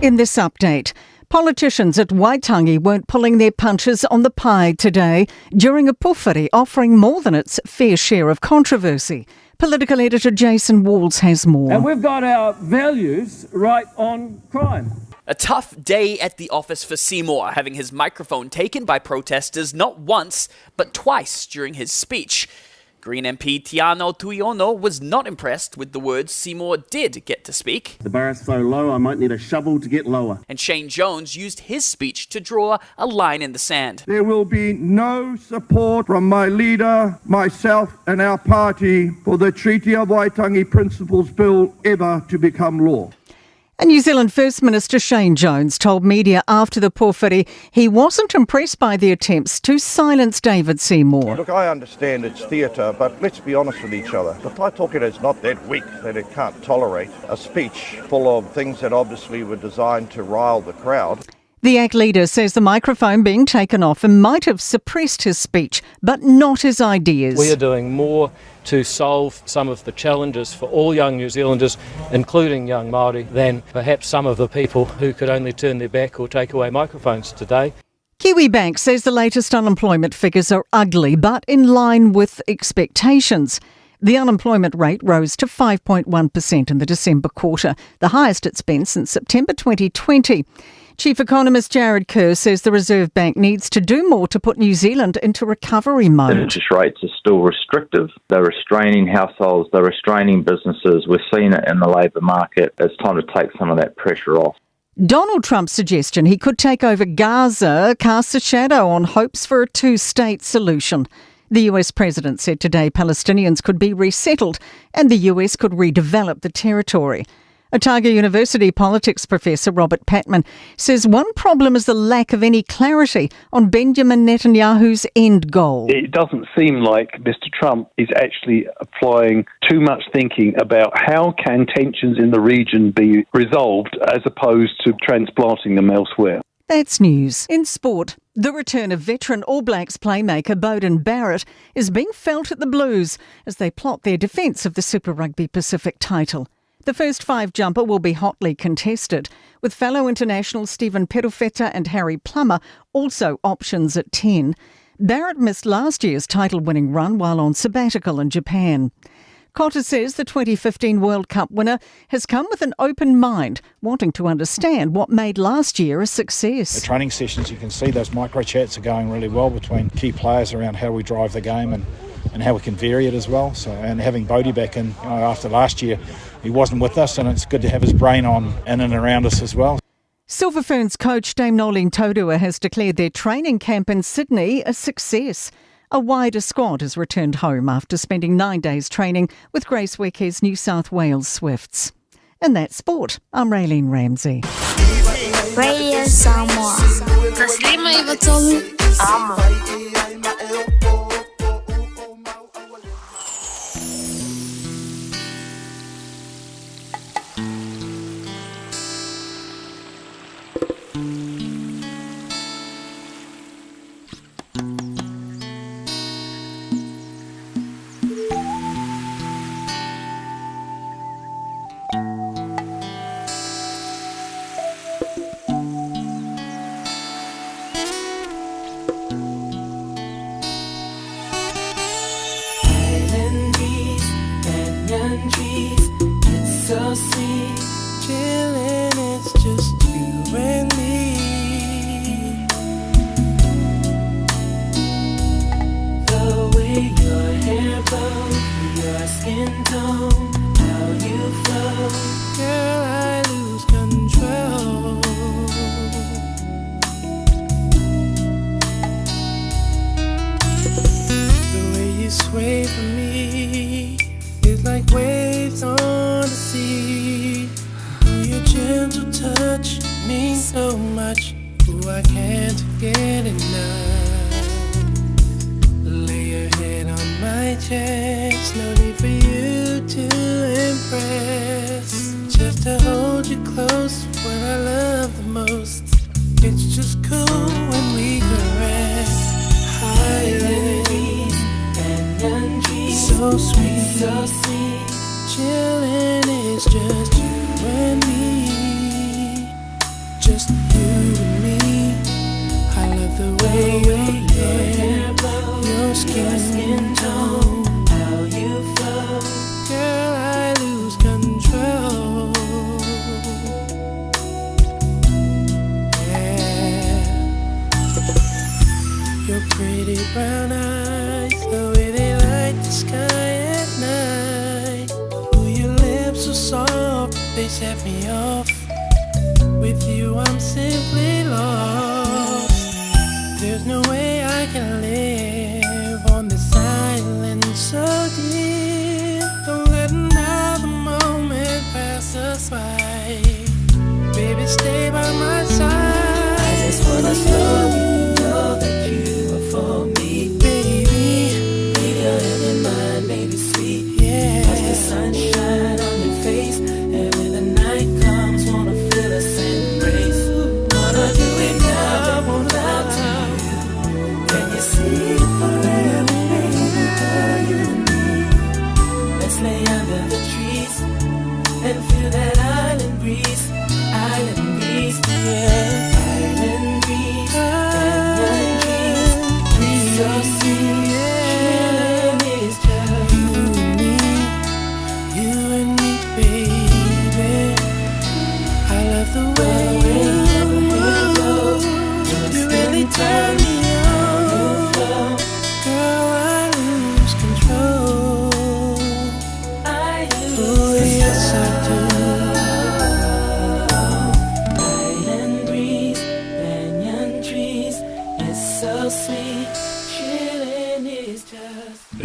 In this update, politicians at Waitangi weren't pulling their punches on the pie today during a pōwhiri offering more than its fair share of controversy. Political editor Jason Walls has more. And we've got our values right on crime. A tough day at the office for Seymour, having his microphone taken by protesters not once, but twice during his speech. Green MP Teanau Tuiono was not impressed with the words Seymour did get to speak. The bar is so low, I might need a shovel to get lower. And Shane Jones used his speech to draw a line in the sand. There will be no support from my leader, myself, and our party for the Treaty of Waitangi Principles Bill ever to become law. And New Zealand First Minister Shane Jones told media after the pōwhiri he wasn't impressed by the attempts to silence David Seymour. Look, I understand it's theatre, but let's be honest with each other. The Tai Tokerau is not that weak that it can't tolerate a speech full of things that obviously were designed to rile the crowd. The ACT leader says the microphone being taken off him might have suppressed his speech, but not his ideas. We are doing more to solve some of the challenges for all young New Zealanders, including young Māori, than perhaps some of the people who could only turn their back or take away microphones today. Kiwibank says the latest unemployment figures are ugly, but in line with expectations. The unemployment rate rose to 5.1% in the December quarter, the highest it's been since September 2020. Chief Economist Jarrod Kerr says the Reserve Bank needs to do more to put New Zealand into recovery mode. Interest rates are still restrictive. They're restraining households, they're restraining businesses. We're seeing it in the labour market. It's time to take some of that pressure off. Donald Trump's suggestion he could take over Gaza casts a shadow on hopes for a two state solution. The US president said today Palestinians could be resettled and the US could redevelop the territory. Otago University politics professor Robert Patman says one problem is the lack of any clarity on Benjamin Netanyahu's end goal. It doesn't seem like Mr. Trump is actually applying too much thinking about how can tensions in the region be resolved as opposed to transplanting them elsewhere. That's news. In sport, the return of veteran All Blacks playmaker Beauden Barrett is being felt at the Blues as they plot their defence of the Super Rugby Pacific title. The first five jumper will be hotly contested, with fellow internationals Stephen Perofeta and Harry Plummer also options at 10. Barrett missed last year's title winning run while on sabbatical in Japan. Cotter says the 2015 World Cup winner has come with an open mind, wanting to understand what made last year a success. The training sessions, you can see those micro chats are going really well between key players around how we drive the game and, and how we can vary it as well. So, and having Bodie back in you know, after last year, he wasn't with us, and it's good to have his brain on in and around us as well. Silver Ferns coach Dame Noeline Taurua has declared their training camp in Sydney a success. A wider squad has returned home after spending nine days training with Grace Weke's New South Wales Swifts. And that's sport. I'm Raylene Ramsey. Radio Samoa. Amo.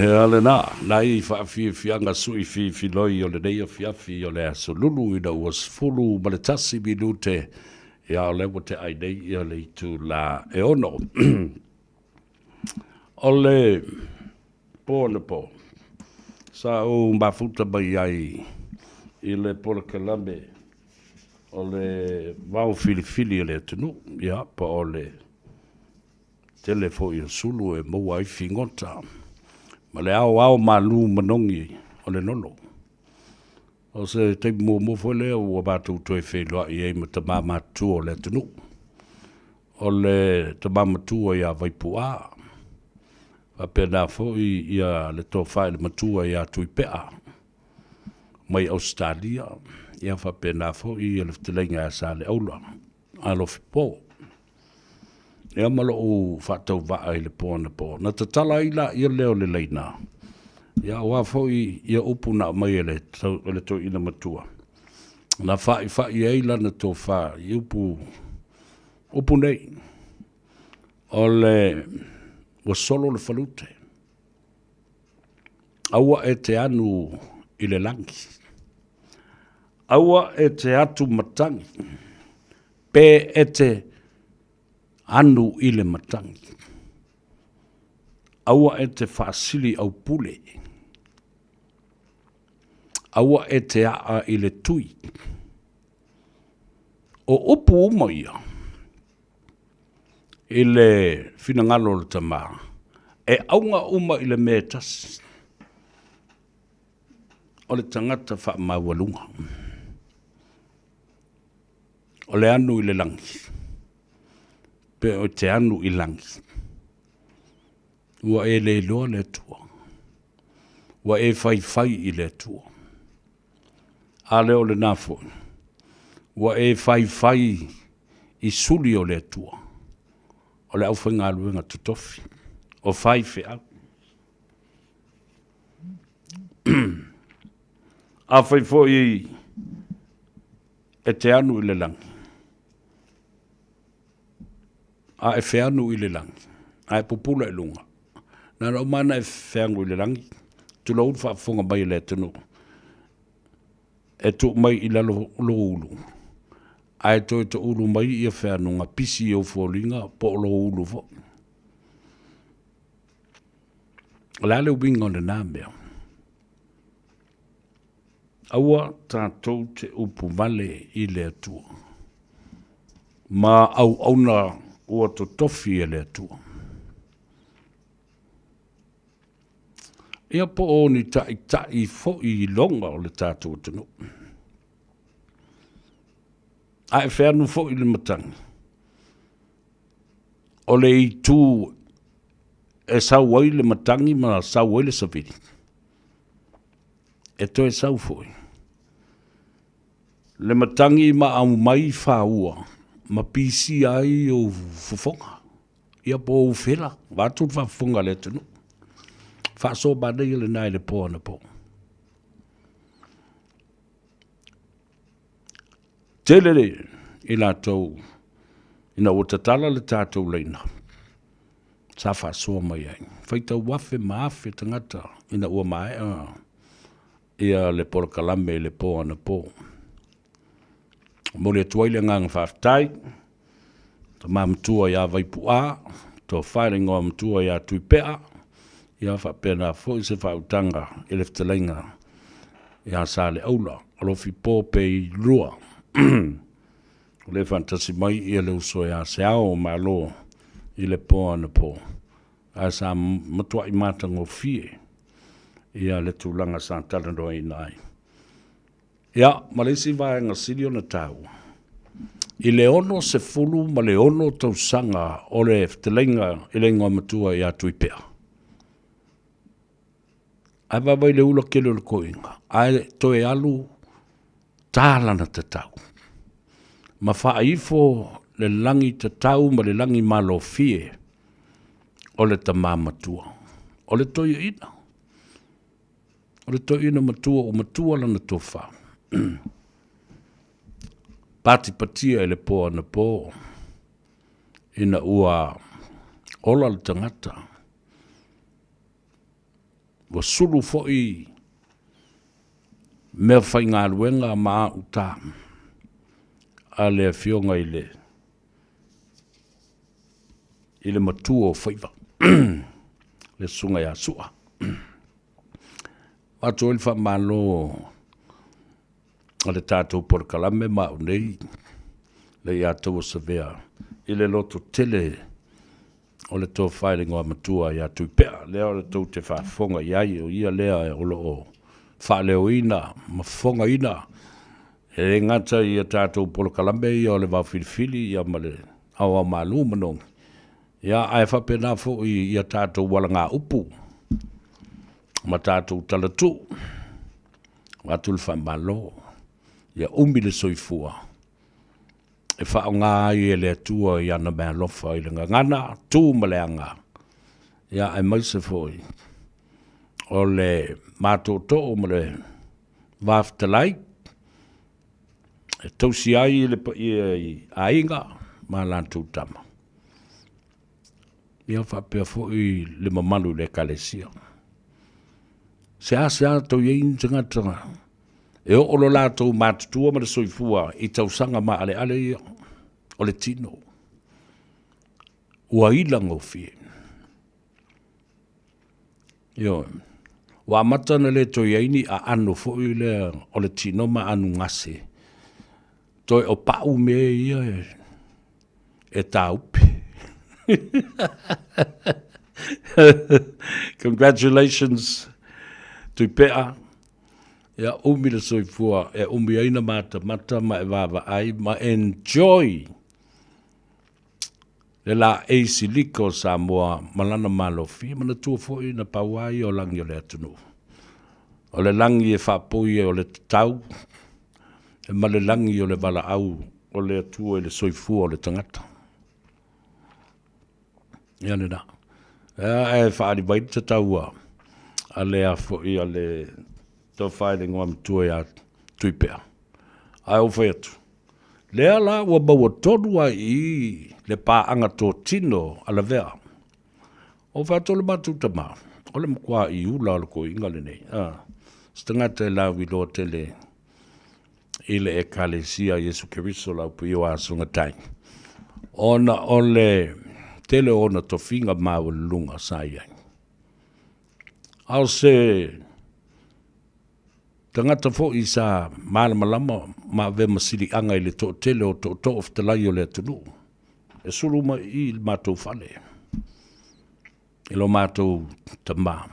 Ea lenā, nai faafiafiaga suʻifiifiloi o lenei afiafi o le aso Lulu ina ua 11 minute, ia o lea ua teʻai nei ia le itulā e ono. O le po anapo, sa ou mafuta mai ai i le polokalame o le vao filifili a le atunuu, ia, po o le tele foi o sulu e maua ai figota ma le aoao malū manogi o le lolo. O se taimi muamua foi lea ua matou toe feiloai ai ma tamā matutua o le atunuu. O le tamā matua ia Vaipuā. Faapena foi ia le tofa i le matua ia Tuipea mai Ausetalia, ia faapena foi ia le fetalaiga ia Saleaula Alofi Po. Ia ma lou faatauvaa i le po anapo. Na tatala ai laia lea o le laina, ia aua foi ia upu na aumai e le, e le toeaina matua, na faifai ai lana tofa i upu, upu nei, o le ua solo le falute, aua e te anu i le lagi, aua e te atu matagi, pe e te anu i le matagi, aua e te faasili aupule, aua e te aa i le tui. O upu uma ia, i le finagalo o le tama, e auga uma i le mea e tasi, o le tagata faamaualuga. O le anu i le lagi, pe o te anu i lagi, ua e le iloa le Atua, ua e faifai i le Atua. A lea o lena foi, ua e faifai i suli o le Atua, o le aufaigaluega totofi, o faifeau. Afai foi e te anu i le lagi, a e feanu i le lagi, a e pupula i luga, na ona uma lava ona e feanu i le lagi, tulou le faafofoga mai a le atunuu, e tuu mai i lalo lou ulu, ae toe toulu mai ia feanuga pisi i ou foliga po o lou ulu foi. O le a le uiga o lena mea? Aua tatou te upu vale i le Atua, ma auauna ua totofi e le Atua. Ia po o ni taitai foi iloga o le tatou atunuu. A e feanu foi le matagi, o le itu e sau ai le matagi ma sau ai le savili, e toe sau foi le matagi ma aumai faua ma pisia ai ou fofoga, ia po o ou fela, vaeatu le faafofoga a le atunuu. Faasoa manaia lena i le po anapo. Tele le i latou ina ua tatala le tatou laina sa faasoa mai ai. Faitau afe ma afe tagata ina ua maea ia le polokalame i le po anapo. Momoli atu ai le agaga faafetai, tama matua ia Vaipu'a, tofa i le igoa matua ia Tuipea, ia faapena foi se faautaga i le fetalaiga ia Saleaula, Alofi Po Peilua. O lea e faatasi mai ia le uso ia Seao o Malo i le po anapo, ae sa matuai matagofie ia le tulaga sa talanoaina ai. Ia, ma le isi vaega sili ona taua, i le 66 tausaga o le fetalaiga i le igoa matua ia Tuipea, ae vaavaai i le ula tele o le toeaina, ae toe alu ta lana tatau ma faaifo le lagi tatau ma le lagi malofie o le tama matua, o le toeaina. O le toeaina matua ua matua lana tofa. Patipatia i le po anapo ina ua ola le tagata, ua sulu foi mea faigaluega ma auta a le afioga i le i le matua o faiva, le susuga ia Sua. Avatu ai le faamalo a le tatou polokalame ma au nei, le ia taua savea i le loto tele o le tofa i le igoa matua ia Tuipea, lea o le tou te faafofoga i ai, o ia lea o lo o faaleoina ma fofogaina, e le gata i a tatou polokalame ia o le vaofilifili ia ma le aoaomalu ma nogi. Ia, ae faapena foi i a tatou alagaupu ma tatou talatuu. Avatu le faamalo, ia umi le soifua e faaaoga ai e le Atua i ana meaalofa i le gagana, tu ma le aga, ia aemaise foi o le matootoo ma le va fetalai e tausi ai le paia i aiga ma latou tama. Ia faapea foi le mamalu i le Ekalesia. Seasea tou i ai ni tagata e oo lo latou matutua ma le soifua i tausaga maaleale ia o le tino, ua ila gofie. Ioe. Ua amata ona le toe i ai ni aano foi lea o le tino ma anugase, toe o pau mea ia e tāupe. Congratulations Tuipea, ia umi le soifua e umi ai na matamata ma e vaavaai ma enjoy le laei silika o Samoa ma lana malofie. Manatua foi na pau lava ia o lagi o le atunuu. O le lagi e faapoi o le tatau ma le lagi o le valaau o le Atua i le soifua o le tagata. Ia lena. Ae faaali mai le tatau a le a foi a le tofa i le igoamatua ia Tuipea. Ae ou fai atu, lea la ua maua tonu lava i i le paaga totino a Lavea. Ou fai atu o le matou tama, o le matua i ula o le toeaina lenei, a, se tagata e lauiloa tele i le Ekalesia a Iesu Keriso le Aupuia o Asogatai, ona o le tele o ona tofiga maualuluga sa i ai. A o se tagata foi sa malamalama ma avea ma siliaga i le toatele o tootoo fetalai o le atunuu, e sulu mai i i le matou fale i lo matou tama.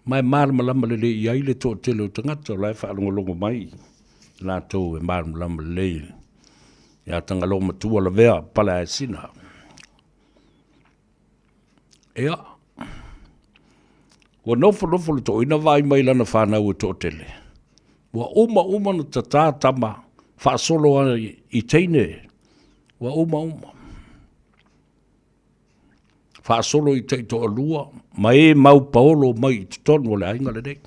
Ma e malamalama lelei i ai le toatele o tagata o la e faalogologo mai latou e malamalama lelei ia Tagaloa Matua Lavea Paleaesina. Ia, ua nofonofo le toeaina vaai mai i lana fanau e toatele, ua uma uma ona tata tama faasolo ai i teine, ua uma uma. Faasolo i taitoalua ma e mau paolo mai i totonu o le aiga lenei.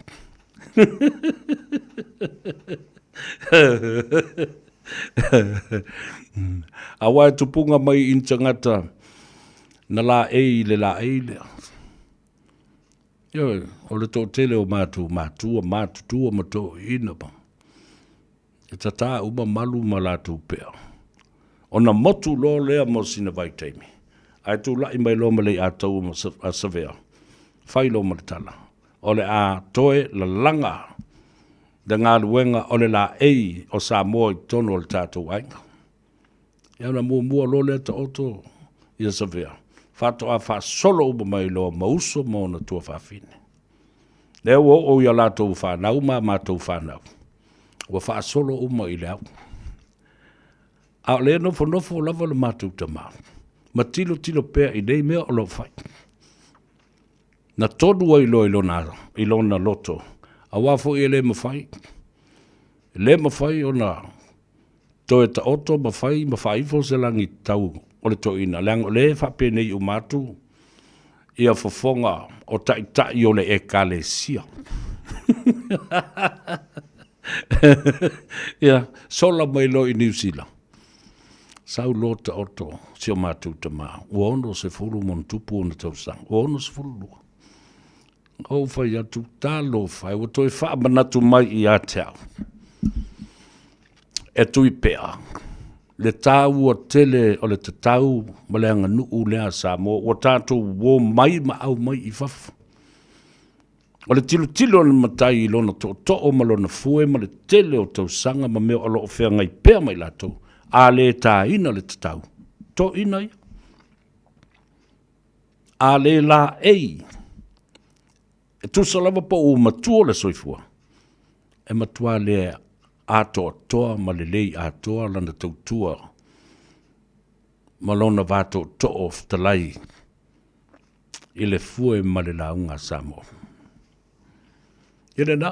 Aua e tupuga mai i ni tagata na laei i le laei lea. Ioe, o le toatele o matou matua, matutua ma toeaiina ma e tata uma malu ma latou pea. Ona motu loa lea mo sina vaitaimi, ae tulai mai loa ma Leiataua ma Savea, fai loa ma le tala, o le a toe lalaga le galuega o le laei o Samoa i totonu o le tatou aiga. Ia ona muamua loa lea taoto ia Savea, faatoa faasolo uma mai loa ma uso ma ona tuafafine. Lea ua oo i a latou fanau ma a matou fanau, ua faasolo uma i le au. A o lea e nofonofo lava le matou tama ma tilotilo pea i nei mea o lo o fai. Na tonu ai loa i lona, i lona loto, aua foi e le mafai, e le mafai ona toe taoto ma fai ma faaifo se lagi tatau o le toeaina, leaga o lea e faapenei uma atu ia fofoga o taitai o le Ekalesia. Ia, sola mai loa i Niu Sila. Sau loa taoto si o matou tama, ua 60 ma ona tupu ona tausaga, ua 62. Ou fai atu, talofa e, ua toe faamanatu mai ia te au e Tuipea le taua tele o le tatau ma le aganuu lea a Samoa ua tatou uo mai ma aumai i fafo. O le tilotilo a le matai i lona tootoo ma lona fue ma le tele o tausaga ma mea o lo o feagai pea ma i latou, a le tāina le tatau, toina ia. A le laei, e tusa lava po ua matua le soifua, e matua le atoatoa ma lelei atoa lana tautua. ma lona va tootoo fetalai i le fue ma le lauga a Samoa. Ia lena,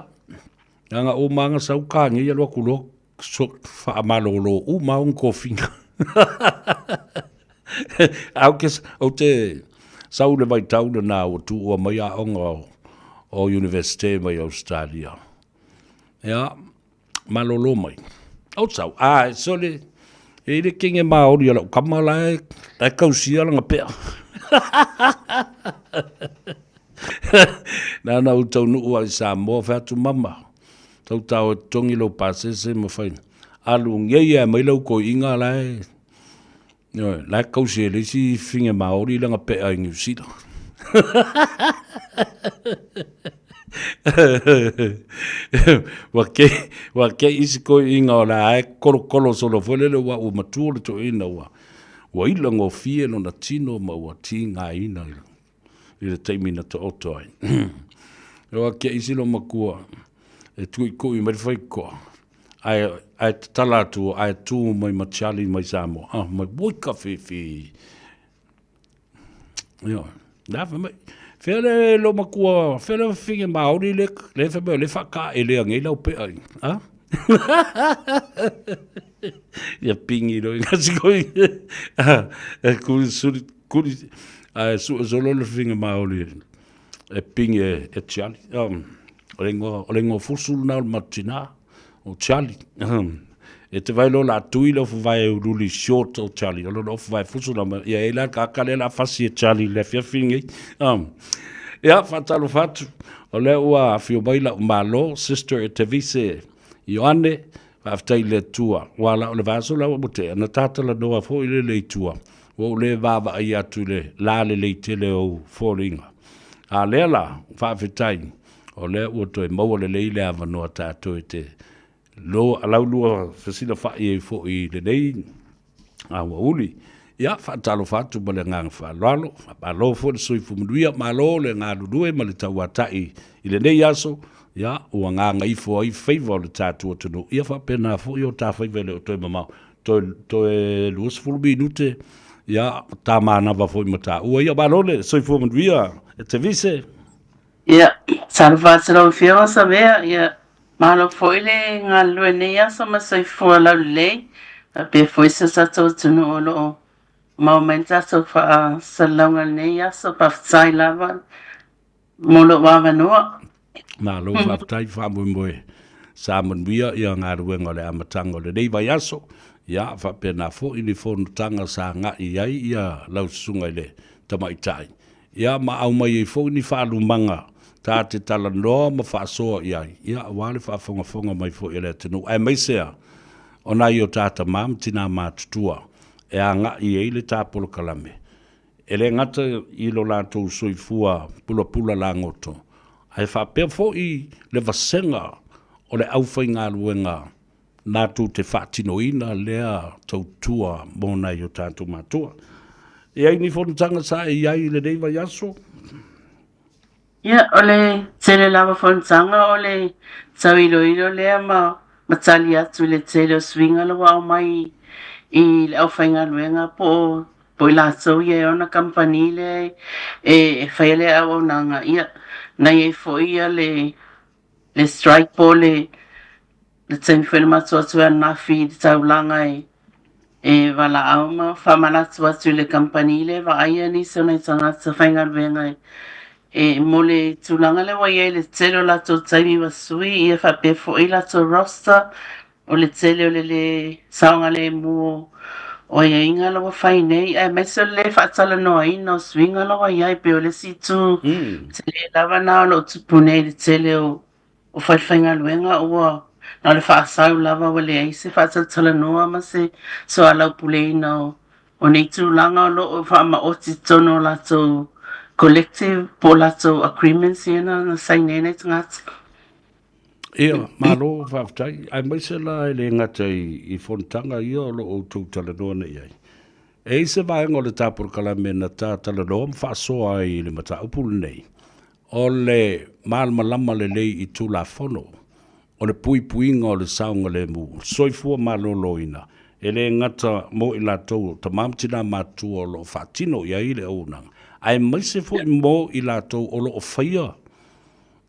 leaga o maga sau ka nei alu atu loa so, faamalolo uma au tofiga. Au ke, ou te sau le vaitau lena ua tuua mai aoga o, o Universite mai Australia. Ia, malolo mai. Ou te sau, a, sole, e i le kenge Māori a lau kama la e, la e kausia lana pea. Nana u taunuu ai Samoa, fai atu mama, tau tao e totogi lou pasese ma fai, alu ngei e mai lau koiinga la e, Ioe, la e kausi e le isi finge Māori lana pea i Niu Sila. Ua ke, ua ke isi koe inga o la e kolokolo solo foi lele ua ua matua le toeaina ua, ua ila gofie lona tino ma ua tigaina i le taimi na taoto ai. Ua ke isi lo makua e tuikui mai le faikoa. Ae, ae tatala atu, ae tū mai ma Charlie mai Samoa. Ah, mai, woi ka whiwhi. Ioe, la fai mai, Whea le lo makua, whea le whinge Māori le, le fai mai, le whaka e lea ngei lau pea i. Ah? Ia pingi lo i ngasi koi. Ah, e kuri suri, kuri, ae su e solo le whinge Māori e pingi e, e Charlie. Um, o le ingoa, o le ingoa fusu lena o le matina, o Charlie. E te vai lo la tui le ofu vai ululi short o Charlie. O lona ofu vai fusu la ia e la ka kale la fasi e Charlie le fiafi nei. Ia, whaatalofa atu. O lea ua afio mai lau malo, sister e te vise Ioane, faafetai i le Atua. Ua la o le vaaso la ua motea, na tātalanoa foi le le i tua. Ua ou le vaavaai atu i le la lelei tele o ou foliga. A lea la, faafetai, o lea ua toe maua lelei le avanoa tatou e te lo alaulua fesilafai ai foi i lenei aoauli. Ia, faatalofa atu ma le agaga faaaloalo, faamalo foi le soifua manuia, malo le galulue ma le tauatai i lenei aso, ia, ua gagaifo ai faiva o le tatou atunuu. Ia faapena foi o ta faiva e le o toe mamao, toe, toe 20 minute, ia, ta manava foi ma taua. Ia, malo le soifua manuia e te vise. Ia, talofa atu lau Afioga Savea, ia, malo foi le galulue i lenei aso ma soifua laulelei, faapea foi si o tatou atunuu o lo o maua mai le tatou faasalalauga i lenei aso. Faafetai lava mo lou avanoa. Malo faafetai, faamoemoe sa manuia ia galuega o le amataga o lenei vaiaso, ia faapena foi ni fonotaga sa agai ai ia lau susuga i le tamaitai, ia ma aumai ai foi ni faalumaga ta te talanoa ma faasoa i ai, ia aua le faafogafoga mai foi a le atunuu, aemaise a o nai o ta tama ma tina matutua e agai ai le ta polokalame. E le gata i lo latou soifua pulapula lagoto, ae faapea foi le vasega o le aufaigaluega latou te faatinoina lea tautua mo nai o tatou matua. E i ai ni fonotaga sa e i ai i lenei vaiaso? Ia, o le tele lava fonotaga o le tauiloilo lea ma ma tali atu i le tele o suiga la ua aumai i le aufaigaluega po o po o i latou ia e ona kamupani lea e faia le auaunaga. Ia, na i ai foi ia le le strike po o le le taimi foi na matou atu ai ananafi i le taulaga e e valaau ma faamanatu atu i le kamupani lea e vaaia nisi o nai tagata faigaluega e e mo le tulaga lea ua i ai le tele o latou taimi ua sui ia faapea foi latou roster o le tele o le lē saogalemu o aiaiga la ua fai nei aemaise o le lē faatalanoaina o suiga la ua i ai pei o le isi itu tele lava na o lo o tupu nei i le tele o o falefaigaluega ua na o le faasau lava ua leai se faatalatalanoa ma se soalaupuleina o o nei tulaga o lo o faamaoti i totonu o latou collective po o latou agreements ia na saini ai nai tagata. Ia, malo faafetai. Aemaise la e le gata i fonotaga ia o lo o outou talanoa nei ai. E i ai se vaega o le ta polokalame na ta talanoa ma faasoa ai i le mataupu lenei, o le malamalama lelei i Tulafono o le puipuiga o le saogalemu, soifua maloloina. E le gata mo i latou o tama ma tinā matutua o lo o faatino i ai le auaunaga, aemaise foi mo i latou o lo o faia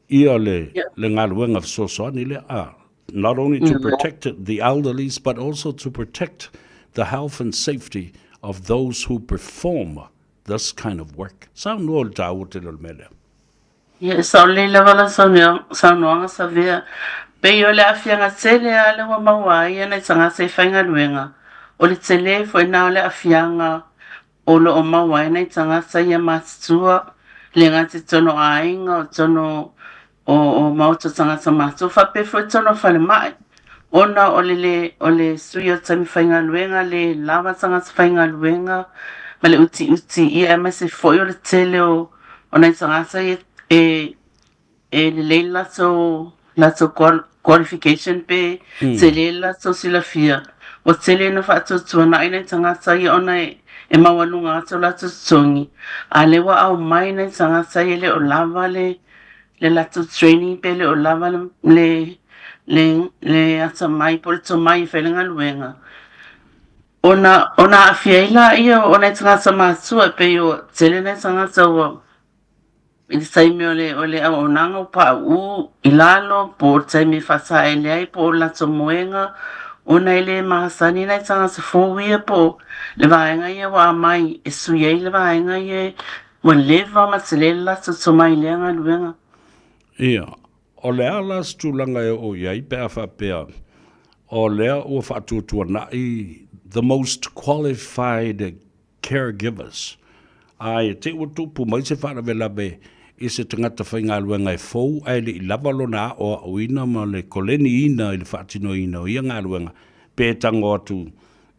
ia le, le galuega fesoasoani lea, a, not only to protect the elderlies but also to protect the health and safety of those who perform this kind of work. Saunoa i le taua tele o le mea lea. Ia, e sao lelei lava lau saunoaga Savea. Pei o le aafiaga tele lava lea ua maua ai nai tagata i faigaluega, o le tele foi lena o le aafiaga o lo o maua ai nai tagata ia matutua, le gata i totonu o aiga, o totonu o maota o tagata matutua, faapea foi totonu o falemai, ona o le le o le sui o taimi faigaluega, le lava tagata faigaluega ma le utiuti, ia aemaise foi o le tele o o nai tagata ia e e lelei le latou latou qualification pe tele le latou silafia, ua tele ina faatuatuanai nai tagata ia ona e maualuga atu o latou totogi, a o lea ua aumai nai tagata ia e le o lava le le latou training pe le o lava le le le atamai po o le tomai e fai le galuega. Ona ona aafia ai laia o nai tagata matutua e pei ua tele nai tagata ua i le taimi o le o le auaunaga ua pauu i lalo po o le taimi e faataele ai po o le latou moega ona e le masani nai tagata fou ia po o le vaega ia ua aumai e sui ai le vaega ia ua leva ma tele le latou tomai i lea galuega. Ia, o le a la se tulaga e oo i ai pe a faapea o lea ua faatuatuanai the most qualified caregivers, ae te i ua tupu mai se faalavelave i se tagata faigaluega e fou ae le i lava lona aoaoina ma le koleniina i le faatinoina o ia galuega, pe tago atu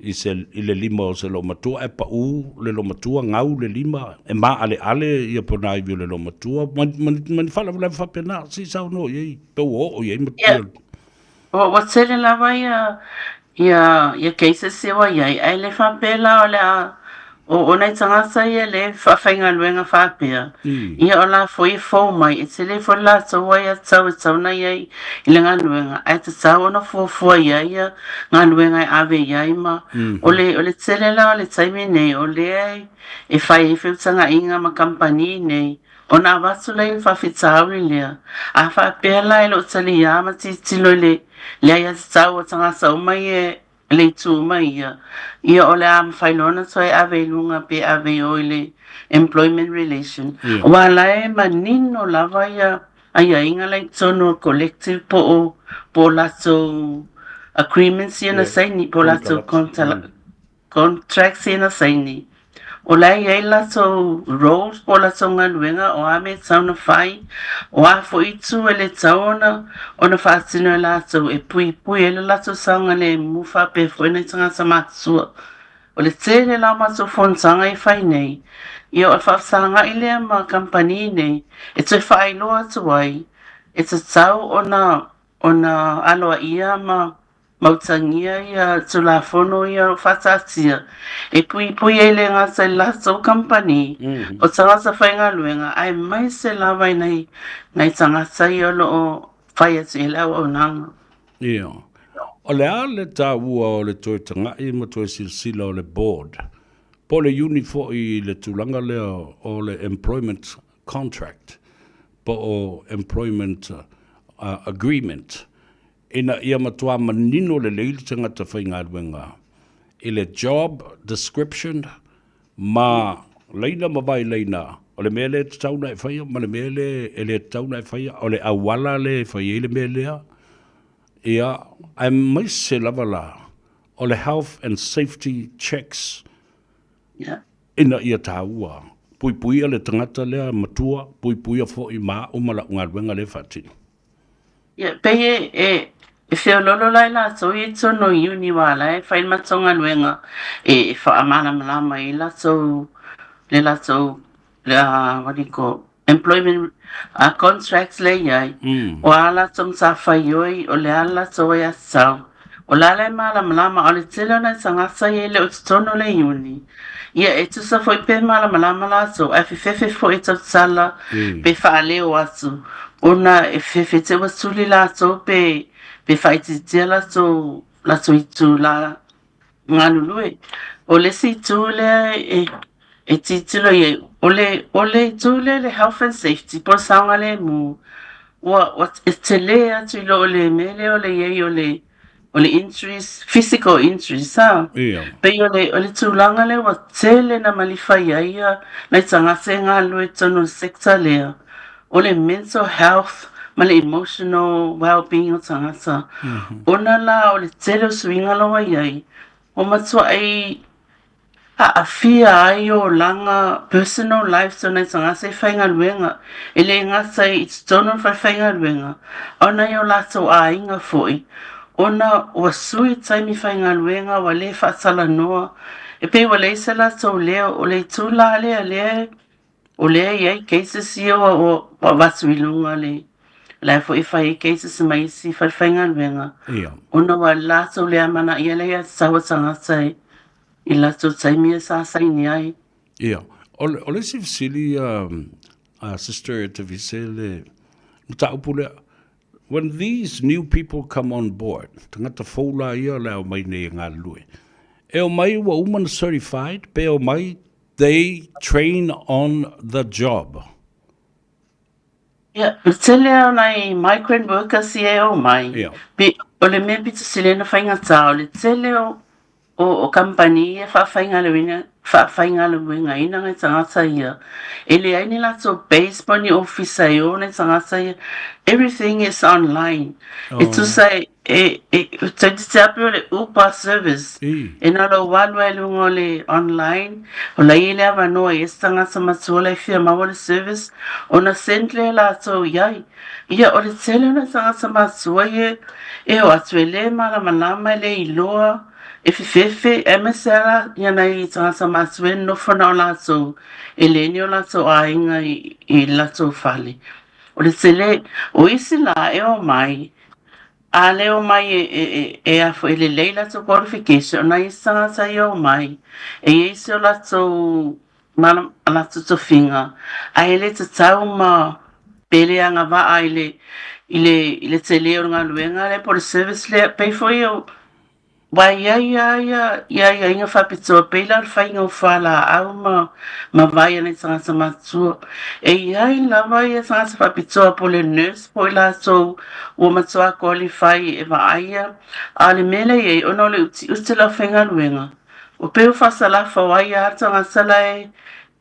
i se i le lima o se loomatua ae pau le loomatua, gau le lima, e maaleale ia ponaivi o le loomatua, ma, ma, ma ni faalavelave faapena, se i saunoa i ai, pe ua oo i ai ma Ia, ua tele lava ia ia ia cases ia ua i ai, ae le faapea la o le a o o nai tagata ia le faafaigaluega faapea, ia o la foi e fou mai, e tele foi le latou aiatatau e tatau ona i ai i le galuega, ae tatau ona fuafua i ai ia galuega e ave i ai ma o le o le tele la o le taimi nei o lea e fai ai feutagaiga ma kamupani nei ona avatu lea i le faafitauli lea. A faapea la e le o taliā ma tilotilo i le le aiatatau a tagata uma ia i le itu uma ia, ia o le a mafai loa ona toe ave i luga pe ave i o i le Employment Relation. Aua la e manino lava ia aiaiga la i totonu o collective po o po o latou agreements ia na saini po o latou contracts ia na saini. O la e i ai latou roles po o latou galuega o a mea e tatau ona fai, o a foi itu e le tatau ona ona faatino e latou e puipui ai le latou saogalemu faapea foi nai tagata matutua. O le tele la o matou fonotaga e fai nei, ia o le faafesagai lea ma kamupani nei e toe faailoa atu ai e tatau ona ona aloaia ma Mautagia ia Tulafono ia o lo o faataatia e puipui ai le gata i le latou kamupani o tagata faigaluega aemaise lava i nai, nai tagata ia o lo o fai atu i ai le auaunaga. Ia. O le a le taua o le toe tagai ma toe silasila o le board po o le iuni foi i le tulaga lea o le employment contract po o employment agreement Ina ia matua manino lelei le tagata faigaluega i le job description ma laina ma vailaina o le mea lea e tatau ona e faia ma le mea lea e le tatau ona e faia, o le auala lea e fai ai le mea lea, ia, aemaise lava la o le health and safety checks ina ia taua. Puipuia le tagata lea matua, puipuia foi ma au ma lau galuega lea e faatino. Ia, pei e, e, e feoloolo la i latou i totonu o Iuni aua la e fai le matou galuega e, e faamalamalama ai latou, le latou, le, what do you call, employment contracts lea e i ai, o a latou matafaioi, o le a le latou aiatatau. O la la e malamalama, a o le tele o nai tagata ia e le o i totonu o le Iuni, ia e tusa foi pe malamalama latou, ae fefefe foi e tautala pe faaleo atu, ona e fefefe te ua tuli latou pe, pe faaitiitia latou, latou itula. galulue. O le isi itu lea e e tilotilo i ai, o le o le itu lea le health and safety po o le saogalemu, ua ua e tele atu i lo le mea lea o le i ai o le o le injuries, physical injuries a. Ia. Pei o le o le tulaga lea ua tele na malifa i ai ia nai tagata e galulue i totonu o le sector lea, o le mental health ma le emotional well-being o tagata. Ona la o le tele o suiga la ua i ai, ua matuai Aafia ai olaga, personal lives, o nai tagata i faigaluega, e le gata i totonu o le falefaigaluega, a o nai o latou aiga foi, ona ua sui taimi faigaluega ua le faatalanoa, e pei ua leai se latou leo, o le itu la lea lea o lea e i ai cases ia ua ua avatu i luga le la e foi e fai ai cases ma isi falefaigaluega, ona ua latou le amanaia le aiatatau a tagata e i latou taimi e sa saini ai. Ia, o le, o le isi fesili a Sister Tavise le mataupu lea, when these new people come on board, tagata fou la ia le ao mai nei e galulue, e omai ua uma na certified, pe omai they train on the job? Ia, o le tele o nai migrant workers ia e omai, Ia. pe, o le mea pito sili ona faigata, o le tele o, o, o kamupani ia e faafaigaluega, faafaigaluegaina nai tagata ia, e leai ni latou base po o ni ofisa e o nai tagata ia, everything is online. E tusa e, E, e, toeitiiti lava pei o le Uber service, e na o lou alu lava i luga o le online, o la e i ai le avanoa i ai se tagata matua la e fia maua le service, ona send lea e latou i ai. Ia, o le tele o nai tagata matua ia e o atu e le malamalama, e le iloa, e fefefe, aemaise lava la ia nai tagata matua e nonofo na o latou, e leai ni o latou aiga i le latou fale. O le tele, o isi la e omai, A le omai e, e, e, e a foi, e lelei latou qualification, o nai isi tagata ia omai, e i ai se o latou mala, latou tofiga, ae le tatau ma pe le agavaa i le, i le, i le tele o le galuega lea po o le service lea, pei foi o, Aua e i ai lava ia ia aiaiga faapitoa pei la o le faiga o fualaau ma ma vai a nai tagata matutua. E i ai lava ia tagata faapitoa po o le nurse po o i latou ua matua qualify e vaaia, a o le mea lea e i ai ona o le utiuti o le aufaigaluega, ua pei ua faasalafau ai lava le tagata la e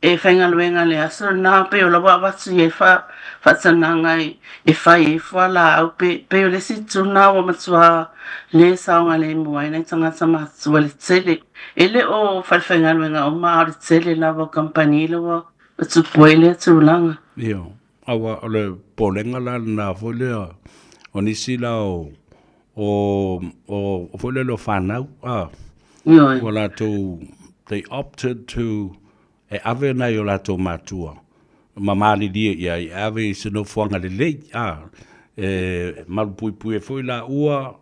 E faigaluega le aso lena, pei o la ua avatu i ai faatanaga e fai ai fualaau, pei o le isi itu lena ua matua le saogalemu ai nai tagata matutua i le tele. E le o falefaigaluega uma, a o le tele lava o kamupani la ua tupu ai lea tulaga. Ioe, aua o le popolega la lena foi lea o nisi la o o o foi lele o fanau a. Ioe. Ua latou they opted to e ave nai o latou matua ma malilie i ai, e ave i se nofoaga lelei, a, e malupuipui ai foi laua,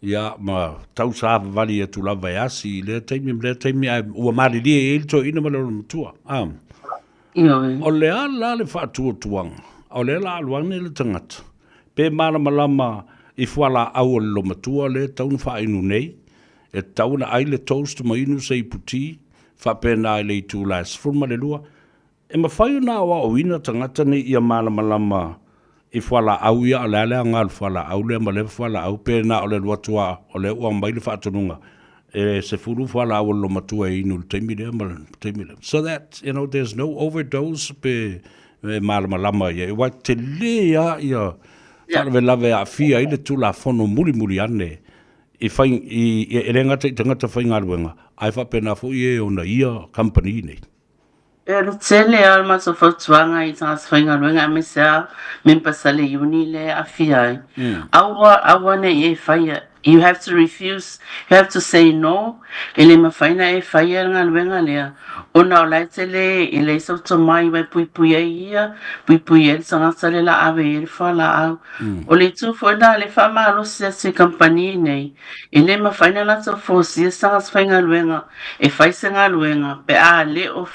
ia, ma tausavavali atu lava e asi i lea taimi ma lea taimi, ae ua malilie i ai le toeaina ma le olomatua, a. Ioe. O le a la le faatuatuaga, o lea la alu ane le tagata, pe malamalama i fualaau a le olomatua lea e tatau ona faainu nei, e tatau ona ai le toast ma inu se ipu ti, faapena i le itula e 12, e mafai ona aoaoina tagata nei ia malamalama i fualaau ia, o le a le aoga o le fualaau lea ma lea fualaau, pe na o le alu atu lava o lea ua aumai le faatonuga e 10 fualaau a le olomatua e inu i le taimi lea ma le taimi lea. So that, you know, there's no overdose pe e malamalama ia, aua e tele lava ia faalavelave e aafia ai le Tulafono mulimuli ane i whai, i, e le gata i tagata faigaluega, ae faapena foi e ona ia kamupani nei. E le tele lava o le matou fautuaga i tagata faigaluega aemaise lava members a le uni lea e aafia ai, aua, aua ne i e faia, you have to refuse, you have to say no, e le mafai ona e faia le galuega lea ona o la e tele e leai sou tomai e puipui ai ia, puipui ai le tagata lea o le a ave i ai le fualaau. O le itu foi lena le faamalosi atu i kamupani nei, e le mafai ona latou folasia se tagata faigaluega e fai se galuega pe a le o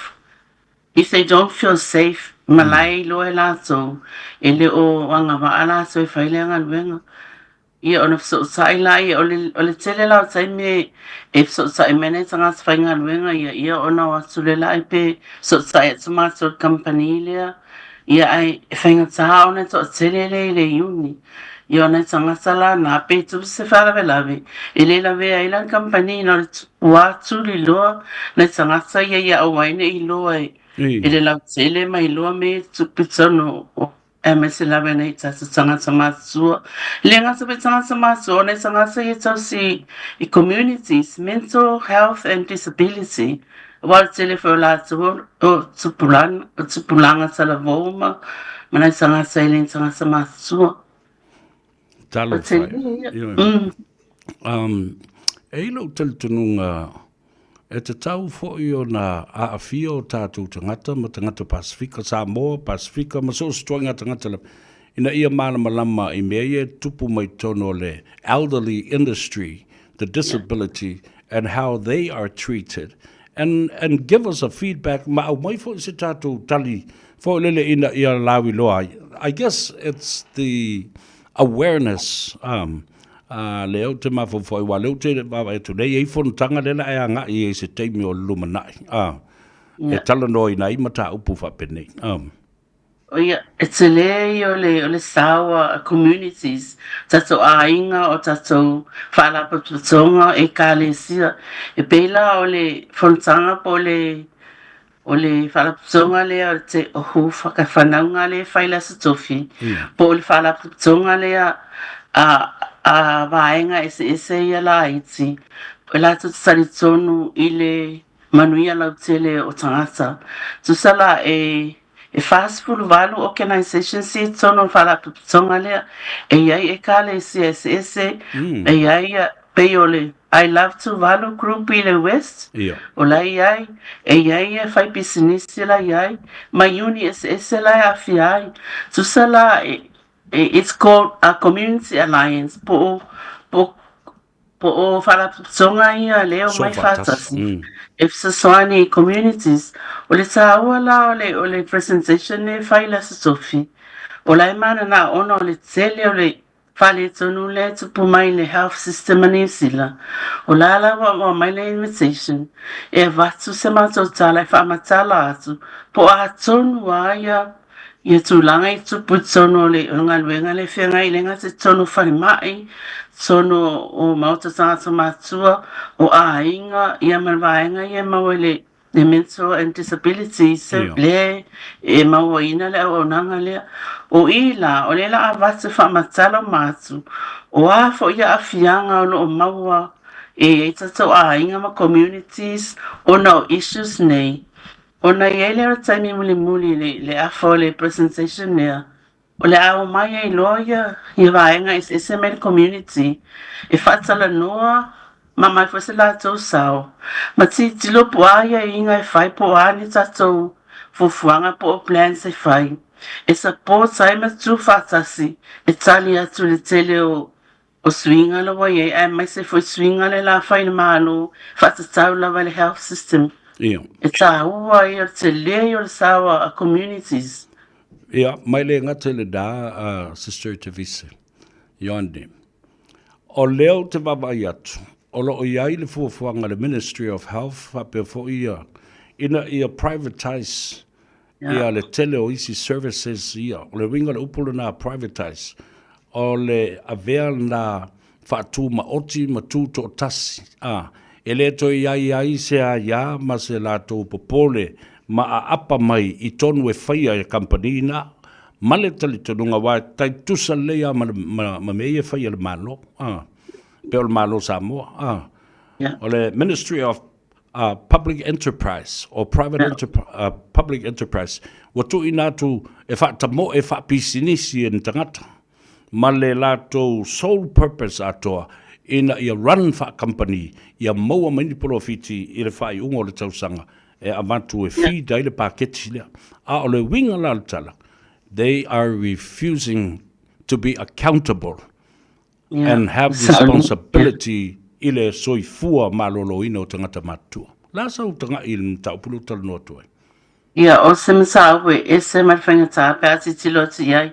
if they don't feel safe ma la e iloa e latou e le o agavaa latou e fai lea galuega. Ia, ona fesootai laia, o le, o le tele la o taimi e, e fesootai mai nai tagata faigaluega ia, ia ona o atu le lai pe fesootai atu matou i le kamupani lea, ia ae e faigata ona e toatele lea i le iuni. Ia o nai tagata la na pe tupu se faalavelave, e le lavea ai la le kamupani na o le tupu lava tuliloa nai tagata ia ia aua ai ne i iloa e, e le lautele ma iloa mea ia e tutupu i totonu o Aemaise lava nei tatou tagata matutua. E le gata foi tagata matutua, o nai tagata ia tausi i communities, mental health and disability. Aua o le tele foi o latou o tupulaga, o tupulaga talavou ma ma nai tagata e le ni tagata matutua. Talofa e. Ioe. E i lou talitonuga E tatau foi ona aafia o tatou tagata ma tagata Pasefika, Samoa, Pasefika ma so o se ituaiga tagata lava, ina ia malamalama i mea ia e tupu mai totonu o le elderly industry, the disability and how they are treated and and give us a feedback ma aumai foi se tatou tali foi lele ina ia lauiloa ai. I guess it's the awareness um, Ā, lea ou te mafaufau, aua lea ou te vaavaai atu nei, e i ai fonotaga lea o le a e agai i ai i se taimi o le lumanai, ā, e talanoaina ai mataupu faapenei. Ā. Ia, e tele ia o le, o le sao a communities, tatou aiga, o tatou faalapotopotoga, ekalesia. E pei la o le fonotaga po o le, O le faalapotopotoga lea o te ohu whakawhanaunga lea e whai le Aso Tofi, po o le faalapotopotoga lea a, a vaega eseese ia laiti, e latou te talitonu i le manuia lautele o tagata. Tusa la e, e 48 organisations i totonu o le faalapotopotoga lea, e i ai ekalesia eseese, e i ai pei o le I Love Tuvalu Group i le West, o la e i ai, e i ai e fai pisinisi la i ai, ma iuni eseese la e aafia ai. Tusa la, e, e, it's called a Community Alliance, po o, po, po o faalapotopotoga ia lea o mai faatasi, e fesoasoani i communities. O le tāua la o le, o le presentation lea e fai i le Aso Tofi, o la e manana ona o le tele o le Faaletonu lea e tupu mai i le health system a Niu Sila, o la la ua aumai le invitation e avatu se matou tala e faamatala atu po o a tonu a ia ia tulaga i tupu i totonu o le galuega lea e feagai i le gata i totonu o falemai, totonu o maota tagata matua, o aiga ia ma le vaega ia e maua i le le mental and disability se lea e mauaina le auaunaga lea. O i la, o lea la avatu faamatala uma atu, o a foi aafiaga o lo o maua e i ai tatou aiga ma communities ona o issues nei, ona i ai lea o le taimi mulimuli i le afa o le presentation lea, O le a omai ai loa ia ia vaega eseese mai le community e faatalanoa ma aumai foi se latou sao ma tilotilo po o a aiaiga e fai po o a ni tatou fuafuaga po o plans e fai e support ai ma tu faatasi e tali atu i le tele o o suiga la ua i ai aemaise foi suiga le la fai i le Malo faatatau lava i le health system. Ia. E tāua ia o le tele ia o le sao a communities. Ia, mai le gata i lenā, a Sister Tavise, Ioane. O lea ou te vaavaai atu, o lo o i ai le fuafuaga a le Ministry of Health faapea foi ia, ina ia privatise ia le tele o isi services ia. O le uiga o le upu lena privatise, o le avea lena faatumaoti ma tutoatasi, a, e le toe i ai ai se aia ma se latou popole ma aapa mai i tonu e faia e kamupani na, ma le talitonuga aua e tai tutusa lelei lava ma le, ma, ma mea ia e faia e le Malo, a, pei o le Malo o Samoa, a. O le Ministry of uh, Public Enterprise or Private Enterprise, uh, Public Enterprise ua tuuina atu e faatamoe faapisinisi e ni tagata ma le latou sole purpose atoa ina ia run faa-company ia maua mai ni polofiti i le faaiuga o le tausaga e avatu e feed ai le paketi lea. A o le uiga la o le tala, they are refusing to be accountable and have responsibility i le soifua maloloina o tagata matutua. O le a sau tagai i le mataupu lea ua talanoa atu ai? Ia, o se mataupu e ese mai le faigata pe a tilotilo atu i ai.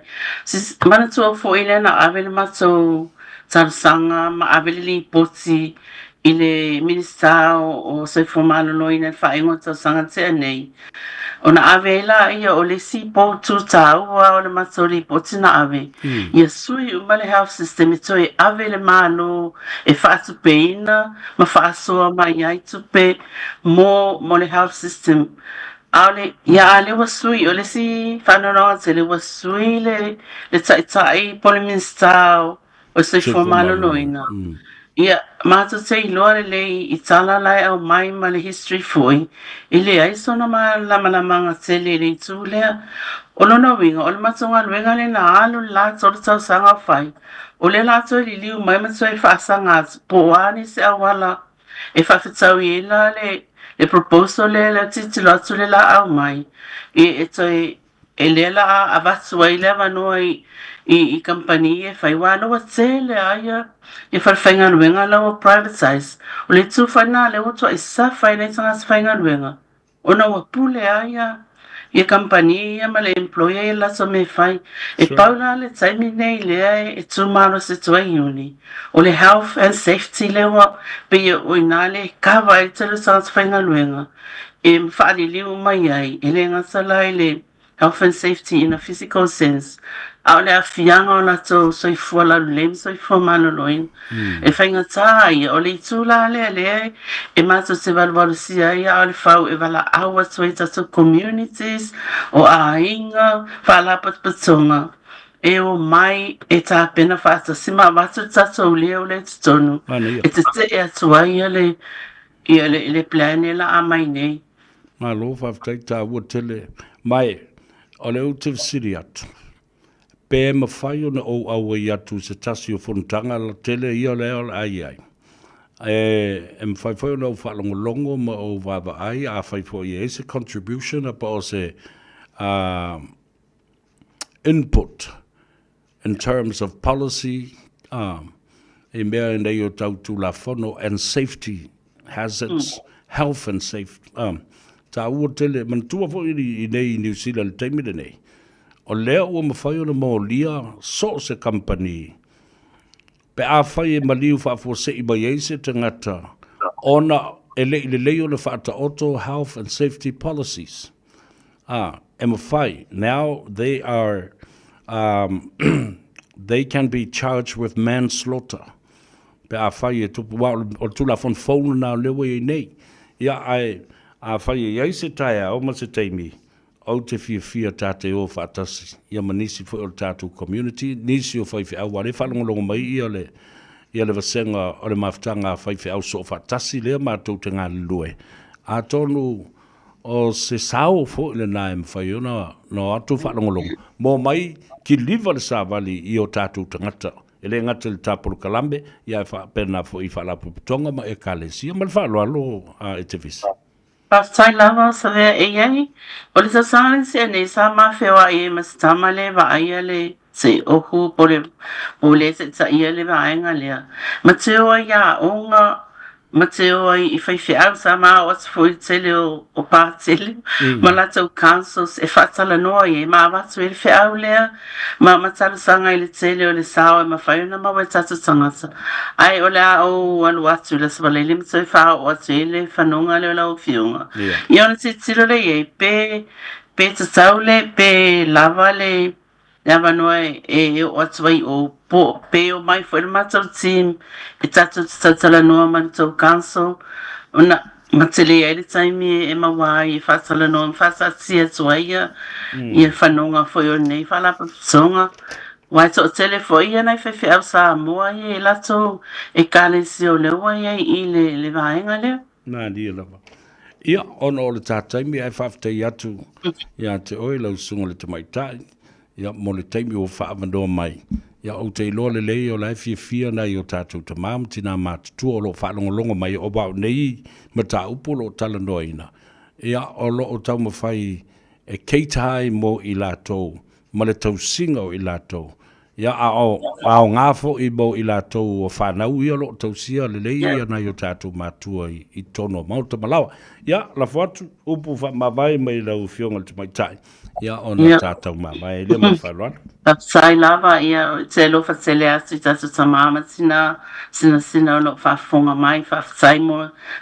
Manatua foi lea na ave le matou talosaga ma ave le lipoti i le Minisita o Soifua Maloloina i le faaiuga o le tausaga na tea nei, ona ave ai laia o le isi poutu taua o le matou lipoti na ave, ia sui uma le health system e toe ave i le Malo e faatupeina ma faasoa mai ai tupe mo mo le health system. A o le, ia a lea ua sui, o le isi faanoanoaga tele ua sui le le Taitai po o le Minisita o o le Soifua Maloloina. Ia, matou te iloa lelei i tala la e aumai ma le history foi, e leai sona malamalamaga tele i le itu lea. O lona uiga, o le matou galuega lea na alu le la 3 tausaga o fai, o lea o le a toe liliu mai ma toe faasaga atu po o a nisi auala e faafetaui ai la le proposal lea e tilotilo atu le la aumai e toe E lea la a avatu ai le avanoa i i kamupani e fai aua lea ua tele a ia ia falefaigaluega la ua privatize. O le itu foi lena lea ua tuai safa ai nai tagata faigaluega ona ua pule a ia ia kamupani ia ma le employer ia latou mea e fai. E pau la le taimi nei lea e tu malosi atu ai Iuni o le health and safety lea ua pei o i ina lea e kava ai le tele o tagata faigaluega. e faaliliu mai ai, e le gata la i le health and safety in a physical sense, a o le aafiaga o latou soifua laulelei ma soifua maloloina. E faigata ia, o le itu la lea lea e matou te valuvalusia ai a o le fau e valaau atu ai i tatou communities, o aiga, faalapotopotoga e omai e tapena faatasi ma avatu le tatou leo lea i totonu e tetee atu ai le Ia le le plan e laa mai nei. Malo faafetai taua tele mai o lea ou te fesili atu pe mafai ona ou auai atu i se tasi o fonotaga tele ia lea o le a i ai e mafai foi ona ou faalogologo ma ou vaavaai afai foi e i ai se contribution po o se input in terms of policy, i mea nei o tau Tulafono and safety hazards, health and safety, taua tele, manatua foi i nei i Niu Sila i le taimi lenei, o lea ua mafai ona molia so o se kamupani pe afai e maliu faafuasei mai ai se tagata ona e le i lelei ona faataoto health and safety policies. E mafai, now they are, they can be charged with manslaughter pe afai e tupu, aua o le Tulafono fou lena o lea ua i ai nei. Ia, ae afai e i ai se taeao ma se taimi, ou te fiafia ta te o faatasi ia ma nisi foi o le tatou community, nisi o faifeau, aua o lea e faalogologo mai ia le, ia le vasega o le mafutaga a faifeau soofaatasi lea matou te galulue. Atonu O se sao foi lena e mafai ona o atu faalogologo ma omai kiliva le savali i o tatou tagata, e le gata i le ta polokalame, ae faapena foi i faalapotopotoga ma Ekalesia. Ma le faaaloalo a Etevisi. Faafetai lava Savea e i ai o le tausaga le tea nei sa ma feoai ai ma se tama lea e vaaia le se ohu po le po le taitaia le vaega lea ma teo ai aoga Ma te o ai i faifeau sa ma ao atu foi i le tele o pā tele ma latou councils e faatalanoa ai ma avatu ai le feau lea ma ma talosaga i le tele o le sao e mafai ona maua e tatou tagata. Ae o le a ou alu atu i le Aso Faraile ma toe faaoo atu ai le fanoga lea o lau Afioga. Ia ona tilotilo lea i ai pe pe tatau le pe lava le le avanoa e oo atu ai o po pe omai foi le matou team e tatou te tautalanoa ma le tou council ona ma tele ai le taimi e maua ai e faatalanoa ma faataatia atu ai ia ia fanoga foi o lenei faalapotopotoga aua e toatele foi ia nai faifeau Samoa ia i latou ekalesia o lea ua i ai i le, le vaega lea. Malie lava. Ia, ona o le ta taimi ae faafetai atu ia te oe lau susuga i le tamaitai, ia, mo le taimi ua faaavanoa mai. Ia, ou te iloa lelei o la e fiafia nai o tatou tama ma tina matutua o lo o faalogologo mai aua o nei mataupu o lo o talanoaina, ia, o lo o taumafai e cater ai mo i latou ma le tausiga o i latou. Ia, a o aoga foi mo i latou o fanau ia o lo o tausia lelei ia nai o tatou matua i, i totonu o Maota ma Laoa. Ia, lafo atu upu faamavae mai lau Afioga i le Tamaitai, ia, ona tatou mavae ai lea ma le faaaloalo. Faafetai lava, ia, ou te alofa tele atu i tatou tama ma tina sinasina o lo o faafofoga mai, faafetai mo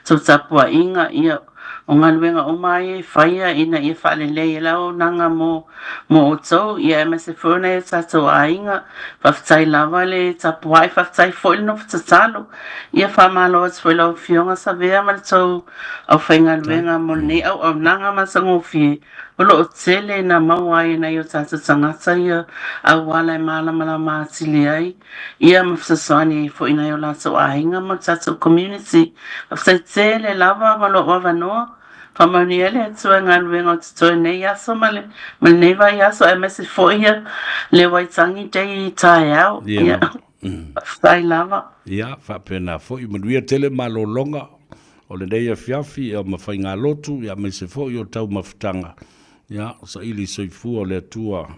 tou tapuaiga, ia, O galuega uma ia e faia ina ia faalelei ai le auaunaga mo mo outou, ia aemaise foi o nai o tatou aiga. Faafetai lava le tapuai, faafetai foi le nofo tatalo. Ia faamalo atu foi i lau Afioga Savea ma le tou aufaigaluega mo lenei auaunaga matagofie o lo o tele na maua ai e nai o tatou tagata ia auala e malamalama atili ai. Ia ma fesoasoani ai foi i nai o latou aiga ma le tatou community. Faafetai tele lava ma lou avanoa. Faamanuia le Atua i galuega o totoe nei aso ma le ma lenei vaiaso aemaise foi ia le Waitangi Day taeao. Ia, faafetai lava. Ia, faapena foi, manuia tele malologa o lenei afiafi ia ma faigalotu, ia aemaise foi o taumafataga, ia saili soifua o le Atua.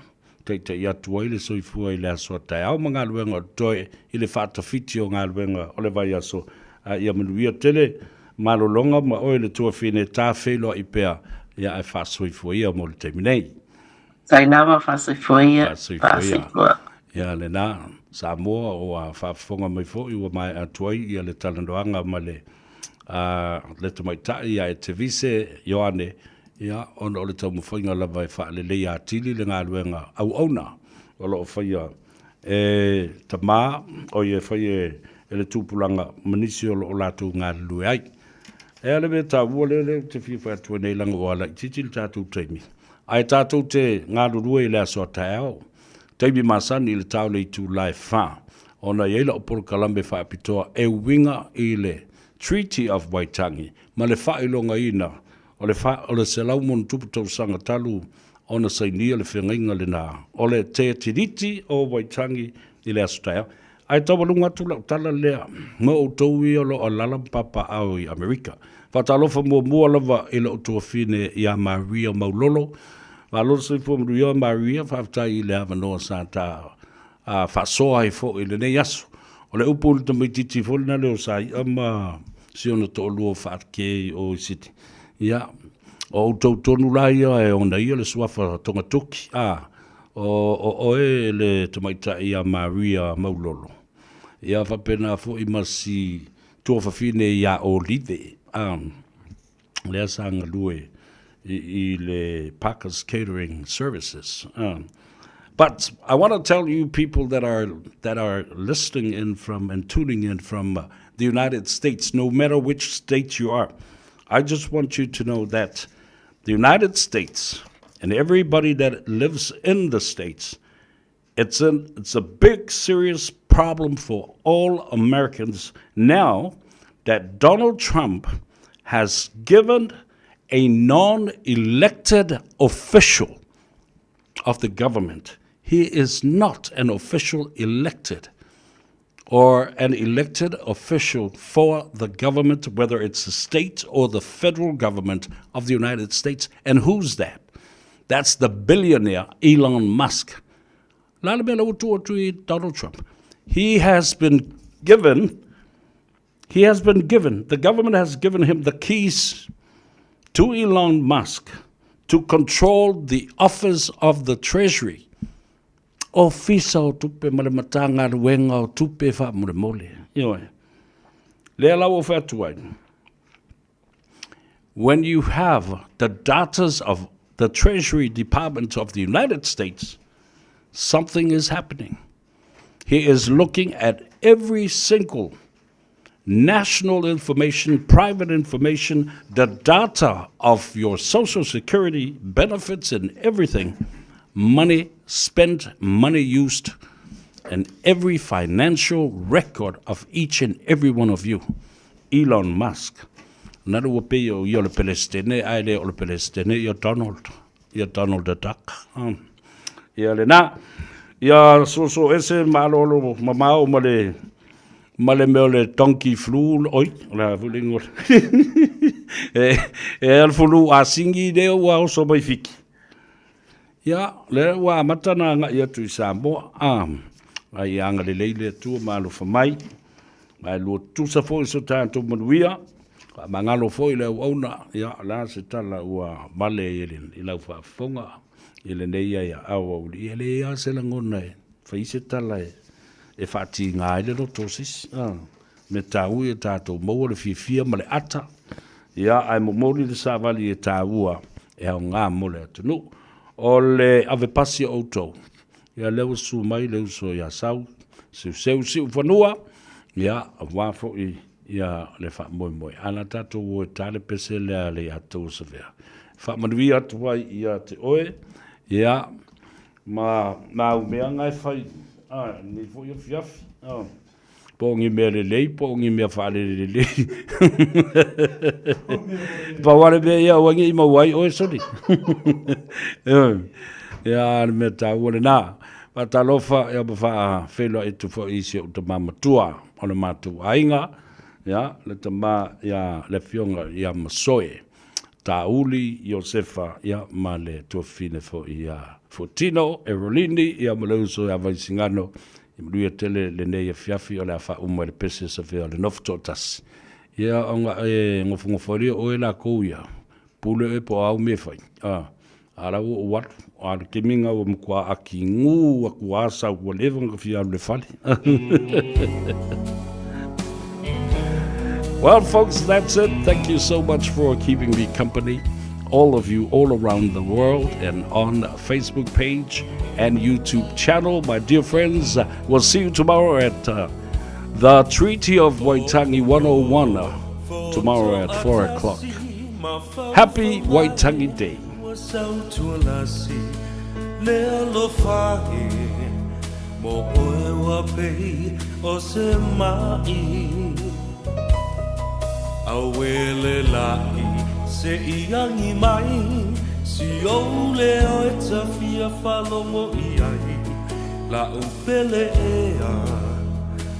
Taitai atu ai le soifua i le aso a taeao ma galuega o totoe i le faatafiti o galuega o le vaiaso. A ia manuia tele malologa ma oe le tuafine ta feiloai pea ia ae faasoifua ia mo le taimi nei. Faafetai lava faasoifua ia. Faasoifua ia. Ia lena Samoa ua faafofoga mai foi ua maea atu ai ia le talanoaga ma le a le tamaitai ia Etevise Ioane Ia, ona o le taumafaiga lava e faaleleia atili le galuega auauna o lo o faia e tama, o ia e fai e le tupulaga ma nisi o lo o latou galulue ai. E a le mea taua lea lea ou te fia fai atu ai nei leaga ua laitiiti le tatou taimi, ae tatou te galulue i le aso a taeao, taimi masani i le ta o le itula e fa, ona e i ai lau polokalame faapitoa e uiga i le Treaty of Waitangi ma le faailogaina O le fa, o le 160 tausaga talu ona sainia le feagaiga lena o le Te Tiriti o Waitangi i le aso taeao. Ae taualuga atu lau tala lea mo outou ia o lo o alaala ma papaaao i Amerika. Faatalofa muamua lava i lou tuafine ia Maria Maulolo. Malo le soifua manuia Maria, faafetai i le avanoa sa ta faasoa ai foi i lenei aso. O le upu i le tamaitiiti foi lena lea o Sai'a ma si ona toalua o Faakē i o i Sydney. Ia, o outou tonu la ia e ona ia le suafa Togatoki, a, o, o oe le tamaitai ia Maria Maulolo. Ia faapena foi ma si tuafafine ia Olive, a, lea sa galue i le Parker's Catering Services. But I want to tell you people that are that are listening in from and tuning in from the United States, no matter which state you are, I just want you to know that the United States and everybody that lives in the states, it's an it's a big serious problem for all Americans now that Donald Trump has given a non-elected official of the government. He is not an official elected or an elected official for the government, whether it's the state or the federal government of the United States. And who's that? That's the billionaire Elon Musk. Donald Trump. He has been given, he has been given, the government has given him the keys to Elon Musk to control the office of the Treasury. Ofisa o Tupe ma le Matagaluega o Tupe faamolemole. Ioe. Lea la ua fai atu ai. When you have the daughters of the Treasury Department of the United States, something is happening. He is looking at every single national information, private information, the data of your social security benefits and everything, money spent, money used, and every financial record of each and every one of you. Elon Musk. Na ua pei o ia o le Pelestene, ae le o le Pelestene, ia Donald, ia Donald the Duck. Ia lena, ia soso ese malolo mamao ma le ma le mea o le donkey flu, oi, o le a foi le ingoa. E, e al fulu a singi lea ua oso mai Fiti. Ia, lea ua amata na agai atu i Samoa. Ah. A ia agalelei le Atua ma alofa mai, ma e lua tutusa foi so tatou manuia, faamagalo foi le auauna, ia, o le a se tala ua vale i lau faafofoga i lenei aoauli, ia e leai lava se lagona e fai se tala e faatiga ai le loto o se isi. Mea taua ia tatou maua le fiafia ma le ata, ia, ae momoli le savali e taua e aoga mo le atunuu. O le avepasi o outou, ia lea ua susu mai le uso ia Sau, Seuseu Siufanua, ia, aua foi ia le faamoemoe. Ae o le a tatou o e ta le pese lea a le ia tou Savea. Faamanuia atu ai ia te oe, ia, ma au mea na e fai, a, lenei foi afiafi, a. Po o ni mea lelei, po o ni mea faalelelelei. Pau lava le mea ia aua ne i maua ai oe soli. Ia, a o le mea taua lena. Faatalofa ia ma faafeiloai atu foi i si ou tama matua o le matou aiga, ia, le tama ia le Afioga ia Masoe Tauli Iosefa, ia, ma le tuafafine foi ia Fuatino Erolini, ia, ma le uso ia Vaisigano. Ia manuia tele lenei afiafi o le a faauma i le pese Savea o le nofo toatasi. Ia ona e nofonofo ai lea o oe lakou ia, pule oe po o a au mea e fai. A, a la ua ou alu, a o le taimi lena ua matua atigu atu lava sau ua leva ona ta fia alu i le fale. Well, folks, that's it. Thank you so much for keeping me company, all of you all around the world and on Facebook page and YouTube channel. My dear friends, we'll see you tomorrow at the Treaty of Waitangi 101 uh, tomorrow at 4 o'clock. Happy Waitangi Day. Auele laʻi se i agi mai Si ou leo e ta fia faalogo i ai La'u pele ea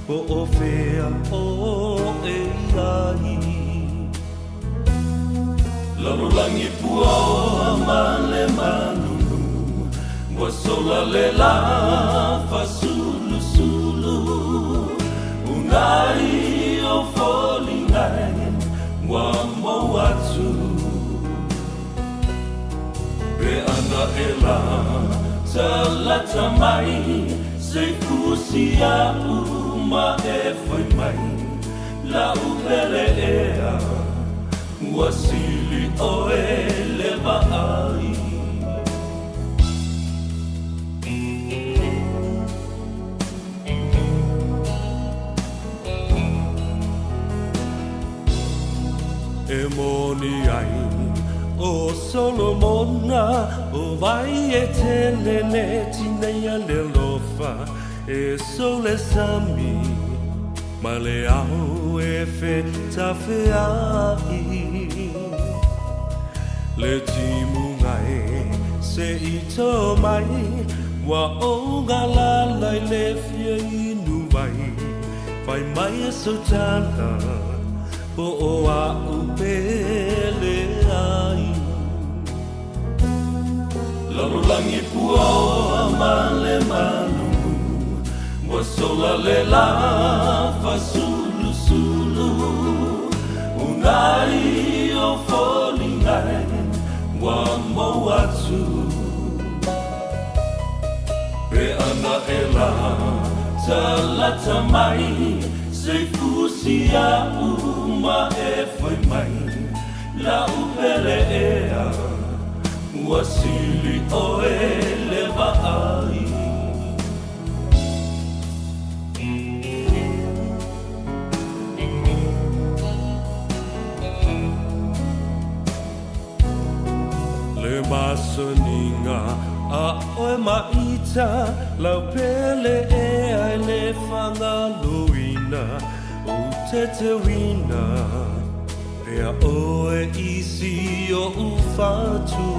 po o fea oe i ai Lalolagi puaoa ma le malulu Ua sola le la fasulusulu Unai o foliga e ua mou atu Pe ana e la talata mai Se fusi a'u ma e fai mai La'u pele ea Ua sili ʻoe le vaai. E moni ai ʻo Solomona, ʻO wai e tele le tineia le alofa, E sou le sami ma le ao e fetafeaʻi. Le timuga e se i tō mai, Ua ou galala i le fia inu wai, Fai mai e sou tala, po o a'u pele ai. Lalolagi puaoa ma le malulu, Ua sola le la fasulusulu, Unai o foliga e ua mou atu. Pe ana e la talata mai, Se fusi a'u ma e fai mai, La'u pele ea Ua sili ʻoe le vaai. Le masaniga a ʻoe maʻita Lau pele ea e le fagaloina Ou tetewina Pea ʻoe i si oʻu fatu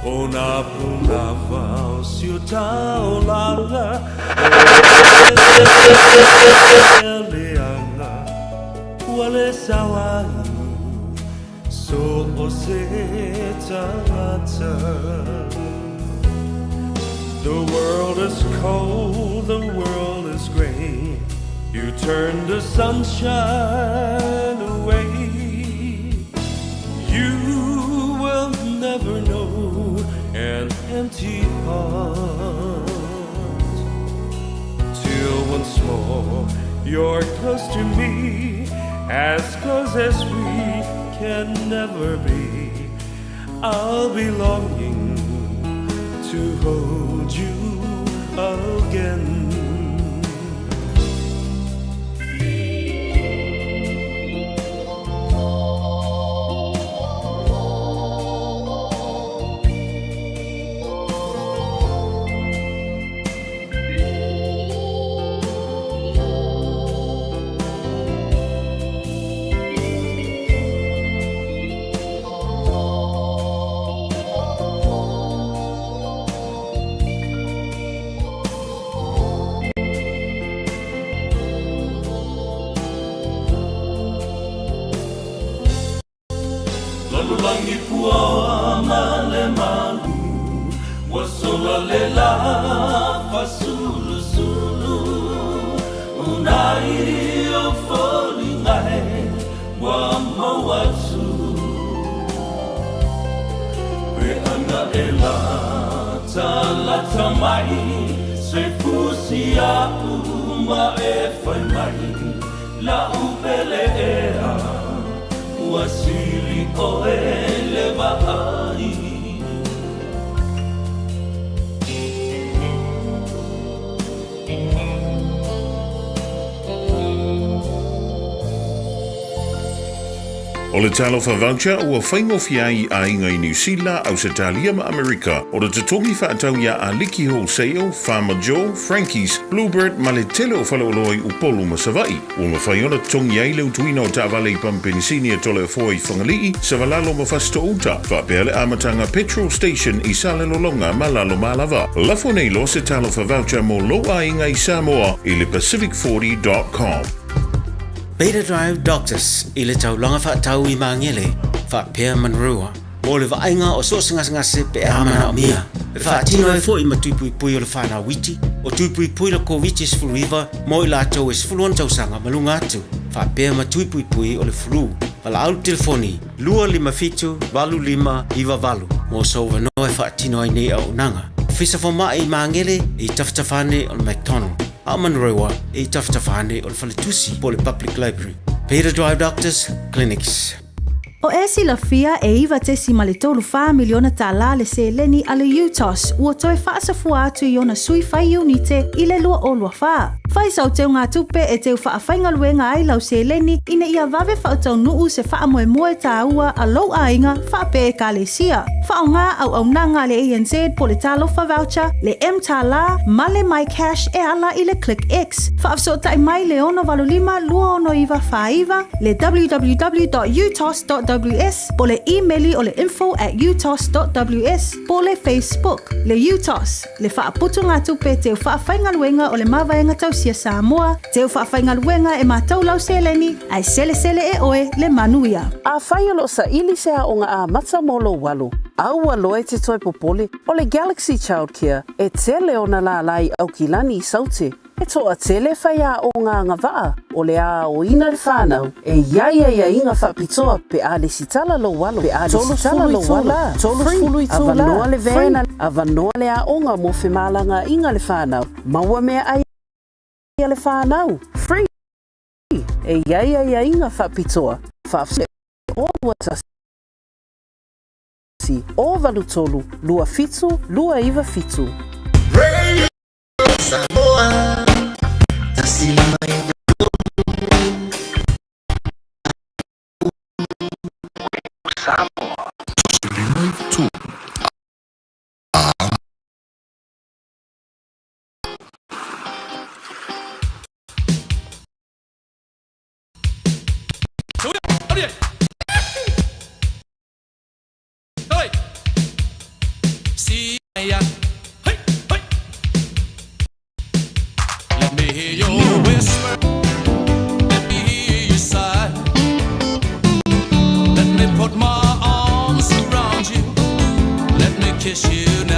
O nā pūnawa o si o taolaga O leaga Ua le sao ai So o se tagata. The world is cold, the world is gray. You turn the sunshine away. You will never know an empty heart till once more you're close to me, as close as we can never be. I'll be longing to hold you again. Lalolagi pua ma le malu ua sola le lā fāsulusulu unai o foliga e ua maua atu peaga e latalata mai se fusi a'u ma e fai mai la'u pele ea ua sili oe le vaai. O le Talofa Voucher ua faigofie ai i aiga i Niu Sila, Ausetalia ma Amerika. O le totogi fa'atau iā Aliki Wholesale, Farmer Joe, Frankie's, Bluebird ma le tele o faleoloa i Upolu ma Sava'i. Ua mafai ona totogi ai le utuina o taavale i pamu penisini a Toleafoa i Fagali'i, Savalalo ma Fasito'outa, faapea le amataga Petrol Station i Salelologa ma Lalomalava. Lafo nei loa se Talofa Voucher mo lou aiga i Samoa i le pacific40.com. Beta Drive Doctors i le taulaga faatau i Magele, faapea Manurewa, mo le vaaiga o so o se gasegase pe a manaomia. E faatino ai foi ma tui puipui o le whanau iti, o tui puipui la Koviti-19 mo i latou e 16 tausaga ma luga atu, faapea ma tui puipui o le flu. Valaau le telefoni 257 8598 mo sou avanoa e faatino ai nei auaunaga. Ofisa Fomai i Magele i tafatafa ane o le McDonald, a o Manurewa i tafatafa ane o le Faletusi po o le Public Library. Peter Drive Doctors Clinics. O e silafia e $9.34 miliona tālā le seleni a le UTOS ua toe faasafua atu i ona sui fai iunite i le 2024. Fai sau teugatupe e teu faafaigaluega ai lau seleni ina ia vave faataunu'u se faamoemoe tāua a lou aiga faapea Ekalesia. Faaaogā auaunaga a le ANZ po le Talofa Voucher, le mTālā ma le MyCash e ala i le ClickX. Faafesootai mai le 685 269 49, le www.utos.ws po le imeli o le info@utos.ws po le Facebook le UTOS, le faaputugatupe teu faafaigaluega o le Mavaega Tausia Samoa, teu faafaigaluega e matou lau seleni, ae selesele e oe le manuia. Afai o lo o saili se aoga amata mo lou alo, a ua loa e te toe popole, o le Galaxy Childcare e tele ona lālā i Aukilani i Saute. E toatele faiaoga agavaa o le aoina le whanau e i ai aiaiga faapitoa pe a lesitala lou alo, pe a lesitala lou alo, 30 itulā, avanoa le van, avanoa le aoga mo femalagaaiga le whanau, maua meaai a le whanau, free, e i ai aiaiga faapitoa, faafesili 21 083 27 297. Let me hear your whisper.